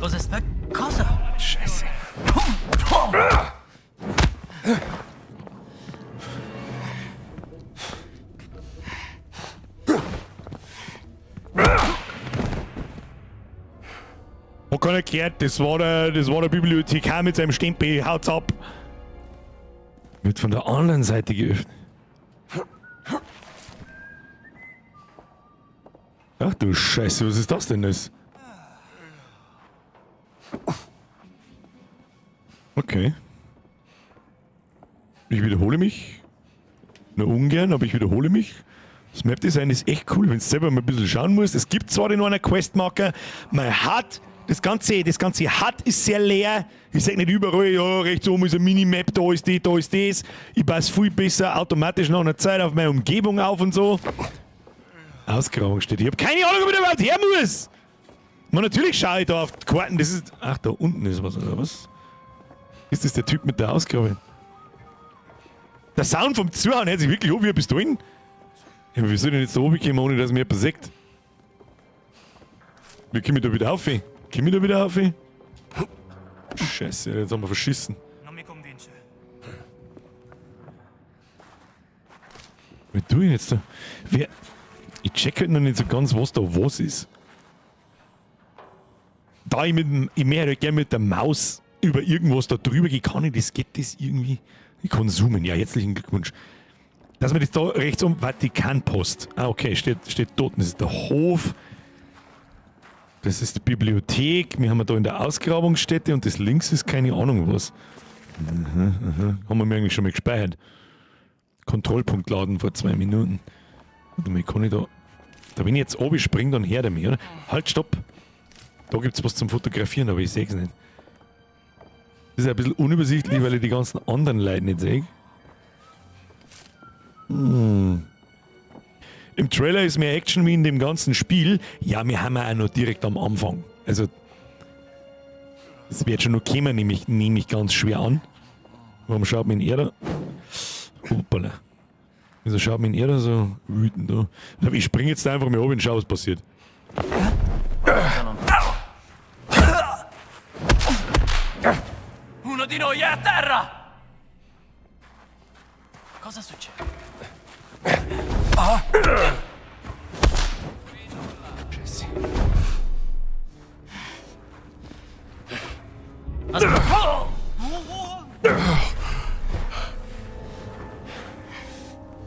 Cosa sta? Cosa? Scheiße. Hat keiner gehört, das war der Bibliothekar mit seinem Stempel, haut's ab. Wird von der anderen Seite geöffnet. Ach du Scheiße, was ist das denn jetzt? Okay. Ich wiederhole mich. Nur ungern, aber ich wiederhole mich. Das Map-Design ist echt cool, wenn du selber mal ein bisschen schauen musst. Es gibt zwar den einen Questmarker, man hat das ganze HUD ist sehr leer. Ich sag nicht überall, ja, rechts oben ist eine Minimap, da ist die, da ist das. Ich passe viel besser automatisch nach einer Zeit auf meine Umgebung auf und so. Ausgrabung steht. Ich hab keine Ahnung, ob ich da überhaupt her muss. Man, natürlich schaue ich da auf die Karten. Das ist. Ach, da unten ist was, oder was? Ist das der Typ mit der Ausgrabung? Der Sound vom Zuhauen hört sich wirklich an wie eine Pistolen. Ja, aber wie soll ich denn jetzt da oben kommen, ohne dass mir jemand sieht? Wie komme ich da wieder auf? Komme ich da wieder auf? Scheiße, jetzt haben wir verschissen. Was tue ich jetzt da? Wer. Ich check halt noch nicht so ganz, was da was ist. Da ich mit dem, ich möchte halt gerne mit der Maus über irgendwas da drüber gehen, kann ich das, geht das irgendwie? Ich kann zoomen, ja, herzlichen Glückwunsch. Dass man das da rechts um Vatikanpost. Ah, okay, steht dort. Das ist der Hof. Das ist die Bibliothek. Wir haben da in der Ausgrabungsstätte und das links ist keine Ahnung was. Aha, aha. Haben wir mir eigentlich schon mal gespeichert. Kontrollpunkt laden vor 2 Minuten. Warte mal, kann ich da. Da wenn ich jetzt oben springe, dann hört er mich, oder? Halt, stopp! Da gibt's was zum Fotografieren, aber ich seh's nicht. Das ist ein bisschen unübersichtlich, weil ich die ganzen anderen Leute nicht sehe. Hm. Im Trailer ist mehr Action wie in dem ganzen Spiel. Ja, wir haben ja auch noch direkt am Anfang. Also, es wird schon noch kommen, nehme ich ganz schwer an. Warum schaut mich er da? Hoppala. Wieso schaut mich er da so wütend an? Ich springe jetzt einfach mal oben und schau, was passiert. noi è a terra! Cosa succede? Scheiße.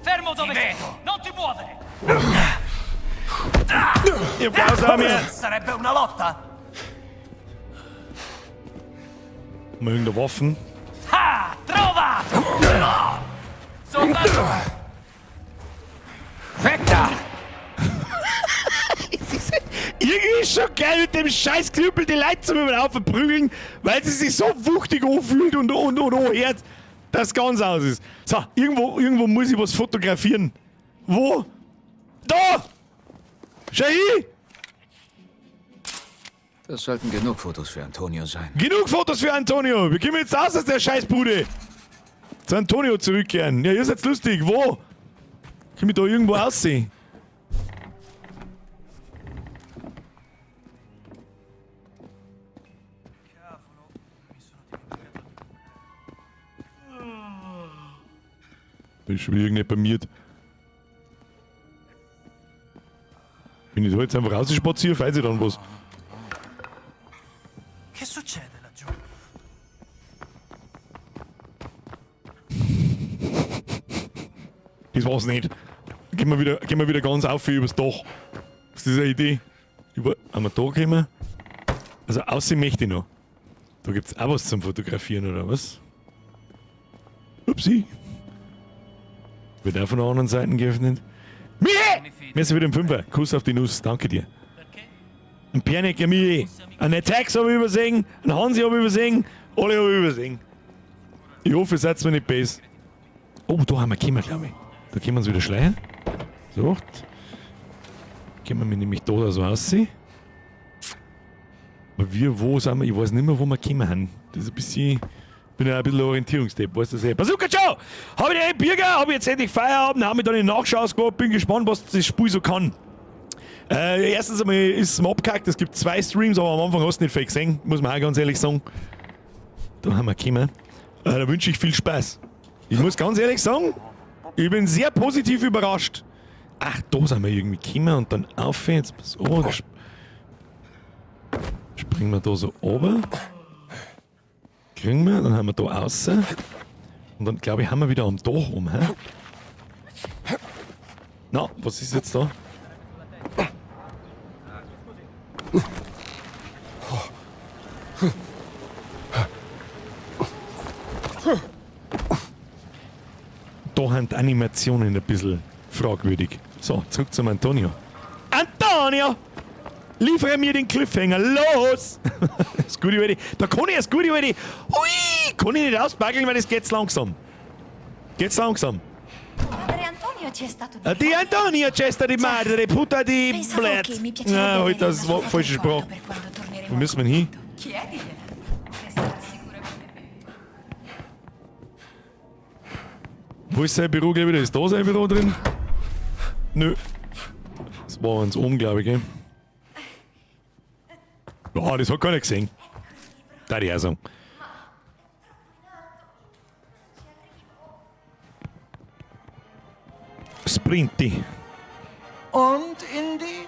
Fermo dove sei! Non ti muovere! Ich hab keine mehr. Sarebbe una lotta? Mal irgendeine Waffen. Ah! Trovato! Soldato! Weg da! Irgendwie ist schon geil, mit dem scheiß Knüppel die Leute zum über den Haufen prügeln, weil sie sich so wuchtig anfühlt und anhört, dass ganz aus ist. So, irgendwo muss ich was fotografieren. Wo? Da! Schau hin! Das sollten genug Fotos für Antonio sein. Genug Fotos für Antonio! Wir kommen jetzt raus aus der Scheißbude! Zu Antonio zurückkehren. Ja, ihr seid lustig. Wo? Komm ich da irgendwo aussehen? Bin schon wieder irgendjemand bei mir. Wenn ich da jetzt einfach rausspaziere, weiß ich dann was. Che succede laggiù? Das war's nicht. Gehen wir wieder ganz auf übers Dach. Ist das eine Idee? Haben wir da gekommen? Also aussehen möchte ich noch. Da gibt's auch was zum Fotografieren, oder was? Upsi. Wird auch von der anderen Seite geöffnet. Michi! Wir sind wieder im Fünfer. Kuss auf die Nuss. Danke dir. Ein Pernecker Michi. Ein Attacks habe ich übersehen. Ein Hansi habe ich übersehen. Alle habe ich übersehen. Ich hoffe, ihr seid mir nicht böse. Oh, da haben wir gekommen, glaube ich. Da können wir uns wieder schleichen. So. Können wir nämlich da so aussehen. Aber wir, wo sind wir? Ich weiß nicht mehr, wo wir gekommen sind. Das ist ein bisschen. Bin ja ein bisschen Orientierungstepp, weißt du das eh. Bazooka Joe! Hab ich den Birger, hab ich jetzt endlich Feierabend, hab mich dann in Nachschau ausgeholt, bin gespannt, was das Spiel so kann. Erstens einmal ist es mir abgehackt, es gibt 2 Streams, aber am Anfang hast du nicht viel gesehen, muss man auch ganz ehrlich sagen. Da haben wir gekommen. Da wünsche ich viel Spaß. Ich muss ganz ehrlich sagen, ich bin sehr positiv überrascht. Ach, da sind wir irgendwie gekommen und dann auf, jetzt pass auf, springen wir da so runter. Kriegen wir, dann haben wir da außen. Und dann, glaube ich, haben wir wieder am Dach rum, hä? Na, was ist jetzt da? Da haben die Animationen ein bisschen fragwürdig. So, zurück zum Antonio. Antonio! Liefere mir den Cliffhanger, los! Das gute Idee. Da kann ich das gute Idee. Ui! Kann ich nicht ausbackeln, weil das geht's langsam. Geht's langsam. Padre Antonio ci è stato di Di Antonio c'è di madre, puta di Pensavo blöd. che mi piacerebbe Na, avere heute das una war sua falsche foto Sprache. per quando torneremo Wo müssen wir denn hin? Chiedigliela. Ne sarà sicuramente felice. Wo ist sein Büro gleich wieder? Ist da sein Büro drin? Nö. Das war ganz oben, glaube ich, gell? Ja, das hat keiner gesehen. Da ich auch sagen. Sprinti. Und, Indy?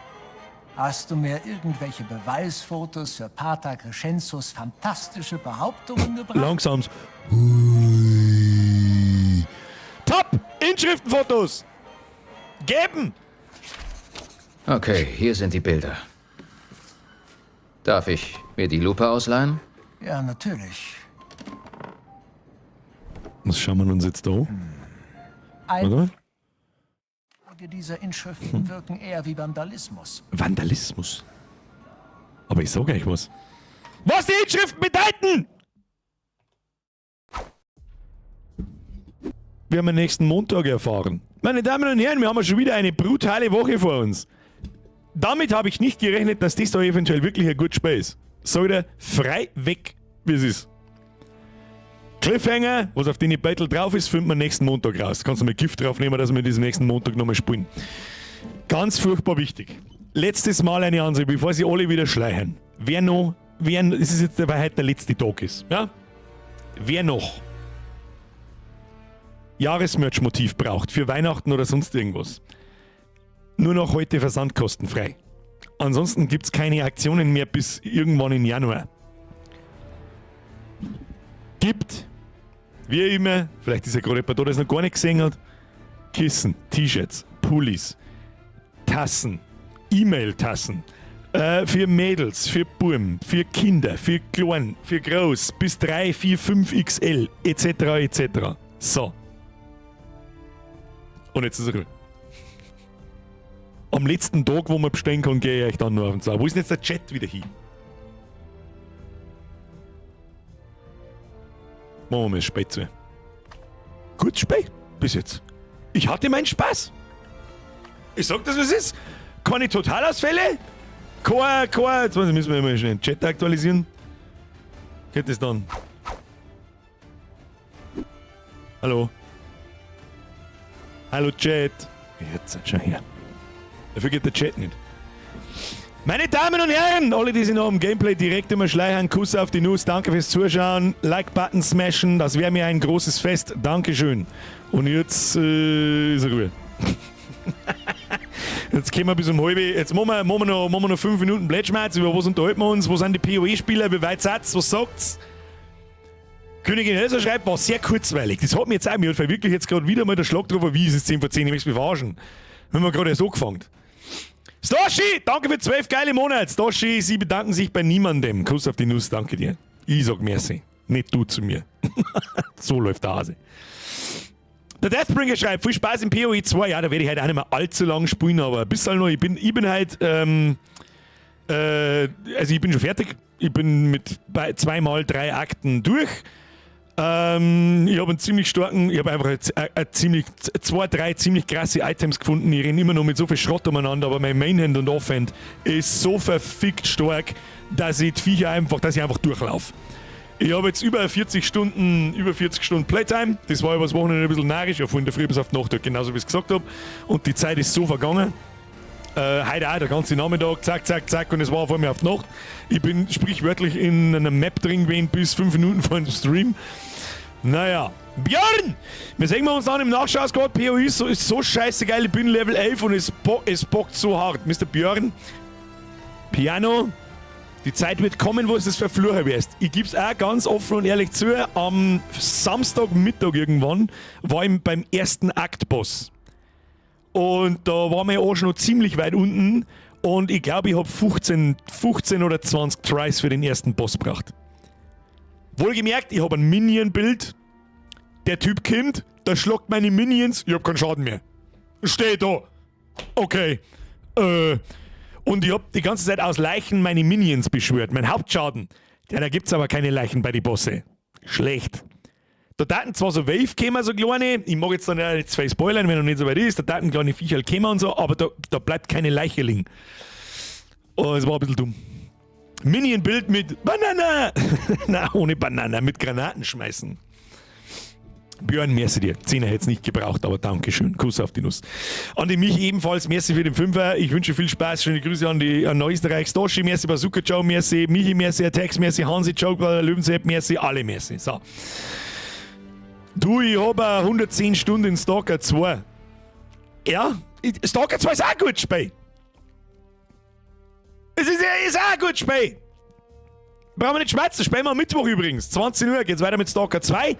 Hast du mir irgendwelche Beweisfotos für Pater Crescenzos fantastische Behauptungen gebracht? Langsams. Hui. Top! Inschriftenfotos! Geben! Okay, hier sind die Bilder. Darf ich mir die Lupe ausleihen? Ja, natürlich. Was schauen wir uns jetzt da an? Oder? Einige dieser Inschriften wirken eher wie Vandalismus. Vandalismus? Aber ich sag euch was. Was die Inschriften bedeuten! Wir haben am nächsten Montag erfahren. Meine Damen und Herren, wir haben ja schon wieder eine brutale Woche vor uns. Damit habe ich nicht gerechnet, dass das da eventuell wirklich ein gutes Spiel ist. Sag ich dir frei weg, wie es ist. Cliffhanger, was auf den Battle drauf ist, finden wir nächsten Montag raus. Kannst du mal Gift drauf nehmen, dass wir diesen nächsten Montag nochmal spielen. Ganz furchtbar wichtig. Letztes Mal eine Ansage, bevor sie alle wieder schleichen. Wer noch, wer, es ist jetzt, weil heute der letzte Tag ist. Ja? Wer noch Jahresmerch-Motiv braucht für Weihnachten oder sonst irgendwas, nur noch heute versandkostenfrei. Ansonsten gibt es keine Aktionen mehr bis irgendwann im Januar. Gibt, wie immer, vielleicht ist ja gerade jemand da, der es noch gar nicht gesehen hat, Kissen, T-Shirts, Pullis, Tassen, E-Mail-Tassen, für Mädels, für Buben, für Kinder, für Klein, für Groß, bis 3, 4, 5 XL, etc. etc. So. Und jetzt ist er ruhig. Am letzten Tag, wo man bestellen kann, gehe ich euch dann nur auf den Sack. Wo ist denn jetzt der Chat wieder hin? Machen wir mal spät zu. Gut spät bis jetzt. Ich hatte meinen Spaß. Ich sag das, was ist. Keine Totalausfälle. Kein, jetzt müssen wir mal schnell den Chat aktualisieren. Geht das dann? Hallo? Hallo Chat. Jetzt schau her. Dafür geht der Chat nicht. Meine Damen und Herren, alle, die sich noch am Gameplay direkt immer schleichen, Kuss auf die Nuss, danke fürs Zuschauen, Like-Button smashen, das wäre mir ein großes Fest, Dankeschön. Und jetzt ist er Ruhe. Jetzt kommen wir bis um halb. Jetzt machen wir noch 5 Minuten Plätschmerz. Über was unterhalten wir uns? Wo sind die PoE-Spieler? Wie weit seid's? Was sagt's? Königin Elsa schreibt, war sehr kurzweilig. Das hat mir jetzt auch, mir hat wirklich jetzt gerade wieder mal der Schlag drauf, wie ist es 10 vor 10, ich möchte mich verarschen. Wenn wir gerade erst angefangen. Stoshi, danke für 12 geile Monate. Stoshi, Sie bedanken sich bei niemandem. Kuss auf die Nuss, danke dir. Ich sag merci. Nicht du zu mir. So läuft der Hase. Der Deathbringer schreibt, viel Spaß im PoE 2. Ja, da werde ich halt auch nicht mehr allzu lang spielen, aber ein bisschen noch. Ich bin halt, also ich bin schon fertig. Ich bin mit zweimal drei Akten durch. Ich habe einen ziemlich starken, ich habe einfach ein ziemlich, zwei, drei ziemlich krasse Items gefunden. Ich renne immer noch mit so viel Schrott umeinander, aber mein Mainhand und Offhand ist so verfickt stark, dass ich einfach durchlaufe. Ich habe jetzt über 40 Stunden Playtime. Das war übers Wochenende ein bisschen narrisch. Ja, von der Früh bis auf die Nacht, genauso wie ich es gesagt habe. Und die Zeit ist so vergangen. Heute auch, der ganze Nachmittag, zack, zack, zack, und es war vor mir auf die Nacht. Ich bin sprichwörtlich in einer Map drin gewesen bis 5 Minuten vor dem Stream. Naja. Björn! Wir sehen wir uns dann im Nachschau-Squad. PoE ist so scheiße geil. Ich bin Level 11 und es bockt so hart. Mr. Björn, Piano, die Zeit wird kommen, wo es das verfluchen wirst. Ich gebe es auch ganz offen und ehrlich zu, am Samstagmittag irgendwann war ich beim ersten Aktboss. Und da war mein Arsch noch ziemlich weit unten. Und ich glaube, ich habe 15, 15 oder 20 Tries für den ersten Boss gebraucht. Wohlgemerkt, ich habe ein Minion-Build. Der Typ kommt, der schlagt meine Minions, ich hab keinen Schaden mehr. Steh da. Okay. Und ich hab die ganze Zeit aus Leichen meine Minions beschwört. Mein Hauptschaden. Ja, da gibt's aber keine Leichen bei den Bosse. Schlecht. Da taten zwar so Wave kämen, so kleine, ich mag jetzt dann ja nicht zwei spoilern, wenn noch nicht so weit ist, da taten kleine Viecher kämen und so, aber da bleibt keine Leiche liegen. Oh, es war ein bisschen dumm. Minion-Build mit Banana! Na, ohne Banana, mit Granaten schmeißen. Björn, merci dir. Zehner hätte es nicht gebraucht, aber Dankeschön. Kuss auf die Nuss. An die mich ebenfalls, merci für den Fünfer. Ich wünsche viel Spaß. Schöne Grüße an Neuösterreich. Stoshi, merci, Bazooka Joe, merci, Michi, merci, Attacks, merci, Hansi, Joe, Löwensepp, merci, alle merci. So. Du, ich habe 110 Stunden in Stalker 2. Ja, Stalker 2 ist auch ein gutes Spiel. Es ist auch ein gutes Spiel. Brauchen wir nicht schwätzen. Spielen wir am Mittwoch übrigens. 20 Uhr geht's weiter mit Stalker 2.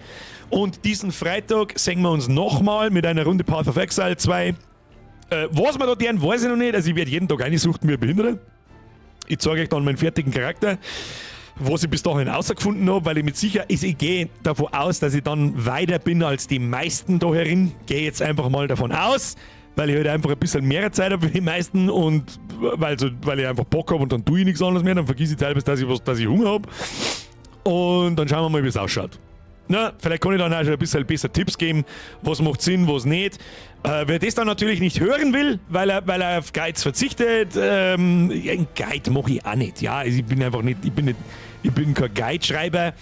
Und diesen Freitag sehen wir uns nochmal mit einer Runde Path of Exile 2. Was wir da tun, weiß ich noch nicht. Also ich werde jeden Tag einsuchten wie ein Behinderter. Ich zeige euch dann meinen fertigen Charakter, was ich bis dahin rausgefunden habe, weil ich mit sicher, also ich gehe davon aus, dass ich dann weiter bin als die meisten da herin. Gehe jetzt einfach mal davon aus, weil ich halt einfach ein bisschen mehr Zeit habe wie die meisten und weil ich einfach Bock habe und dann tue ich nichts anderes mehr, dann vergesse ich teilweise, dass ich Hunger habe. Und dann schauen wir mal, wie es ausschaut. Na, vielleicht kann ich dann auch schon ein bisschen besser Tipps geben, was macht Sinn, was nicht. Wer das dann natürlich nicht hören will, weil er auf Guides verzichtet, ja, ein Guide mache ich auch nicht. Ja, also ich bin einfach nicht, ich bin nicht, ich bin kein Guide-Schreiber.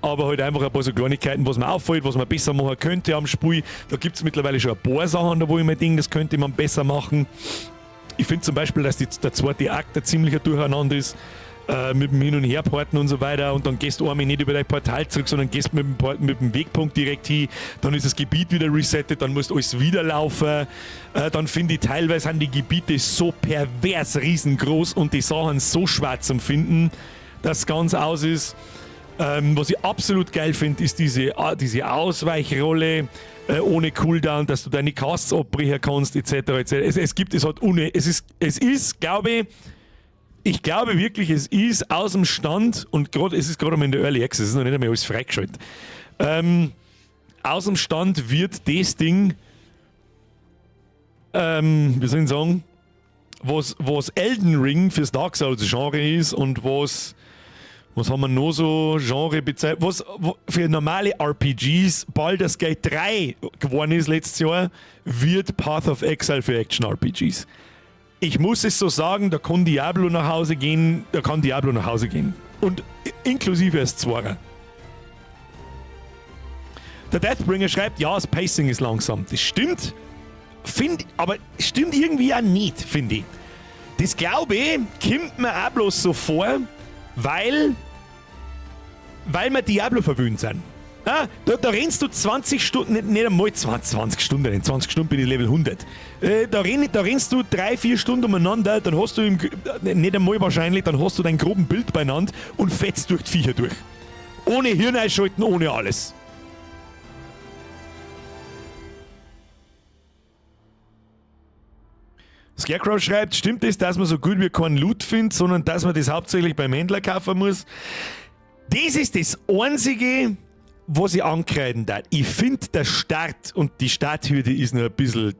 Aber halt einfach ein paar so Kleinigkeiten, was mir auffällt, was man besser machen könnte am Spiel. Da gibt es mittlerweile schon ein paar Sachen, da wo ich mir denke, das könnte man besser machen. Ich finde zum Beispiel, dass der zweite Akt ein ziemlicher Durcheinander ist. Mit dem Hin- und Herporten und so weiter und dann gehst du einmal nicht über dein Portal zurück, sondern gehst mit dem Wegpunkt direkt hin, dann ist das Gebiet wieder resettet, dann musst du alles wieder laufen. Dann finde ich, teilweise sind die Gebiete so pervers riesengroß und die Sachen so schwer zum Finden, dass es ganz aus ist. Was ich absolut geil finde, ist diese Ausweichrolle ohne Cooldown, dass du deine Casts abbrechen kannst, etc. etc. Es, es gibt, es hat ohne, es ist, glaube ich, ich glaube wirklich, es ist aus dem Stand, und grad, es ist gerade einmal in der Early Access, es ist noch nicht einmal alles freigeschaltet. Aus dem Stand wird das Ding, wie soll ich sagen, was Elden Ring fürs Dark Souls Genre ist und was haben wir noch so Genre bezeichnet, was für normale RPGs Baldur's Gate 3 geworden ist letztes Jahr, wird Path of Exile für Action RPGs. Ich muss es so sagen, da kann Diablo nach Hause gehen, da kann Diablo nach Hause gehen. Und inklusive das Zweier. Der Deathbringer schreibt, ja, das Pacing ist langsam. Das stimmt, find, aber stimmt irgendwie auch nicht, finde ich. Das glaube ich, kommt mir auch bloß so vor, weil wir Diablo verwöhnt sind. Ja, da rennst du 20 Stunden, nicht einmal 20 Stunden, in 20 Stunden bin ich Level 100. Da rennst du 3, 4 Stunden umeinander, dann hast du im, nicht einmal wahrscheinlich, dann hast du deinen groben Bild beieinander und fetzt durch die Viecher durch. Ohne Hirn einschalten, ohne alles. Scarecrow schreibt, stimmt es, dass man so gut wie keinen Loot findet, sondern dass man das hauptsächlich beim Händler kaufen muss? Das ist das Einzige, was ich ankreiden darf. Ich find, der Start und die Starthürde ist noch ein bisschen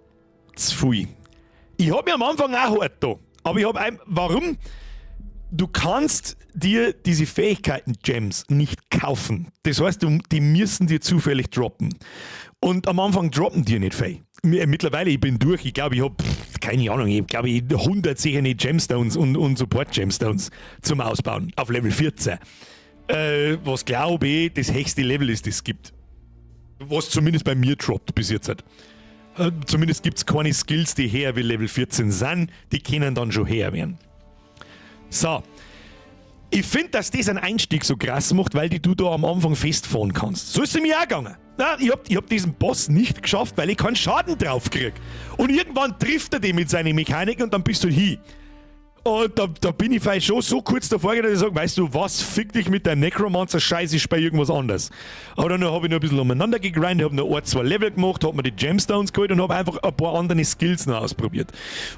zu viel. Ich hab mir am Anfang auch hart da. Aber ich hab ein, warum? Du kannst dir diese Fähigkeiten-Gems nicht kaufen. Das heißt, die müssen dir zufällig droppen. Und am Anfang droppen die nicht viel. Mittlerweile, ich bin durch, ich glaube, ich hab, pff, keine Ahnung, ich glaube, ich hab 100 sicher nicht Gemstones und Support-Gemstones zum Ausbauen auf Level 14. Was glaube ich, das höchste Level ist, das es gibt. Was zumindest bei mir droppt bis jetzt. Halt. Zumindest gibt's keine Skills, die höher wie Level 14 sind, die können dann schon höher werden. So. Ich find, dass das einen Einstieg so krass macht, weil die du da am Anfang festfahren kannst. So ist es mir auch gegangen. Na, ich hab diesen Boss nicht geschafft, weil ich keinen Schaden drauf krieg. Und irgendwann trifft er den mit seinen Mechaniken und dann bist du hin. Und da bin ich vielleicht schon so kurz davor, dass ich sag, weißt du was, fick dich mit deinem Necromancer-Scheiß, ich spiel irgendwas anderes. Aber dann hab ich noch ein bisschen umeinander gegrindet, hab noch ein, zwei Level gemacht, hab mir die Gemstones geholt und hab einfach ein paar andere Skills noch ausprobiert.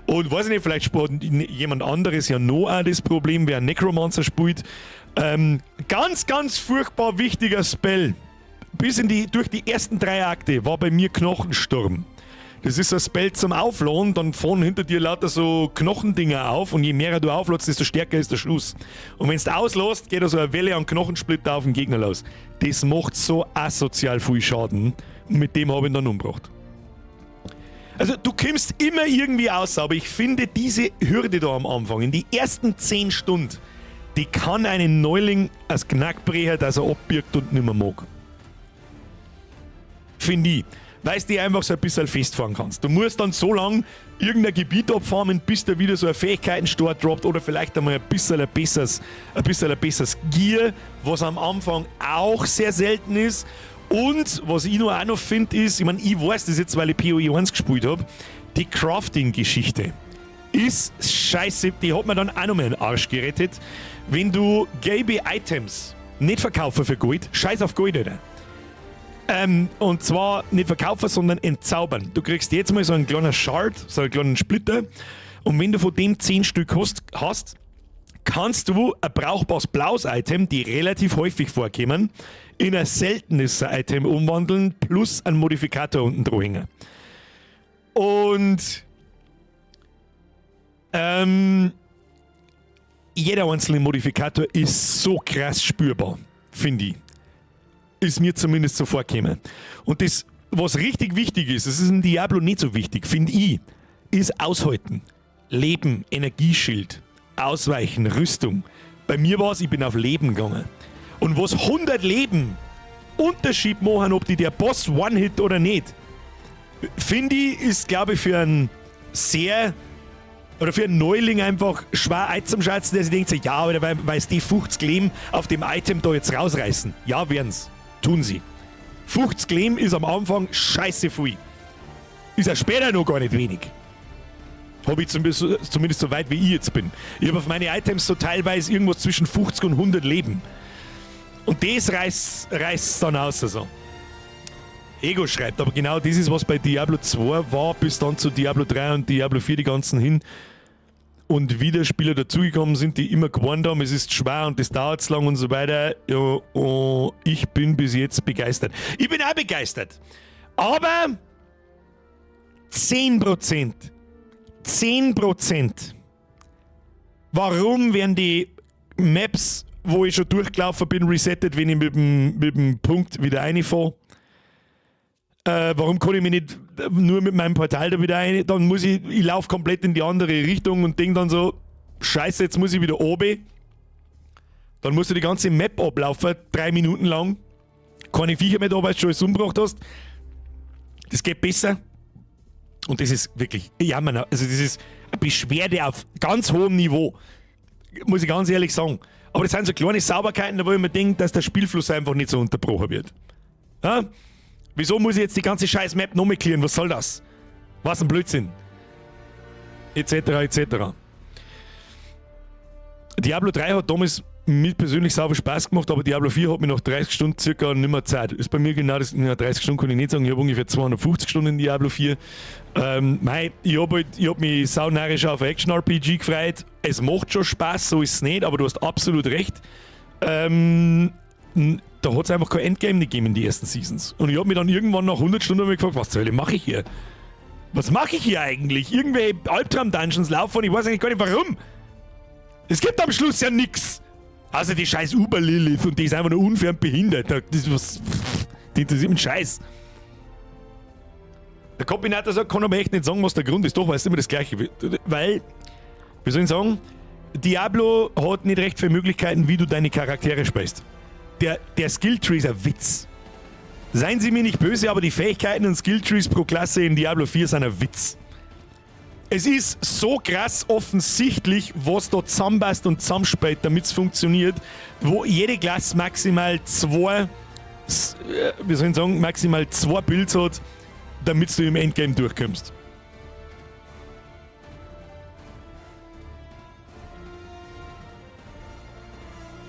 Und weiß ich nicht, vielleicht spielt jemand anderes ja noch auch das Problem, wer Necromancer spielt. Ganz, ganz furchtbar wichtiger Spell. Bis durch die ersten 3 Akte war bei mir Knochensturm. Das ist ein Spell zum Aufladen, dann fahren hinter dir lauter so Knochendinger auf und je mehr du auflädst, desto stärker ist der Schuss. Und wenn's du auslässt, geht da so eine Welle an Knochensplitter auf den Gegner los. Das macht so asozial viel Schaden und mit dem hab ich ihn dann umgebracht. Also du kommst immer irgendwie aus, aber ich finde diese Hürde da am Anfang, in die ersten 10 Stunden, die kann einen Neuling als Knackbrecher, dass er abbirgt und nimmer mag. Finde ich. Weil du dich einfach so ein bisschen festfahren kannst. Du musst dann so lang irgendein Gebiet abfarmen, bis da wieder so ein Fähigkeiten-Store droppt oder vielleicht einmal ein bisschen ein besseres Gear, was am Anfang auch sehr selten ist. Und was ich noch auch noch finde, ist, ich mein, ich weiß das jetzt, weil ich PoE 1 gespielt hab, die Crafting-Geschichte ist scheiße, die hat mir dann auch noch mal den Arsch gerettet. Wenn du gelbe Items nicht verkaufen für Gold, scheiß auf Gold, Alter. Und zwar nicht verkaufen, sondern entzaubern. Du kriegst jetzt mal so einen kleinen Shard, so einen kleinen Splitter. Und wenn du von dem 10 Stück hast, kannst du ein brauchbares blaues Item, die relativ häufig vorkommen, in ein seltenes Item umwandeln, plus einen Modifikator unten dran hängen. Und jeder einzelne Modifikator ist so krass spürbar, finde ich. Ist mir zumindest so vorgekommen. Und das, was richtig wichtig ist, das ist in Diablo nicht so wichtig, finde ich, ist Aushalten. Leben, Energieschild, Ausweichen, Rüstung. Bei mir war's, ich bin auf Leben gegangen. Und was 100 Leben Unterschied machen, ob die der Boss One-Hit oder nicht, finde ich, ist, glaube ich, für einen sehr Oder für einen Neuling einfach schwer einzuschätzen, der sich denkt, so, ja, aber weil es die 50 Leben auf dem Item da jetzt rausreißen. Ja, werden's. Tun sie. 50 Leben ist am Anfang scheiße viel. Ist ja später noch gar nicht wenig. Hab ich zumindest so weit, wie ich jetzt bin. Ich habe auf meine Items so teilweise irgendwas zwischen 50 und 100 Leben. Und das reißt dann aus. Also. Ego schreibt, aber genau das ist, was bei Diablo 2 war, bis dann zu Diablo 3 und Diablo 4 die ganzen hin und wieder Spieler dazugekommen sind, die immer gewonnen haben, es ist schwer und das dauert lang und so weiter. Ja, und ich bin bis jetzt begeistert. Ich bin auch begeistert. Aber 10%. 10%. Warum werden die Maps, wo ich schon durchgelaufen bin, resettet, wenn ich mit dem Punkt wieder reinfahre? Warum kann ich mich nicht nur mit meinem Portal da wieder rein? Dann muss ich, ich laufe komplett in die andere Richtung und denke dann so, scheiße, jetzt muss ich wieder oben. Dann musst du die ganze Map ablaufen, 3 Minuten lang. Keine Viecher mehr da, weil du schon alles umgebracht hast. Das geht besser. Und das ist wirklich, ja, man, also das ist eine Beschwerde auf ganz hohem Niveau. Muss ich ganz ehrlich sagen. Aber das sind so kleine Sauberkeiten, wo ich mir denke, dass der Spielfluss einfach nicht so unterbrochen wird. Ja? Wieso muss ich jetzt die ganze scheiß Map nochmal clearen? Was soll das? Was ein Blödsinn. Etc. etc. Diablo 3 hat damals mir persönlich sauber Spaß gemacht, aber Diablo 4 hat mir nach 30 Stunden circa nicht mehr Zeit. Ist bei mir genau das, ja, 30 Stunden kann ich nicht sagen, ich habe ungefähr 250 Stunden in Diablo 4. Mei, ich habe halt, ich hab mich saunarrisch auf Action-RPG gefreut. Es macht schon Spaß, so ist es nicht, aber du hast absolut recht. Da hat es einfach kein Endgame nicht gegeben in die ersten Seasons. Und ich habe mich dann irgendwann nach 100 Stunden gefragt, was zur Hölle mache ich hier? Was mache ich hier eigentlich? Irgendwelche Albtraum-Dungeons laufen und ich weiß eigentlich gar nicht, warum. Es gibt am Schluss ja nix. Also die scheiß Uber-Lilith und die ist einfach nur unfair und behindert. Das ist was, die interessiert mich Scheiß. Der Kombinator sagt, kann aber echt nicht sagen, was der Grund ist. Doch, weil es immer das Gleiche. Weil, wie soll ich sagen, Diablo hat nicht recht viele Möglichkeiten, wie du deine Charaktere spielst. Der Skilltree ist ein Witz. Seien Sie mir nicht böse, aber die Fähigkeiten und Skilltrees pro Klasse in Diablo 4 sind ein Witz. Es ist so krass offensichtlich, was da zusammenpasst und zusammenspielt, damit es funktioniert, wo jede Klasse maximal zwei, wie soll ich sagen, maximal zwei Builds hat, damit du im Endgame durchkommst.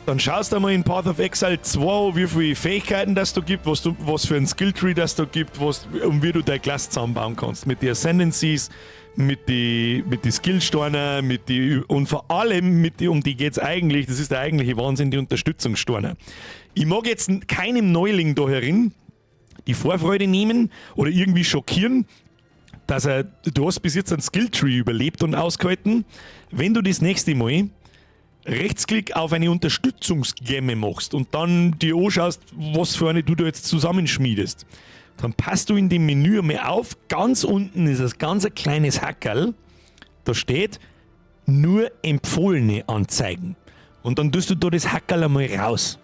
Dann schaust du mal in Path of Exile 2, wie viele Fähigkeiten das da gibt, was für ein Skilltree das da gibt, und wie du deine Klasse zusammenbauen kannst. Mit den Ascendancies, mit die Skillsteine, mit die, und vor allem mit die, um die geht's eigentlich, das ist der eigentliche Wahnsinn, die Unterstützungssteine. Ich mag jetzt keinem Neuling da herin die Vorfreude nehmen oder irgendwie schockieren, dass er, du hast bis jetzt ein Skilltree überlebt und ausgehalten. Wenn du das nächste Mal Rechtsklick auf eine Unterstützungsgemme machst und dann dir anschaust, was für eine du da jetzt zusammenschmiedest, dann passt du in dem Menü mal auf, ganz unten ist das ganz ein kleines Hackerl, da steht nur empfohlene anzeigen. Und dann tust du da das Hackerl einmal raus.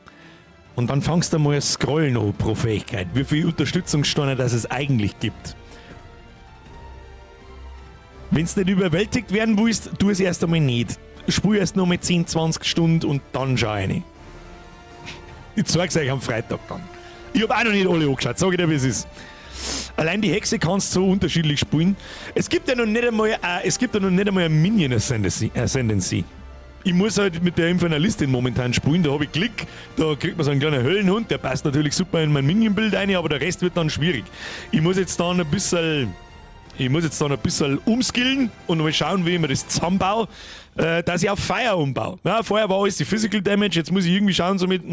Und dann fangst du einmal Scrollen an pro Fähigkeit, wie viel Unterstützungssteine das es eigentlich gibt. Wenn du nicht überwältigt werden willst, tu es erst einmal nicht. Spul erst noch mal 10, 20 Stunden und dann schau rein. Ich zeig's euch am Freitag dann. Ich hab auch noch nicht alle angeschaut, sag ich dir, wie es ist. Allein die Hexe kannst du so unterschiedlich spielen. Es gibt ja noch nicht einmal ein Minion Ascendancy. Ascendancy. Ich muss halt mit der Infernalistin momentan spielen, da habe ich Glück, da kriegt man so einen kleinen Höllenhund, der passt natürlich super in mein Minion-Build rein, aber der Rest wird dann schwierig. Ich muss jetzt dann ein bisschen umskillen und mal schauen, wie ich mir das zusammenbaue, dass ich auf Fire umbaue. Ja, vorher war alles die Physical Damage, jetzt muss ich irgendwie schauen, so mit,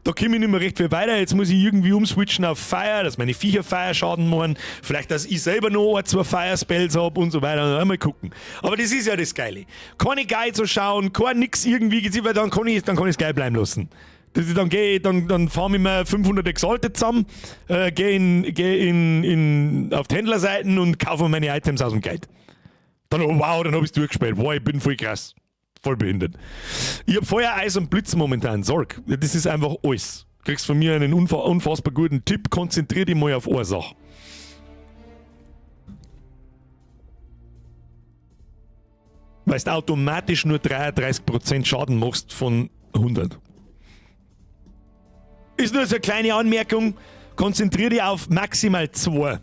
da komme ich nicht mehr recht viel weiter, jetzt muss ich irgendwie umswitchen auf Fire, dass meine Viecher Fire Schaden machen, vielleicht, dass ich selber noch ein, zwei Fire Spells habe und so weiter. Mal gucken. Aber das ist ja das Geile. Keine Guide zu schauen, kein nix irgendwie, weil dann kann ich es gleich bleiben lassen. Das ist, dann gehe ich, dann farm ich mir 500 Exalted zusammen, gehe in, auf die Händlerseiten und kaufe mir meine Items aus dem Guide. Dann, oh wow, dann habe ich es durchgespielt. Wow, ich bin voll krass. Voll behindert. Ich habe Feuer, Eis und Blitz momentan. Sorg. Das ist einfach alles. Kriegst von mir einen unfassbar guten Tipp. Konzentrier dich mal auf eine Sache. Weil du automatisch nur 33% Schaden machst von 100. Ist nur so eine kleine Anmerkung. Konzentrier dich auf maximal 2.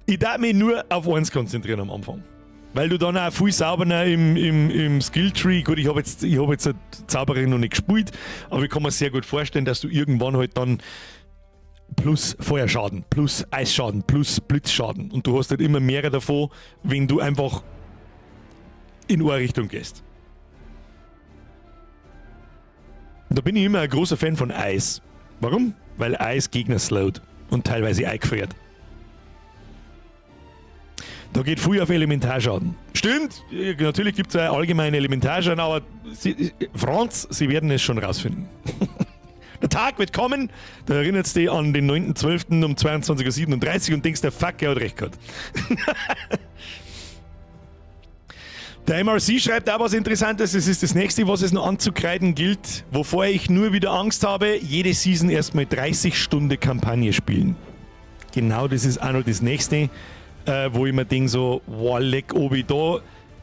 Ich darf mich nur auf eins konzentrieren am Anfang. Weil du dann auch viel sauberer im Skilltree, gut, ich hab jetzt eine Zauberin noch nicht gespielt, aber ich kann mir sehr gut vorstellen, dass du irgendwann halt dann plus Feuerschaden, plus Eisschaden, plus Blitzschaden und du hast halt immer mehr davon, wenn du einfach in eine Richtung gehst. Und da bin ich immer ein großer Fan von Eis. Warum? Weil Eis Gegner slowt und teilweise eingefriert. Da geht viel auf Elementarschaden. Stimmt, natürlich gibt's auch allgemeine Elementarschaden, aber Sie, Franz, Sie werden es schon rausfinden. Der Tag wird kommen, da erinnerst du dich an den 9.12. um 22:37 Uhr und denkst, der Fuck, er hat recht gehabt. Der MRC schreibt auch was Interessantes, es ist das nächste, was es noch anzukreiden gilt, wovor ich nur wieder Angst habe, jede Season erstmal 30 Stunden Kampagne spielen. Genau, das ist auch noch das nächste, wo ich mir denk so, wow, leck, ob ich da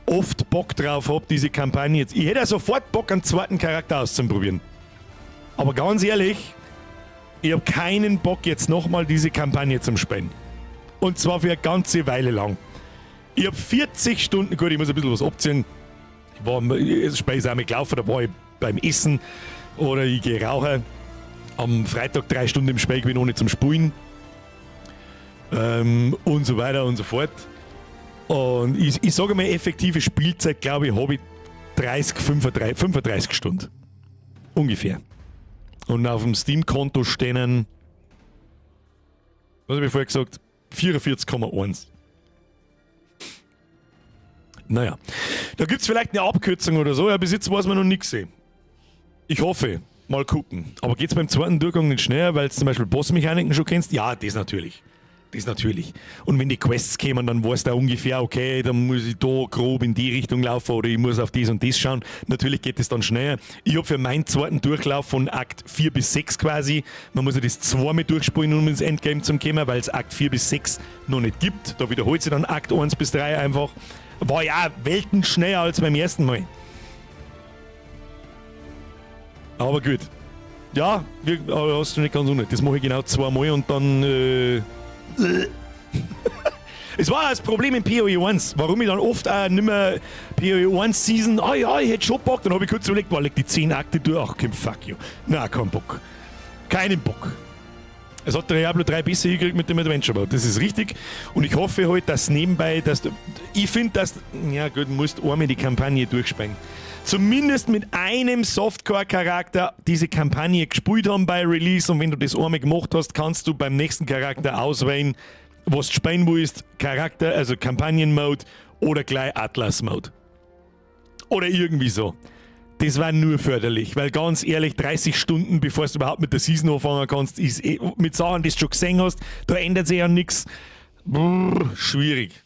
oft Bock drauf hab, diese Kampagne jetzt. Ich hätte ja sofort Bock, einen zweiten Charakter auszuprobieren. Aber ganz ehrlich, ich hab keinen Bock, jetzt nochmal diese Kampagne zum Spielen. Und zwar für eine ganze Weile lang. Ich hab 40 Stunden, gut, ich muss ein bisschen was abziehen. Ich war, das Spiel ist auch mit gelaufen, da war ich beim Essen oder ich geh rauchen. Am Freitag 3 Stunden im Spiel gewesen, ohne zum Spulen. Und so weiter und so fort. Und ich sage mal, effektive Spielzeit, glaube ich, habe ich 30, 35 Stunden. Ungefähr. Und auf dem Steam-Konto stehen, was hab ich vorher gesagt? 44,1. Naja, da gibt's vielleicht eine Abkürzung oder so. Ja, bis jetzt weiß man noch nix. Ich hoffe, mal gucken. Aber geht's beim zweiten Durchgang nicht schneller, weil du zum Beispiel Bossmechaniken schon kennst? Ja, das natürlich. Das natürlich. Und wenn die Quests kämen, dann weißt du ungefähr, okay, dann muss ich da grob in die Richtung laufen oder ich muss auf das und das schauen. Natürlich geht es dann schneller. Ich hab für meinen zweiten Durchlauf von Akt 4 bis 6 quasi, man muss ja das zweimal durchspielen, um ins Endgame zu kommen, weil es Akt 4 bis 6 noch nicht gibt. Da wiederholt sich dann Akt 1 bis 3 einfach. War ja Welten schneller als beim ersten Mal. Aber gut. Ja, wir, aber hast du nicht ganz unrecht. Das mache ich genau zweimal und dann es war das Problem in PoE 1, warum ich dann oft auch nicht mehr PoE 1 Season, ah ja, ich hätte schon Bock, dann hab ich kurz überlegt, boah, leg die 10 Akte durch, ach komm, fuck you. Na, kein Bock. Keinen Bock. Es hat der Diablo 3 besser hingekriegt mit dem Adventure Mode, das ist richtig. Und ich hoffe halt, dass nebenbei, dass du, ich find, dass, ja gut, du musst einmal die Kampagne durchspielen. Zumindest mit einem Softcore-Charakter diese Kampagne gespielt haben bei Release, und wenn du das einmal gemacht hast, kannst du beim nächsten Charakter auswählen, was du spielen willst, Charakter, also Kampagnen-Mode oder gleich Atlas-Mode. Oder irgendwie so. Das war nur förderlich, weil ganz ehrlich, 30 Stunden, bevor du überhaupt mit der Season anfangen kannst, ist eh, mit Sachen, die du schon gesehen hast, da ändert sich ja nix. Brrr, schwierig.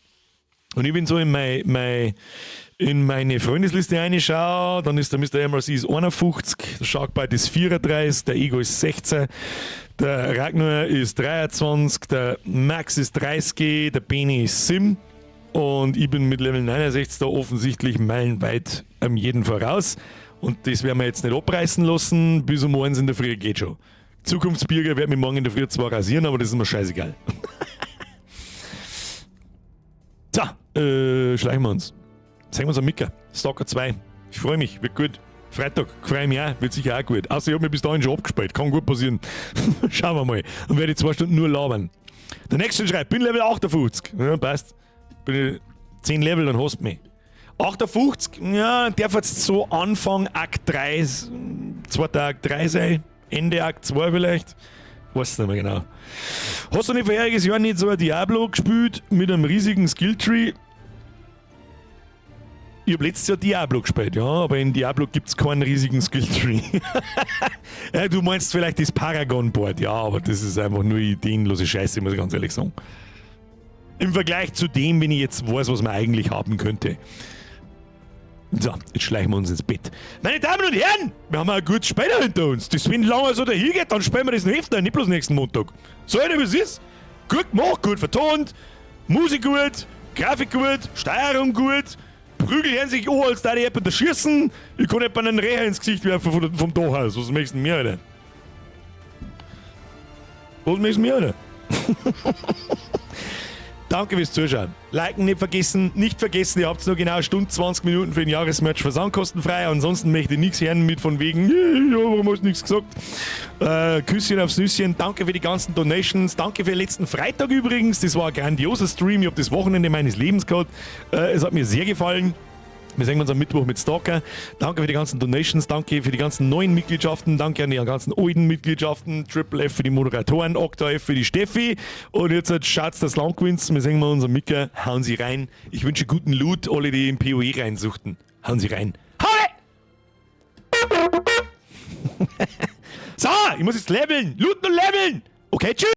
Und ich bin so in meine Freundesliste reinschaue, dann ist der Mister MRC ist 51, der Sharkbite ist 34, der Ego ist 16, der Ragnar ist 23, der Max ist 30, der Beni ist 7 und ich bin mit Level 69 da offensichtlich meilenweit am jeden voraus. Und das werden wir jetzt nicht abreißen lassen, bis um 1 in der Früh geht schon. Zukunftsbürger wird mich morgen in der Früh zwar rasieren, aber das ist mir scheißegal. So, schleichen wir uns. Sehen wir uns am Micker. Stalker 2. Ich freue mich, wird gut. Freitag, freue ich mich auch, wird sicher auch gut. Außer ich hab mich bis dahin schon abgespielt. Kann gut passieren. Schauen wir mal. Dann werde ich 2 Stunden nur labern. Der nächste schreibt, bin Level 58. Ja, passt. Bin ich 10 Level, dann hast du mich. 58, ja, darf jetzt so Anfang Akt 3, 2. Akt 3 sein, Ende Akt 2 vielleicht. Weiß nicht mehr genau. Hast du nicht vorheriges Jahr nicht so ein Diablo gespielt mit einem riesigen Skilltree? Ich hab letztes Jahr Diablo gespielt, ja, aber in Diablo gibt's keinen riesigen Skilltree. Ja, du meinst vielleicht das Paragon-Board, ja, aber das ist einfach nur ideenlose Scheiße, muss ich ganz ehrlich sagen. Im Vergleich zu dem, wenn ich jetzt weiß, was man eigentlich haben könnte. So, jetzt schleichen wir uns ins Bett. Meine Damen und Herren, wir haben ein gutes Spiel hinter uns. Das, wenn lange so dahin geht, dann spielen wir das noch öfter, nicht bloß nächsten Montag. So, wie es ist. Gut gemacht, gut vertont, Musik gut, Grafik gut, Steuerung gut, Prügel hören sich an, als da die jemanden schießen. Ich kann jemanden einen Reher ins Gesicht werfen vom Dach aus. Was möchtest du mehr, Alter? Was möchtest du mehr, Alter? Danke fürs Zuschauen. Liken nicht vergessen, nicht vergessen, ihr habt noch genau eine Stunde 20 Minuten für den Jahresmerch versandkostenfrei. Ansonsten möchte ich nichts hören mit von wegen, ja, warum hast du nichts gesagt? Küsschen aufs Nüsschen, danke für die ganzen Donations, danke für letzten Freitag übrigens. Das war ein grandioser Stream, ich habe das Wochenende meines Lebens gehabt. Es hat mir sehr gefallen. Wir sehen uns am Mittwoch mit Stalker. Danke für die ganzen Donations, danke für die ganzen neuen Mitgliedschaften, danke an die ganzen alten Mitgliedschaften, Triple F für die Moderatoren, Octa F für die Steffi. Und jetzt schaut's, dass lang gewinnt. Wir sehen mal unseren Micker. Hauen Sie rein. Ich wünsche guten Loot, alle, die im PoE reinsuchten. Hauen Sie rein. Haue! So, ich muss jetzt leveln. Looten und leveln. Okay, tschüss.